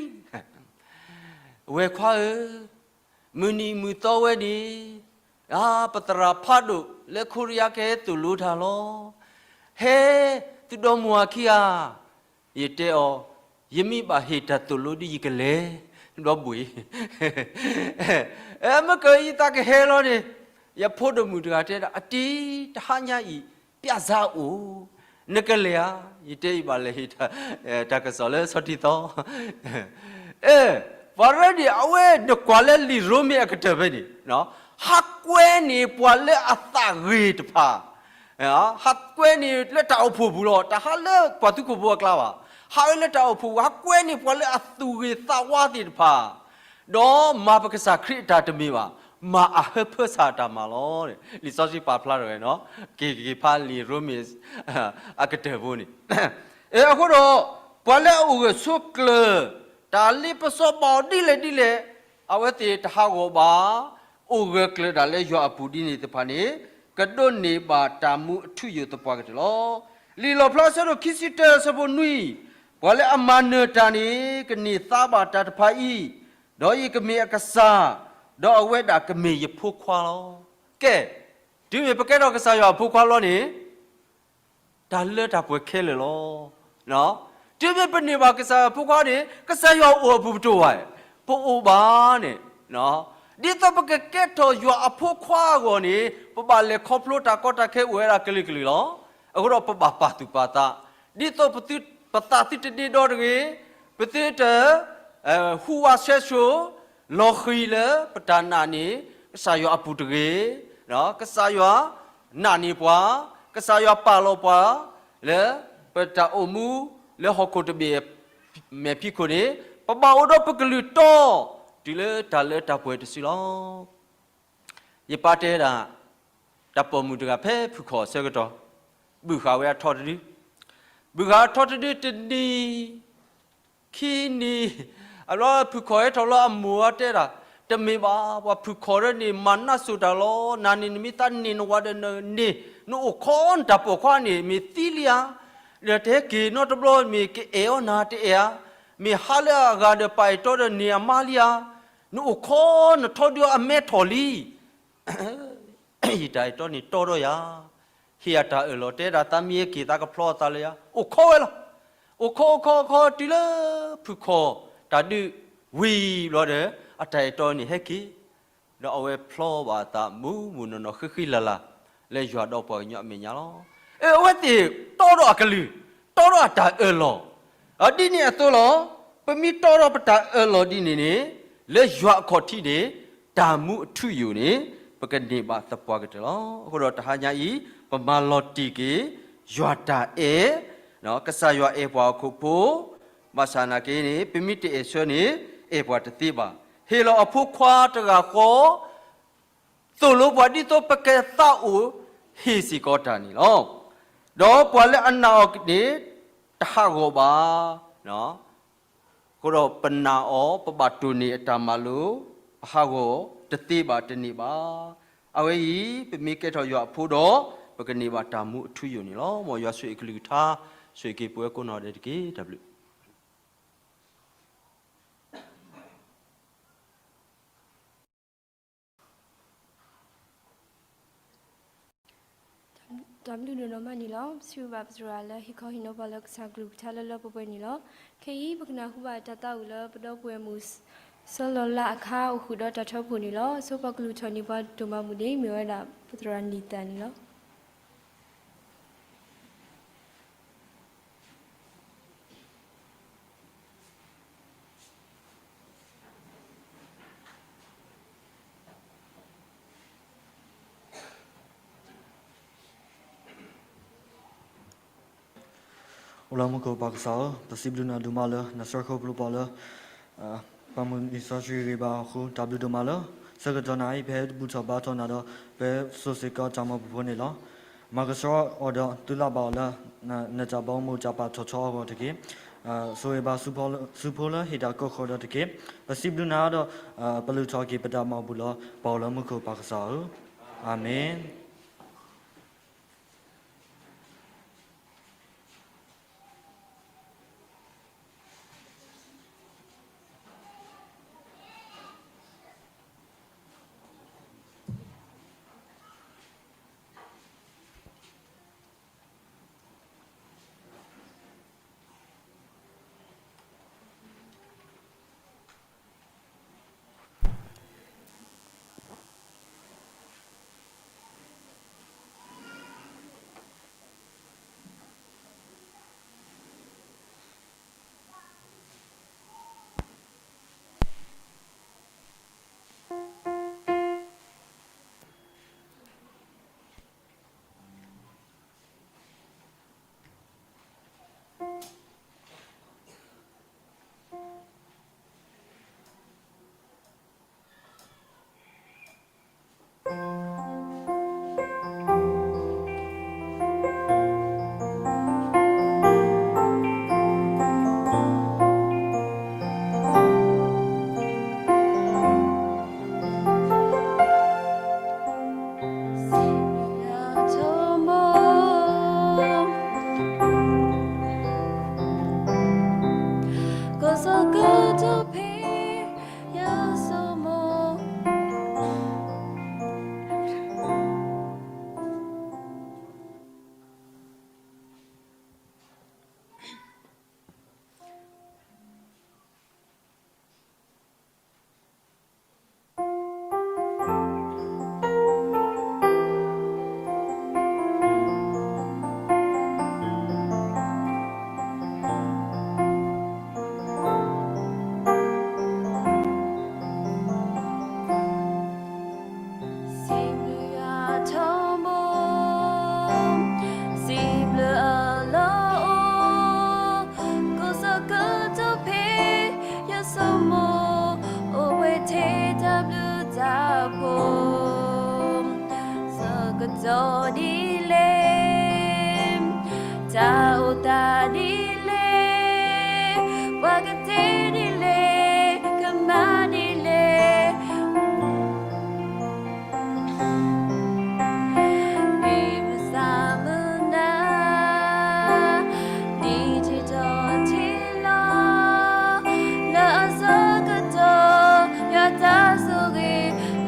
ဝဲၢ်ခွါဧၢ, မုၢ်နံၤမုၢ်သီဝဲန့ၣ်, အါ ပသရၣ်ဖးဒိၣ်လၢခိရံယါကဟဲသိၣ်လိတၢ်လီၤ. ဟဲ, သုဒီမိၢ်အခံဂၤ, ယတဲအီၤ, ယမ့ၢ်ဘၣ်ဟ့ၣ်တၢ်သိၣ်လိဒီးယကလဲၤ, ဒီဘှံး မ့ၢ်ကယသးကဟဲလီၤန့ၣ်, ယဖိဒိၣ်မုၣ်တဂၤတဲဒၣ် အတံၤ တဟါညါအံၤ ပျၢ်စၢ်အိၣ်, နကလဲၤဧါ. ယတဲယဘၣ်လဲၤဟ့ၣ် တၢ်ကစီၣ်လၢဆီထံသီ အဲ, ပှၤရၢန့ၣ် အဝဲနကွၢ်လၢလံာ်ရိမ့ၤအကတၢၢ်ဖဲန့ၣ်, ဟးကွဲန့ၢ်ပှၤလၢအသးဂ့ၤတဖၣ်, ဟးကွဲန့ၢ်လၢတၢ်အိၣ်ဖှိၣ်ပူၤလီၤ. တဟးလၢပှၤသူခိၣ်ဖိအကျါဘၣ်. ဟးဝဲလၢတၢ်အိၣ်ဖှိၣ်ပူၤ ဟးကွဲန့ၢ်ပှၤလၢအသူၣ်ဂ့ၤသးဝါသ့ၣ်တဖၣ်, ဒီးမၤပကစၢ်ခရံာ်အတၢ်တမ့ၢ်ဘၣ်, မၤအဟၢဖၢဆၣ်အတၢ်မၤလီၤ. လံာ်စီဆှံပာ်ဖျါထီၣ်ဝဲနီၤ, က့ၤက့ၤဖးလံာ်ရိမ့ၤ အကတၢၢ်ဖိန့ၣ်, အဃိဒီး ပှၤလၢအအိၣ်ဂၢၢ်ဆိးကျၢၤ, တၢ်လ့ပစီဘၣ်အီၤဒ်လဲၣ်ဒ်လဲၣ်, အဝဲသ့ၣ်တဟးဂီၤဘၣ်, အိၣ်ဂၢၢ်ကျၢၤဒၣ်လၢယွၤအပူၤဒ်န့ၣ်သ့ၣ်တဖၣ်န့ၣ်, ကဒိးန့ၢ်ဘၣ်တၢ်မူအထူအယိာ်သပှၢ်ကတၢၢ်လီၤ. လံာ်လီၣ်ဖျါအဆၢဒိၣ်ခံဆံတၢအဆၢဖိနွံ, ပှၤလၢအမၤနၢၤတၢ်န့ၣ် ကန့ၢ်သါဘၣ်တၢ်တဖၣ်အံၤ, ဒီးယကမ့ၢ်အကစၢ်, ဒီးအဝဲဒၣ်ကမ့ၢ်ယဖိခွါလီၤ. ကဲ, တုၤမ့ၢ်ပကဲထီၣ်ကစၢ်ယွၤအဖိခွါလီၤန့ၣ် တၢ်လၢတၢ်ပှဲၤခဲလၢာ်လီၤ. တုၤမ့ၢ်ပန့ၢ်ဘၣ်ကစၢ်ယွၤအဖိခွါန့ၣ် ကစၢ်ယွၤအိၣ်အပူၤပတအိၣ်ဘၣ်, ပအိၣ်ဘၣ်န့ၣ်, ဒ်သိးပကကဲထီၣ်ယွၤအဖိခွါအဂီၢ်န့ၣ် ပဘၣ်လဲၤခီဖျိတၢ်ကီတၢ်ခဲအိၣ်ဝဲဒၣ်ကလုာ်ကလုာ်လီၤ. အဃိဒီးပဘၣ်ပာ်သူၣ်ပာ်သး, ဒ်သိးပသးသုတဒ့ဒီတဂ့ၤ, ပသုတ ဟူးဝးဆဲးဆှိး လီၤဃံၤလၢပတၢ်နာ်န့ၣ် ကစၢ်ယွၤအပူၤတဂ့ၤ, ကစၢ်ယွၤနာ်န့ၢ်ပှၤ, ကစၢ်ယွၤပာ်လီၤပှၤ လၢပတၢ်အိၣ်မူလၢဟီၣ်ခိၣ်တဘ့ၣ်အမဲာ်ဖံးခိၣ်န့ၣ် ပဘၣ်အိၣ်ဒီးပကလုၢ်တီ တုၤလၢတၢ်လၢတၢ်ပှဲၤတစုလီၤ. ယပၢ်တဲဒၣ် တၢ်ပိာ်မုၣ်တဂၤဖဲဖုၣ်ခီၣ်အဆၢကတီၢ် ဘုၣ်ဃာ်ဝဲအထီတဒု, ဘုၣ်ဃာ်အထီတဒုတနံၤ ခံနံၤ, အဘျီဖုၣ်ခီၣ်ဟဲထီၣ်လီၤအမိၢ်အတဲဒၣ်, တမ့ၢ်ဘၣ် ပှၤဖုၣ်ခီၣ်ဒၣ်န့ၣ် မၤနၢ်စိၤတၢ်လီၤ, နၤန့ၣ် နမ့ၢ်သးန့ၢ်နဝၤဒီးနန့ၢ်, နအိၣ်ခိးနတၢ်ပိာ်ခွါန့ၣ် မ့ၢ်သံလံဧါ, ဒီးတဟဲက့ၤနီတဘျီ မ့ၢ်ကအဲၣ်အီၤနၤတအဲၣ်ဧါ, မ့ၢ်ဟးလၢအဂၤဒီးပာ်အဲၣ်တီဒီးန့ၢ်အမါလံဧါ, နအိၣ်ခိးနထီဒုအီၤအမဲထီၣ်လံ ယတၢ်အဲၣ်တီန့ၣ်တီထီၣ်ယၤ, ဟ့ၣ်ယၤတၢ်အၢၣ်လီၤ တဲဒၣ်သးမ့ၢ်ဟဲက့ၤသးကဖျီအသးလၢယၤ, အိၣ်ခိးဝဲလီၤ. အိၣ်ခိးအိၣ်ခိးအိၣ်ခိးတုၤလၢ ဖုၣ်ခီၣ်တၢ်ဒုးဝံၤဘျီဒီး အတၢ်အဲၣ်တီန့ၣ်ဟဲက့ၤ, ဒီးအဝဲဖျီဘၣ်အသးမုာ်မုာ်နီၢ်နီၢ်ဃံဃံလၤလၤ လၢယွၤဒီးပှၤကညီအမဲာ်ညါလီၤ. အဝဲသ့ၣ် တီထီၣ်အကလုၢ်, တီထီၣ်အတၢ်အၢၣ်လီၤ, ဒ်န့ၣ်အသိးလီၤ. ပမ့ၢ်တီထီၣ်ပတၢ်အၢၣ်လီၤဒ်န့ၣ်န့ၣ် လၢယွၤအခီၣ်ထံးန့ၣ် တၢ်မူအထူအယိာ်န့ၣ် ပကန့ၢ်ဘၣ်သပှၢ်ကတၢၢ်လီၤ. အဃိဒီးတဟါညါအံၤ ပမၤလီၤတံၢ်က့ၤ ယွၤတၢ်အဲၣ်, ကစၢ်ယွၤအဲၣ်ပှၤဟီၣ်ခိၣ်ဖိ, ဘၣ်ဆၣ်နာ်က့န့ၣ် ပမ့ၢ်တအဲၣ်ဆၢန့ၣ် အဲၣ်ပှၤတသ့ဘၣ်. ဟ့ၣ်လီၤအဖိခွါတဂၤဃီ သိၣ်လိပှၤဒ်သိးပကသးအိၣ်ဟ့ၣ်စ့ၢ်ကီးတၢ်န့ၣ်လီၤ. ဒီးပှၤလၢအနာ်အီၤန့ၣ် တဟးဂီၤဘၣ်. အဃိဒီးပနာ်အီၤ ပဘၣ်တိၢ်န့ၢ်အတၢ်မၤလိာ်, ပဟးဂီၤတသ့ဘၣ်တန့ၢ်ဘၣ်. အဝဲအံၤ ပမ့ၢ်ကဲထီၣ်ယွၤအဖိဒီး ပကန့ၢ်ဘၣ်တၢ်မူအထူအယိာ်န့ၣ်လီၤ. မ်ယွၤဆိၣ်ဂ့ၤအကလုၢ်ကထါ, ဆိၣ်ဂ့ၤက့ၤပဝဲကိးနီၢ်ဒဲးတက့ၢ်. တၢ်ဘျုး တၢ်ဘျုးဒိၣ်နီၢ်မးန့ၣ်လီၤ. ပစံးဘျုးဘၣ်ပသရၣ်လၢဟ့ၣ်ခီဟ့ၣ်နီၤပှၤလၢကစၢ်ကလုၢ်ကထါလၢလၢပှဲၤပှဲၤန့ၣ်လီၤ. ခဲအံၤ ပကနၢ်ဟူဘၣ်တၢ်သးဝံၣ်လၢပဒီပုၢ်ဝဲၢ်မုၣ် စီၤလီၤလါအခါ အိၣ်ဃုာ်ဒီးတၢ်ထၢဖှိၣ်န့ၣ်လီၤ. အဆိပှၤကလုၢ်ထီၣ်န့ၢ်ပှၤဒိၣ်မးမုၢ်ဒ့ မ့ၢ်ဝဲဒၣ်ပသရၣ်နံၣ်သၣ်န့ၣ်လီၤ. အိၣ်လၢမူခိၣ်ပၢ်ကစၢ်ဧၢ, ပစံးဘျုးနၤဒိၣ်မးလၢ နဆှၢဃီၤပလိပှၤလၢ ပှၤမုၢ်နံၤစီဆှံဂ့ၤဘၣ်အဃိ တၢ်ဘျုးဒိၣ်မးလၢ ဆၢကတီၢ်နၤအံၤ ပဟဲဘူၣ်ထီၣ်ဘါထီၣ်နၤဒီး ပစိာ်စ့ၢ်ကီးတၢ်မၤပူၤဖိန့ၣ်လီၤ. မၤကဆှီအီၤဒီးသုလၢ်ဘၣ်အီၤလၢ နတၢ်ဘီမုၢ်တၢ်ပာ်ထီၣ်ထီအဂီၢ်တက့ၢ်. ဆိၣ်ဂ့ၤဘၣ်ဆူဖိလၢဟ့ၣ်တၢ်ကိးဃီၤဒီးတက့ၢ်. ပစံးဘျုးနၤဒီး ပလုၢ်ထီၣ်က့ၤပတၢ်မၤပူၤလၢ ပၢ်အိၣ်လၢမူခိၣ်ပၢ်ကစၢ်ဧၢ, အၤမ့ၣ်. Sîblø a thômo, sîblø a lôô, kosôkø tophe, ya somo, owethê tâ blø tâ pô, sôh katô dih lê, tâ ô tâ dih lê, wa katê dih lê, kama dih lê. Bê mv sa mv na, dih thê tôh thê lô, lơ a sôh katô, ya tâ sôh gê,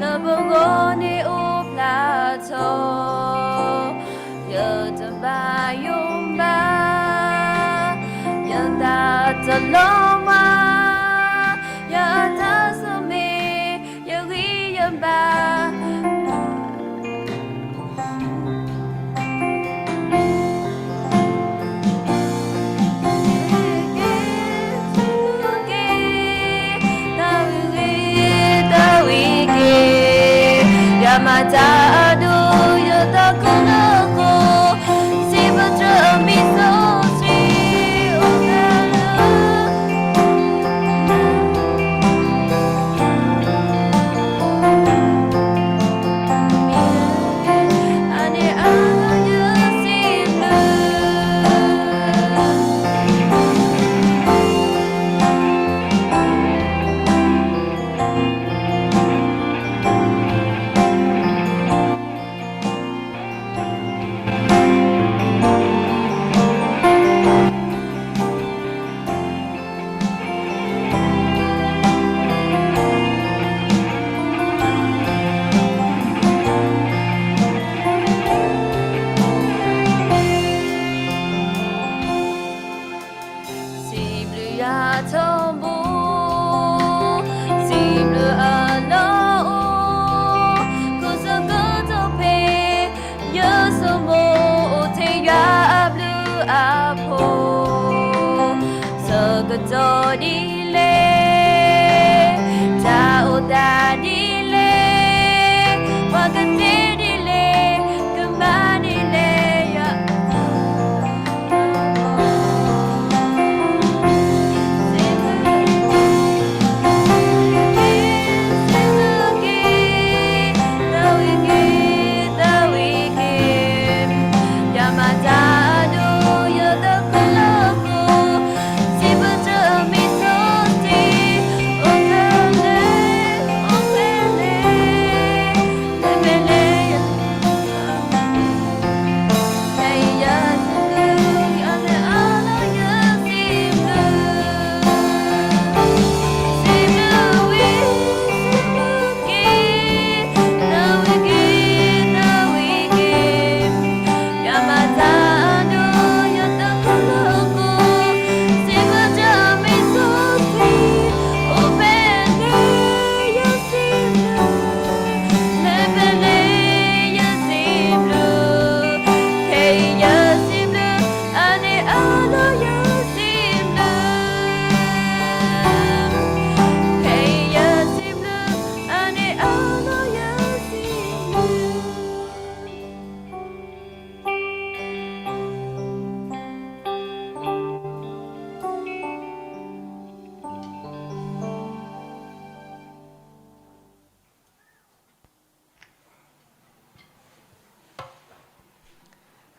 lơ bơ gô nê ô pla thô. Yơ tơm ba yôm ba, yơ ta tơlô ma, yơ ta sô mê, yơ ghi yơ ba. စံးဘျုးယွၤထီဘိ, စံးဘျုးအလီၢ်အိၣ်, ခိၣ်ဆၢကတီၢ်ဖဲ ယဆိမိၣ်အိၣ်ထဲယွၤအဘျုးအဖှိၣ်, ဆၢကတီၢ်ဒ်လဲၣ်, တၢ်အိၣ်သးဒ်လဲၣ်, ပှၤကတဲဒ်လဲၣ်, ကမၤဒ်လဲၣ်, ယွၤ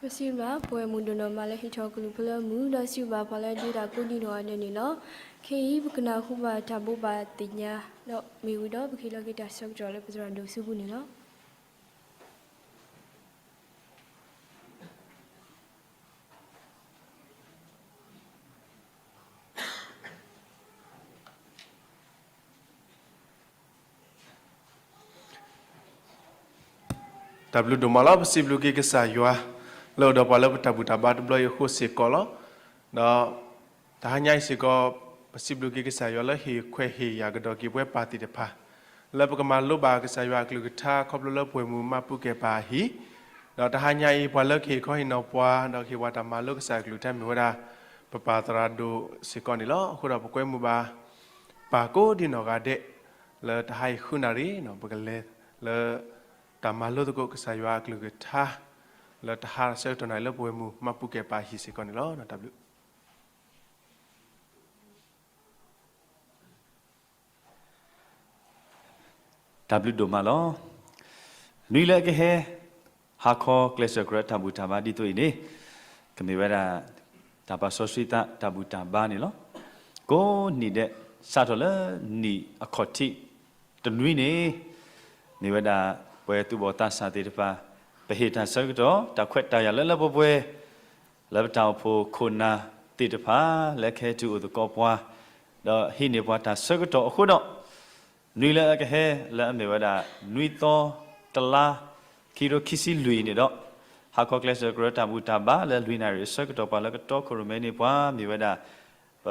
ပစံးဘျုး ပဝဲမုၢ်ဒိၣ်နီၢ်မးလၢဟ့ၣ်ထီၣ်ကလုၢ်ဖဲလၢမုၢ် ဒီးစံးဘျုးပှၤလၢဒုးတၢ်ကိးဒံနီၢ်ဂၤဒဲးန့ၣ်လီၤ. ခဲအံၤပကနၢ်ဟူဘၣ်တၢ်ဘိးဘၣ်သ့ၣ်ညါ ဒီးမ့ၢ်ဝံၤဒီးပကဟ့ၣ်လီၤက့ၤတၢ်ဆၢကတီၢ်လၢပသရၣ်ဒိၣ်စုပူၤန့ၣ်လီၤ. တၢ်ဘျုးဒိၣ်မးလီၤ. ပစံးဘျုးက့ၤကစၢ်ယွၤ လၢအိၣ်ဒီးပှၤလၢပတၢ်ဘူၣ်တၢ်ဘါတဘျီအံၤအဃိစ့ၢ်ကီးလီၤ. ဒီးတဟါညါအံၤစ့ၢ်ကီး ပစံးဘျုးက့ၤကစၢ်ယွၤလၢဟ့ၣ်ခွဲးဟ့ၣ်ယာ်ကဒီးက့ၤပဝဲပၢ်သ့ၣ်တဖၣ် လၢပကမၤလိဘၣ်ကစၢ်ယွၤအကလုၢ်ကထါ ခီဖျိလၢပှဲၤမုၢ်မၤပူၤကဲၢ်ပၢ်အဟံၣ်, ဒီးတဟါညါအံၤ ပှၤလၢကဟ့ၣ်ခီဟ့ၣ်နီၤပှၤ ဒီးကဟ့ၣ်ပှၤတၢ်မၤလိကစၢ်အကလုၢ်ကထါမ့ၢ်ဝဲဒၣ် ပပၢ်သရၣ်ဒိၣ်စ့ၢ်ကီးန့ၣ်လီၤ. အဃိဒီးပကွဲမုာ်ဘၣ် ပၢ်ကိးဒံနီၢ်ဂၤဒဲး လၢတဟါအံၤဃုနၣ်ရံၣ် ပကလဲၤလၢ တၢ်မၤလိသကိးကစၢ်ယွၤအကလုၢ်ကထါ လၢတဟါဆၢကတီၢ်နၣ်ရံၣ်လၢပှဲၤမုၢ်မၤပူၤကဲၢ်ပၢ်အဟံၣ်စ့ၢ်ကီးန့ၣ်လီၤ. တၢ်ဘျုး တၢ်ဘျုးဒိၣ်မးလီၤ. နွံလၢအကဟဲ ဟါခီကျဲးစၢးကရၢတၢ်ဘူၣ်တၢ်ဘါဒ်သိးအံၤန့ၣ် ကမ့ၢ်ဝဲဒၣ် တၢ်ပာ်စီဆှံသးတၢ်ဘူၣ်တၢ်ဘါန့ၣ်လီၤ. ကိးနံၣ်ဒဲး စးထီၣ်လၢနံၣ်အခီၣ်ထံးတနွံန့ၣ် မ့ၢ်ဝဲဒၣ် ပဝဲသူၣ်ဘီၣ်သးစၢ်သ့ၣ်တဖၣ် ပဟ့ၣ်တၢ်ဆၢကတီၢ် တၢ်ခွဲးတၢ်ယာ်လၢလၢပှဲၤပှဲၤ လၢပတၢ်အိၣ်ဖှိၣ်ခိၣ်နၢ်သ့ၣ်တဖၣ် လၢကဟဲတုၤအိၣ်သကိးပှၤ ဒီးဟံးန့ၢ်ပှၤတၢ်ဆၢကတီၢ်အဃိဒီး နွံလၢအကဟဲ လၢအမ့ၢ်ဝဲဒၣ် နွံသီတလါ ခံကထိခံဆံလွံၢ်အံၤန့ၣ်ဒီး ဟါခီကျဲးစၢးကရၢတၢ်ဘူၣ်တၢ်ဘါလၢလွံၢ်နၣ်ရံၣ်အဆၢကတီၢ် ပှၤလၢကတီခိၣ်ရိၣ်မဲန့ၢ်ပှၤ မ့ၢ်ဝဲဒၣ် ပ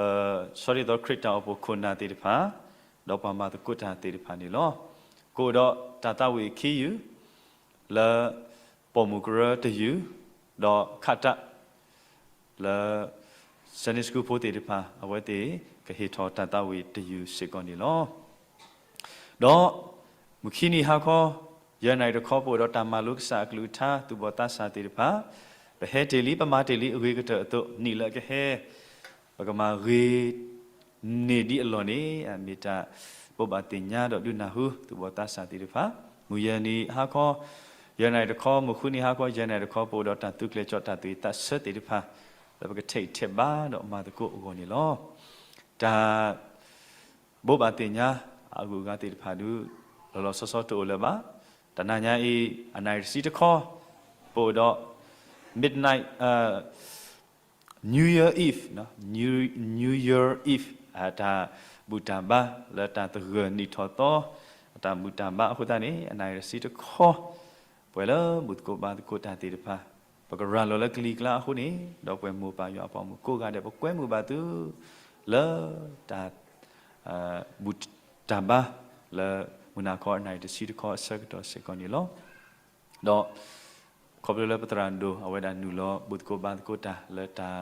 ဆီဒံၣ်သီခရံာ်တၢ်အိၣ်ဖှိၣ်ခိၣ်နၢ်သ့ၣ်တဖၣ် ဒီးပှၤမၤသကိးတၢ်သ့ၣ်တဖၣ်န့ၣ်လီၤ. ကအိၣ်ဒီးတၢ်သးဝံၣ်ခံယုၢ် လၢ ပိာ်မုၣ်ကရၢတယုၢ် ဒီးခးတၢ် လၢ Sunday School ဖိသ့ၣ်တဖၣ် အဝဲသ့ၣ်ကဟ့ၣ်ထီၣ်တၢ်သးဝံၣ်တယုၢ်စ့ၢ်ကီးန့ၣ်လီၤ. ဒီး မုၢ်ခံနံၤဟါခီ ယဲၢ်နၣ်ရံၣ်တခီ ပအိၣ်ဒီးတၢ်မၤလိကစၢ်အကလုၢ်ကထါ သူၣ်ဘီၣ်သးစၢ်သ့ၣ်တဖၣ် ပဟဲတ့ၢ်လံ ပမၤတ့ၢ်လံအဂ့ၤကတၢၢ်အသိး နံၣ်လၢအကဟဲ ပကမၤဂ့ၤ န့ၢ်ဒ်အလီၢ်န့ၣ် အမ့ၢ်တၢ်ဘိးဘၣ်သ့ၣ်ညါဒီးဒုးနၢ်ဟူ သူၣ်ဘီၣ်သးစၢ်သ့ၣ်တဖၣ် မုၢ်ယဲၢ်နံၤဟါခီ ယဲၢ်နၣ်ရံၣ်တခီ မုၢ်ဃုနံၤဟါခီ ယဲၢ်နၣ်ရံၣ်တခီ ပအိၣ်ဒီးတၢ်သူကျဲၤကၠီတၢ်သူၣ်ဝံၣ်သးဆၢသ့ၣ်တဖၣ် လၢပကထဲးထဲးဘၣ်ဒီးမၤသကိးအဂီၢ်န့ၣ်လီၤ. တၢ် ဘိးဘၣ်သ့ၣ်ညါ အဂုၤအဂၤသ့ၣ်တဖၣ်ဒုး လီၤလီၤဆီဆီတအိၣ်လၢၤဘၣ်. တနၤညါအံၤ အနၣ်ရံၣ်တဆံတခီ ပအိၣ်ဒီး midnight, New Year Eve, New Year Eve အတၢ် ဘူၣ်တၢ်ဘါလၢတၢ်သဂၢၢ်နံၣ်ထီၣ်သီ အတၢ်ဘူၣ်တၢ်ဘါအဃိသတးန့ၣ် အနၣ်ရံၣ်တဆံတခီ ပဝဲလၢဘူၣ်သကိးဘါသကိးတၢ်သ့ၣ်တဖၣ် ပကရၤလီၤလၢကလံၤကျါအဃိန့ၣ် ဒီပုၢ်ဝဲၢ်မိၢ်ပၢ်ယွၤအပှၤမုၣ်ကိးဂၤဒဲး ပကွဲမုာ်ဘၣ်သု လၢတၢ် ဘူၣ်တၢ်ဘါ လၢမုၢ်နၤခီအနၣ်ရံၣ်တဆံတခီအဆၢကတီၢ်စ့ၢ်ကီးန့ၣ်လီၤ. ဒီး ခီဖျိလၢပသရၣ်ဒိၣ် အဝဲဒၣ်နုာ်လီၤဘူၣ်သကိးဘါသကိးတၢ်လၢတၢ်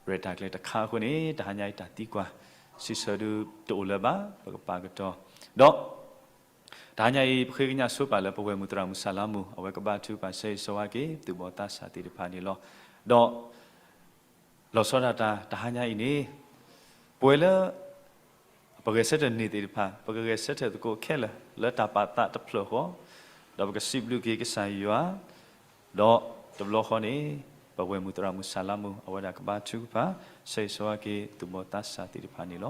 ရဲၣ်တၢ်ကျဲၤတခါအဃိန့ၣ် တဟါညါအံၤတၢ်သံကွၢ် စံးဆၢဒုတအိၣ်လၢၤဘၣ် ပကပာ်ကတီၤ ဒီး တဟါညါအံၤ ပဃ့ကညးဆိပာ်လၢပဝဲၢ်မုၣ်သရၣ်မုၣ်ဆၣ်လါမူ အဝဲကဘါထုကဖၣ်ဆၢဂ့ၤဆၢဝါက့ၤ သူၣ်ဘီၣ်သးစၢ်သ့ၣ်တဖၣ်န့ၣ်လီၤ. ဒီး လီၤဆီဒၣ်တၢ်တဟါညါအံၤန့ၣ် ပဝဲလၢ ပဂဲၤဆၢထၢၣ်န့ၢ်သ့ၣ်တဖၣ် ပကဂဲၤဆၢထၢၣ်သကိးခဲလၢာ် လၢတၢ်ပာ်သးတဖျၢၣ်ဃီ ဒီးပကစံးဘျုးက့ၤကစၢ်ယွၤ ဒီးတဘျီဃီန့ၣ် ပဝဲၢ်မုၣ်သရၣ်မုၣ်ဆၣ်လါမူ အဝဲဒၣ်ကဘါထုကဖၣ် ဆၢဂ့ၤဆၢဝါက့ၤ သူၣ်ဘီၣ်သးစၢ်သ့ၣ်တဖၣ်န့ၣ်လီၤ.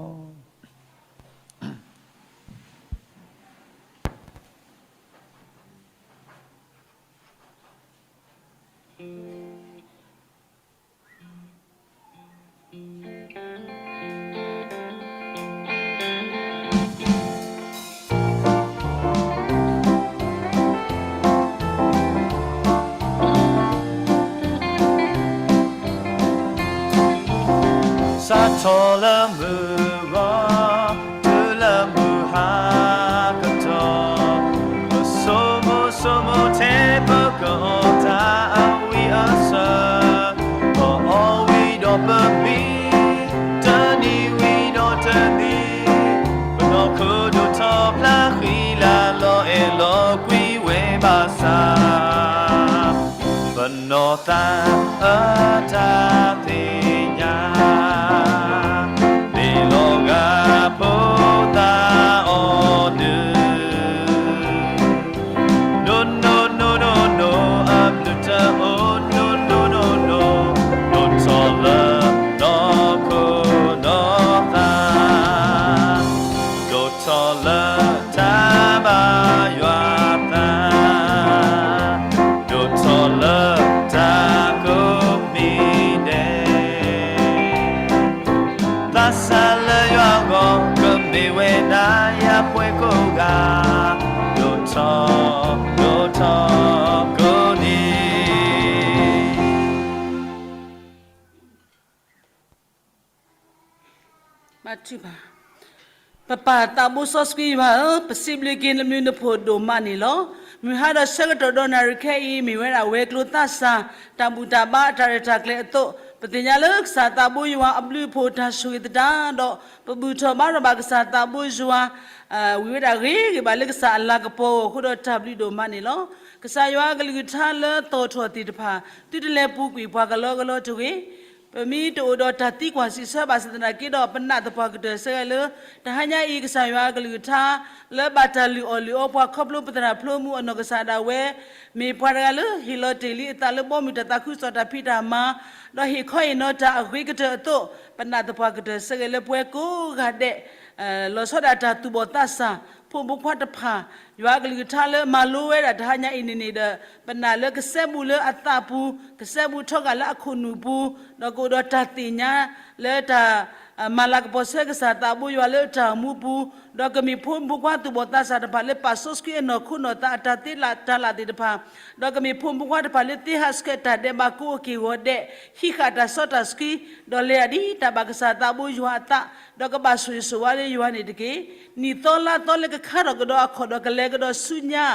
စးထီၣ်လၢမုၢ်ဂီၤ တုၤလၢမုၢ်ဟါကတီၢ်, ပဆိမိၣ်ဆိမိၣ်ထဲပကအီၣ်တၢ်အဝံအစၢၤ, ပအီၣ်ဝံၤဒီးပမံ, တနံၤဝံၤဒီးတနံၤ, ပနီၢ်ခိဒိၣ်ထီၣ်ဖျါဃံလၤလီၤအဲၣ်လီၤကွံဝဲဘၣ်ဆၣ် ပနီၢ်သးအတၢ်သ့ၣ်ညါ, မ့ၢ်လီၤဂာ်ဖိသၣ်အီၤဒုး, နိနိနိနိနိ အဘျုးတအိၣ် နိနိနိနိ, ဒိၣ်ထီၣ်လၢနီၢ်ခိနီၢ်သး ဒိၣ်ထီၣ်လၢတၢ်ဘၣ်ယွၤသး, ဒိၣ်ထီၣ်လၢတၢ်ကိးမံၤဒဲး, သးစၢ်လၢယွၤအဂီၢ် ကမ့ၢ်ဝဲဒၣ်ယပှဲၤကိးဂၤ, ဒိၣ်ထီၣ်, ဒိၣ်ထီၣ်ကိးနံၤ ပပၢ်သးဘိစီဆှံယွၤဧၢ, ပစံးဘျုးက့ၤနဘျုးနဖှိၣ်ဒိၣ်မးန့ၣ်လီၤ. မုၢ်ဟါဒီးဆၢကတီၢ်ဒီးနၣ်ရံၣ်ခဲအံၤ မ့ၢ်ဝဲဒၣ်ဝဲၤကျိၤသးစၢ် တၢ်ဘူၣ်တၢ်ဘါအတၢ်ရဲၣ်တၢ်ကျဲၤအသိး, ပသ့ၣ်ညါလၢကစၢ်သးဘိယွၤအဘျုးအဖှိၣ်တၢ်ဆိၣ်ဂ့ၤသတးဒီး ပဘူၣ်ထီၣ်ဘါထီၣ်ဘၣ်ကစၢ်သးဘိယွၤ ဝံၤဝဲဒၣ်ဂ့ၤဂ့ၤဘၣ်လၢကစၢ်အလၤကပီၤအဂီၢ်အဃိဒီးတၢ်ဘျုးဒိၣ်မးန့ၣ်လီၤ. ကစၢ်ယွၤအကလုၢ်ကထါလၢသီၣ်ထီၣ်သ့ၣ်တဖၣ် သုတလဲၤပူၤကွံာ်ပှၤကလီကလီတဂ့ၤ. ပမ့ၢ်တအိၣ်ဒီးတၢ်သံကွၢ်စံးဆၢဘၣ်ဆၣ်သနာ်က့ဒီး ပနာ်သပှၢ်ကတၢၢ်ဆၢဂ့ၤလၢ တဟါညါအံၤ ကစၢ်ယွၤအကလုၢ်ကထါ လၢဘၣ်တၢ်လုၢ်အီၣ်လုၢ်အီပှၤခီဖျိပသရၣ်ဖျိမုၢ်အနီၢ်ကစၢ်ဒၣ်ဝဲ မ့ၢ်ပှၤတဂၤလၢဟ့ၣ်လီၤတ့ၢ်လံအသးလၢဘီမုၢ်တၢ်သးခုကစီၣ်တၢ်ဖံးတၢ်မၤ ဒီးဟ့ၣ်ခီဟ့ၣ်နီၤတၢ်အဂ့ၤကတၢၢ်အသိး ပနာ်သပှၢ်ကတၢၢ်ဆၢဂ့ၤလၢပှၤကိးဂၤဒဲး လီၤဆီဒၣ်တၢ်သူၣ်ဘီၣ်သးစၢ် ဖိမုၣ်ဖိခွါတဖၣ် ယွၤအကလုၢ်ကထါလၢမၤလိဝဲဒၣ်တဟါညါအံၤန့ၣ်န့ၣ်ဒီး ပနာ်လၢကစဲဘူးလၢအသးပူၤ ကစဲဘူးထီဂာ်လၢအခိၣ်နူာ်ပူၤ ဒီးကအိၣ်ဒီးတၢ်သ့ၣ်ညါ လၢတၢ် မၤလၤကပီၤဆၢကစၢ်သးဘိယွၤလၢတၢ်အိၣ်မူပူၤ ဒီးကမ့ၢ်ဖိမုၣ်ဖိခွါသူၣ်ဘီၣ်သးစၢ်တဖၣ်လၢပာ်စီဆှံအနီၢ်ခိနီၢ်သးအတၢ်သ့တၢ်လၢ်သ့ၣ်တဖၣ် ဒီးကမ့ၢ်ဖိမုၣ်ဖိခွါတဖၣ်လၢသ့ဟးဆှဲးတၢ်ဒဲးဘးကိးအက့ၢ်ဂီၤဒဲး ဟံးဃာ်တၢ်စီတၢ်ဆှံ ဒီးလဲၤဒၣ်ဒ်တၢ်ဘၣ်ကစၢ်သးဘိယွၤအသး ဒီးကဘၣ်ဆိၣ်ဂ့ၤဆိၣ်ဝါလၢယွၤန့ၣ်တက့ၢ်. နံၣ်သီလါသီလၢကခါထီၣ်ကဒီးအခီၣ်ဒီးကလဲၤကဒီးဆူညါ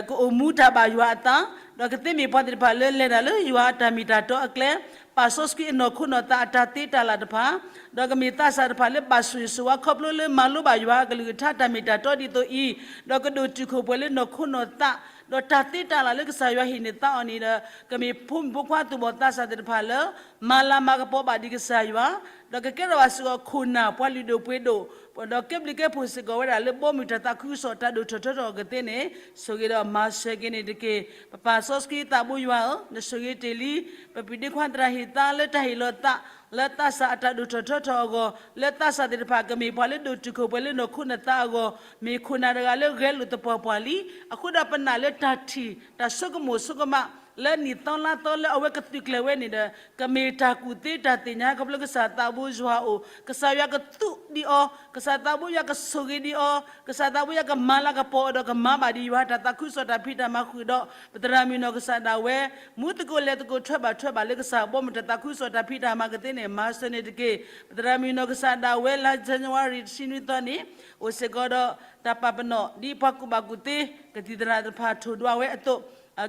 ကအိၣ်မူတၢ်ဘၣ်ယွၤအသး ဒီးကသ့မ့ၢ်ပှၤသ့ၣ်တဖၣ်လၢလဲၤတၢ်လၢယွၤအတၢ်မ့ၢ်တၢ်တီအကျဲ ပာ်စီဆှံအနီၢ်ခိနီၢ်သးအတၢ်သ့တၢ်လၢ်တဖၣ် ဒီးကမ့ၢ်သးစၢ်တဖၣ်လၢဘၣ်ဆိၣ်ဂ့ၤဆိၣ်ဝါခီဖျိလၢမၤလိဘၣ်ယွၤအကလုၢ်ကထါတၢ်မ့ၢ်တၢ်တီဒ်သိးအံၤ ဒီးကဒိၣ်တုာ်ခိၣ်ပှဲၤလၢနီၢ်ခိနီၢ်သး ဒီးတၢ်သ့တၢ်လၢ်လၢကစၢ်ယွၤဟ့ၣ်န့ၢ်သးအီၤန့ၣ်ဒီး ကမ့ၢ်ဖိမုၣ်ဖိခွါသူၣ်ဘီၣ်သးစၢ်သ့ၣ်တဖၣ်လၢ မၤလၤမၤကပီၤဘၣ်ဒံးကစၢ်ယွၤ ဒီးကကဲထီၣ်ဘၣ်စ့ၢ်ကီးခိၣ်နၢ်ပှၤလုၢ်ဒိၣ်ပှ့ၤဒိၣ် ဒီးကဲဘျုးကဲဖှိၣ်စ့ၢ်ကီးဝဲဒၣ်လၢဘီမုၢ်တၢ်သးခုကစီၣ်တၢ်ဒိၣ်ထီၣ်ထီထီၣ်အကသ့န့ၣ် ဆိၣ်ဂ့ၤဒီးမၤစၢၤက့ၤန့ၣ်တက့ၢ်. ပပာ်စီဆှံသးဘိယွၤဧၢ, နဆိၣ်ဂ့ၤတ့ၢ်လံ ပပှၤဒ့ခွါသရၣ်ဟ့ၣ်သါလၢတၢ်ဟ့ၣ်လီၤသး လၢသးစၢ်အတၢ်ဒိၣ်ထီၣ်ထီထီၣ်အဂီၢ်, လၢသးစၢ်သ့ၣ်တဖၣ်ကမ့ၢ်ပှၤလၢဒိၣ်တုာ်ခိၣ်ပှဲၤလၢနီၢ်ခိနီၢ်သးအဂီၢ်, မ့ၢ်ခိၣ်နၢ်တဂၤလၢဂဲၤလိာ်သပှၢ်ပှၢ်လံ. အဃိဒီးပနာ်လၢတၢ်ထံၣ် တၢ်ဆိကမိၣ်ဆိကမး လၢနံၣ်သီလါသီလၢအဝဲကသုးကျဲၤဝဲန့ၣ်ဒီး ကမ့ၢ်တၢ်ကူၣ်သ့တၢ်သ့ၣ်ညါ ခီဖျိကစၢ်သးဘိယွၤအအိၣ်, ကစၢ်ယွၤကသူၣ်ဒံးအီၤ, ကစၢ်သးဘိယွၤကဆိၣ်ဂ့ၤဒံးအီၤ, ကစၢ်သးဘိယွၤကမၤလၤကပီၤအီၤဒီးကမၤဘၣ်ဒံးယွၤတၢ်သးခုကစီၣ်တၢ်ဖံးတၢ်မၤဃုာ်ဒီး ပသရၣ်မုၣ်နီၢ်ကစၢ်ဒၣ်ဝဲ မူသကိးလဲၤသကိးထွဲဘၣ်ထွဲဘၣ်လၢကစၢ်ဘီမုၢ်တၢ်သးခုကစီၣ်တၢ်ဖံးတၢ်မၤကသ့န့ၣ် မၤစၢၤန့ၣ်တက့ၢ်. ပသရၣ်မုၣ်နီၢ်ကစၢ်ဒၣ်ဝဲလါ January တဆံနွံသီန့ၣ် အိၣ်စ့ၢ်ကီးဒီးတၢ်ပာ်ပနီၣ် ဒ်ပှၤကူၣ်ဘၣ်ကူၣ်သ့ ကသံၣ်သရၣ်တဖၣ်ထိၣ်ဒွးဝဲအသိး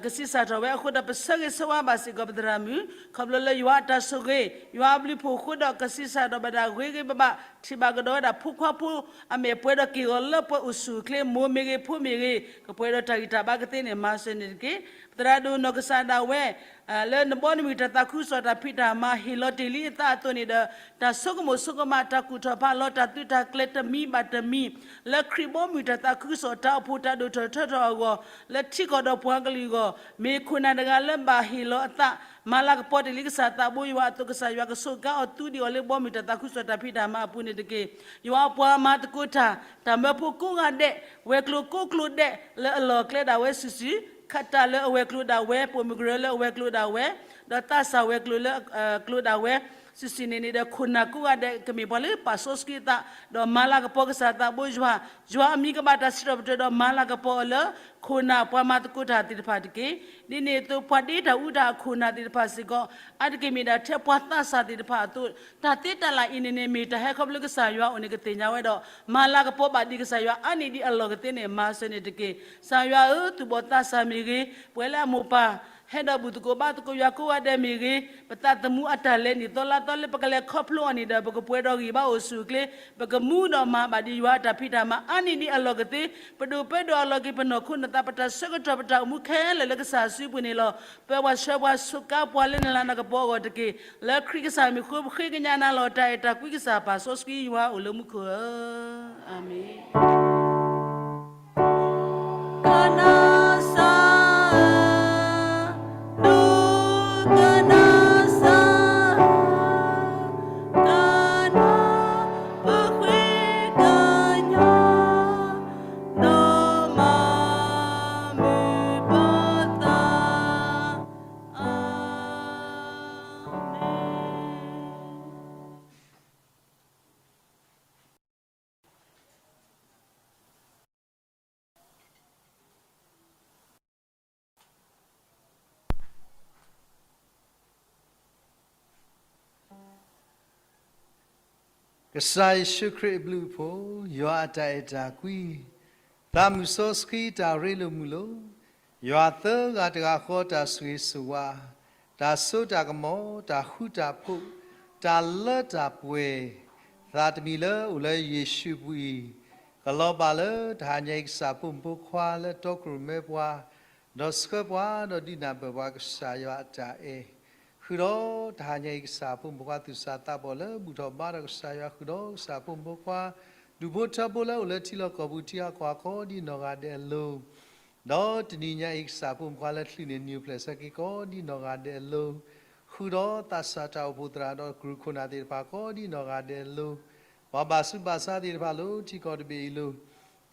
ကဆံးစၢ်ထီၣ်ဝဲအဃိဒီး ပဆၢဂ့ၤဆၢဝါဘၣ်စ့ၢ်ကီးပသရၣ်မုၣ် ခီဖျိလၢယွၤအတၢ်ဆိၣ်ဂ့ၤ ယွၤအဘျုးဖှိၣ်အဃိဒီး ကဆံးစၢ်ထီၣ်ဘၣ်ဒၣ်ဂ့ၤဂ့ၤဘၣ်ဘၣ် ထံၣ်ဘၣ်ကဒီးဝဲဒၣ်ဖိခွါဖိ အမဲာ်ပှဲၤဒီးက့ၢ်ဂီၤလၢပှဲၤအိၣ်ဆူၣ်အိၣ်ချ့ မိၢ်မ့ၢ်ဂ့ၤ ဖိမ့ၢ်ဂ့ၤ ကပှဲၤဒီးတၢ်ဂံၢ်တၢ်ဘါကသ့န့ၣ် မၤစၢၤန့ၣ်တက့ၢ်. ပသရၣ်ဒိၣ်နီၢ်ကစၢ်ဒၣ်ဝဲ လၢနဘီနမုၢ်တၢ်သးခုကစီၣ်တၢ်ဖံးတၢ်မၤ ဟ့ၣ်လီၤတ့ၢ်လံအသးအသိးန့ၣ်ဒီး တၢ်ဆိကမိၣ်ဆိကမး တၢ်ကူၣ်ထီၣ်ဖးလီၤ တၢ်သုးတၢ်ကျဲၤတမံၤဘၣ်တမံၤ လၢခရံာ်ဘီမုၢ်တၢ်သးခုကစီၣ် တၢ်အိၣ်ဖှိၣ်တၢ်ဒိၣ်ထီၣ်ထၢထီၣ်အဂီၢ် လၢထံကီၢ်ဒီးပှၤကလုာ်အဂီၢ် မ့ၢ်ခိၣ်နၢ်တဂၤလၢဘၣ်ဟ့ၣ်လီၤအသး မၤလၤကပီၤတ့ၢ်လံကစၢ်သးဘိယွၤအသိး ကစၢ်ယွၤကဆိးကါအီၤသူဒံးအီၤလၢဘီမုၢ်တၢ်သးခုကစီၣ်တၢ်ဖံးတၢ်မၤအပူၤန့ၣ်တက့ၢ်. ယွၤအပှၤမၤသကိးတၢ် တၢ်မၢဖိကိးဂၤဒဲး ဝဲၤကျိၤကိးကျိၤဒဲး လၢအလီၢ်ကျဲဒၣ်ဝဲစုာ်စုာ် ခးတၢ်လၢအဝဲၤကျိၤဒၣ်ဝဲ ပိာ်မုၣ်ကရၢလၢအဝဲၤကျိၤဒၣ်ဝဲ ဒီးသးစၢ်ဝဲၤကျိၤလၢ ကျိၤဒၣ်ဝဲ စုာ်စုာ်န့ၣ်န့ၣ်ဒီး ခိၣ်နၢ်ကိးဂၤဒဲး ကမ့ၢ်ပှၤလၢပာ်စီဆှံအသး ဒီးမၤလၤကပီၤကစၢ်သးဘိယွၤ, ယွၤအမံၤကဘၣ်တၢ်စံးထီၣ်ပတြၢၤဒီးမၤလၤကပီၤအီၤလၢ ခိၣ်နၢ်ပှၤမၤသကိးတၢ်သ့ၣ်တဖၣ်တက့ၢ်. ဒ်န့ၣ်အသိး ပှၤဒ့တၢ်အူတၢ်အခိၣ်နၢ်သ့ၣ်တဖၣ်စ့ၢ်ကီး အါတက့ၢ်မ့ၢ်ဒၣ်ထဲပှၤသးစၢ်သ့ၣ်တဖၣ်အသိး တၢ်သ့တၢ်လၢ်အံၤန့ၣ်န့ၣ် မ့ၢ်တၢ်ဟဲခီဖျိကစၢ်ယွၤအအိၣ်န့ၣ် ကသ့ၣ်ညါဝဲဒီး မၤလၤကပီၤဘၣ်ဒံးကစၢ်ယွၤအါန့ၢ်ဒံးအလီၢ်ကသ့န့ၣ် မၤစၢၤန့ၣ်တက့ၢ်. ကစၢ်ယွၤဧၢ, သူၣ်ဘီၣ်သးစၢ်မ့ၢ်ဂ့ၤ, ပဝဲလၢအမိၢ်ပၢ် ဟဲဒီးဘူၣ်သကိးဘါသကိးယွၤကိးဂၤဒဲးမ့ၢ်ဂ့ၤ, ပသးသမူအတၢ်လဲၤနံၣ်သီလါသီလၢပကလဲၤခီဖျိအီၤန့ၣ်ဒီး ပကပှဲၤဒီးဂံၢ်ဘါအိၣ်ဆူၣ်အိၣ်ချ့, ပကမူဒီးမၤဘၣ်ဒံးယွၤအတၢ်ဖံးတၢ်မၤအါန့ၢ်ဒံးအလီၢ်ကသ့, ပဒိၣ်ပၢဒီးအလီၢ်က့ၤ ပနီၢ်ခိနီၢ်သး ပတၢ်ဆၢကတီၢ်ပတၢ်အိၣ်မူခဲလၢာ်လၢကစၢ်စုပူၤန့ၣ်လီၤ. ပၢၤပှၤဆှၢပှၤစူးကါပှၤလၢနလၤနကပီၤအဂီၢ်တက့ၢ်. လၢခရံာ်ကစၢ်မံၤအဃိ ပဃ့ကညးနၤလီၤ. တၢ်အဲၣ်တၢ်ကွံကစၢ်ပၢ်စီဆှံယွၤအိၣ်လၢမူခိၣ်ဧၢ, အၤမ့ၣ်. ကနၣ်စၢ်ဧၢ, ဒိကနၣ်စၢ်ဧၢ, ကနၣ်ပဃ့ကညး နီၢ်မၤမုာ်ပသး, အၤမ့ၣ်. ကစၢ်ယ့ၣ်ၡူးခရံာ်အဘျုးအဖှိၣ်, ယွၤအတၢ်အဲၣ်တၢ်ကွံ, သးမုၢ်စီဆှံတၢ်ရ့လိာ်မုာ်လိာ်, ယွၤသၢဂၤတဂၤဃီတၢ်ဆိၣ်ဂ့ၤဆိၣ်ဝါ, တၢ်စိတၢ်ကမီၤ, တၢ်ဃူတၢ်ဖိး, တၢ်လၢတၢ်ပှဲၤ, သးတမံၤလၢအိၣ်လၢယ့ၣ်ၡူးပူၤအံၤ, ကလီၤဘၣ်လၢတဟါညါအံၤကစၢ်ဖိမုၣ်ဖိခွါလၢတီခိၣ်ရိၣ်မဲပှၤ, ဒီးဆှၢပှၤဒီးဒုးနၢ်ပၢၢ်ပှၤကစၢ်ယွၤအတၢ်အဲၣ် ဃုာ်ဒီးတဟါညါအံၤ ကစၢ်ဖိမုၣ်ဖိခွါသူၣ်စၢ်သးဘီၣ်လၢဘူၣ်ထီၣ်ဘါထီၣ်ကစၢ်ယွၤ ဃုာ်ဒီးကစၢ်ဖိမုၣ်ဖိခွါ ဒူၣ်ဖိထၢဖိလၢအိၣ်လၢထံလီၢ်ကီၢ်ပူၤထံအကွၢ်ကိးဒ်နီၢ်ဂၤဒဲးအလိၤ, ဒီးတနံၤညါအံၤ ကစၢ်ဖိမုၣ်ဖိခွါလၢချုးန့ၢ် new place စဲက့ၤကိးဒ်နီၢ်ဂၤဒဲးအလိၤ, ဃုာ်ဒီးသးစၢ်တၢ်အိၣ်ဖှိၣ်သရၣ်ဒီးကရူၢ်ခိၣ်နၢ်သ့ၣ်တဖၣ်ကိးဒ်နီၢ်ဂၤဒဲးအလိၤ, ပှၤဘၣ်ဆူးဘၣ်ဆါသ့ၣ်တဖၣ်လၢထံကီၢ်တဘ့ၣ်အံၤလိၤ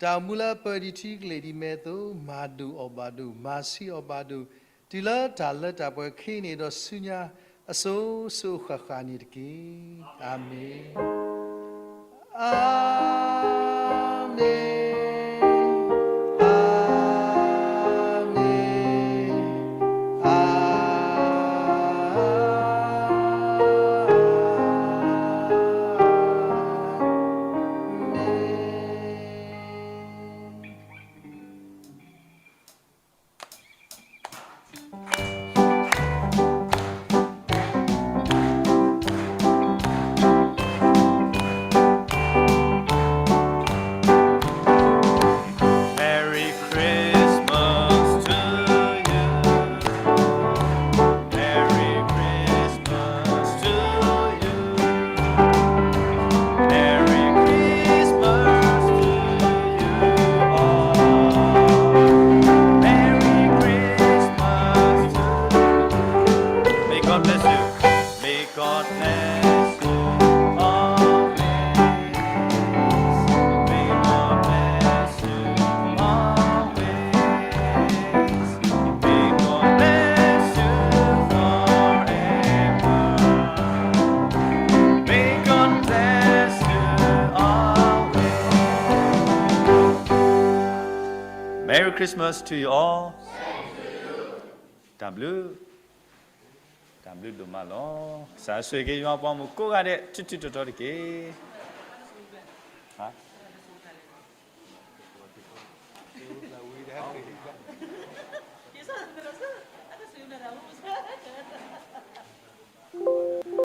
တၢ်အိၣ်မူလၢပၢဒံးထံကလ့ၢ်ဒံးမဲာ်အသိး မၤဒိၣ်အီၣ်ဘၣ်ဒိၣ် မၤဆံးအီၣ်ဘၣ်ဒိၣ် တုၤလၢတၢ်လၢတၢ်ပှဲၤခံန့ၣ်ဒီးဆူညါ အစိၤစိၤအဃၣ်ဃၣ်န့ၣ်တက့ၢ်. အၤမ့ၣ်, အၤမ့ၣ်, အၤမ့ၣ်, အၤမ့ၣ်. Merry Christmas to you all. တၢ်ဘျုး, တၢ်ဘျုးဒိၣ်မးလီၤ. ကစၢ်ဆိၣ်ဂ့ၤက့ၤယွၤပှၤမုၣ်ကိးဂၤဒဲး ထူထူတီတီတက့ၢ်.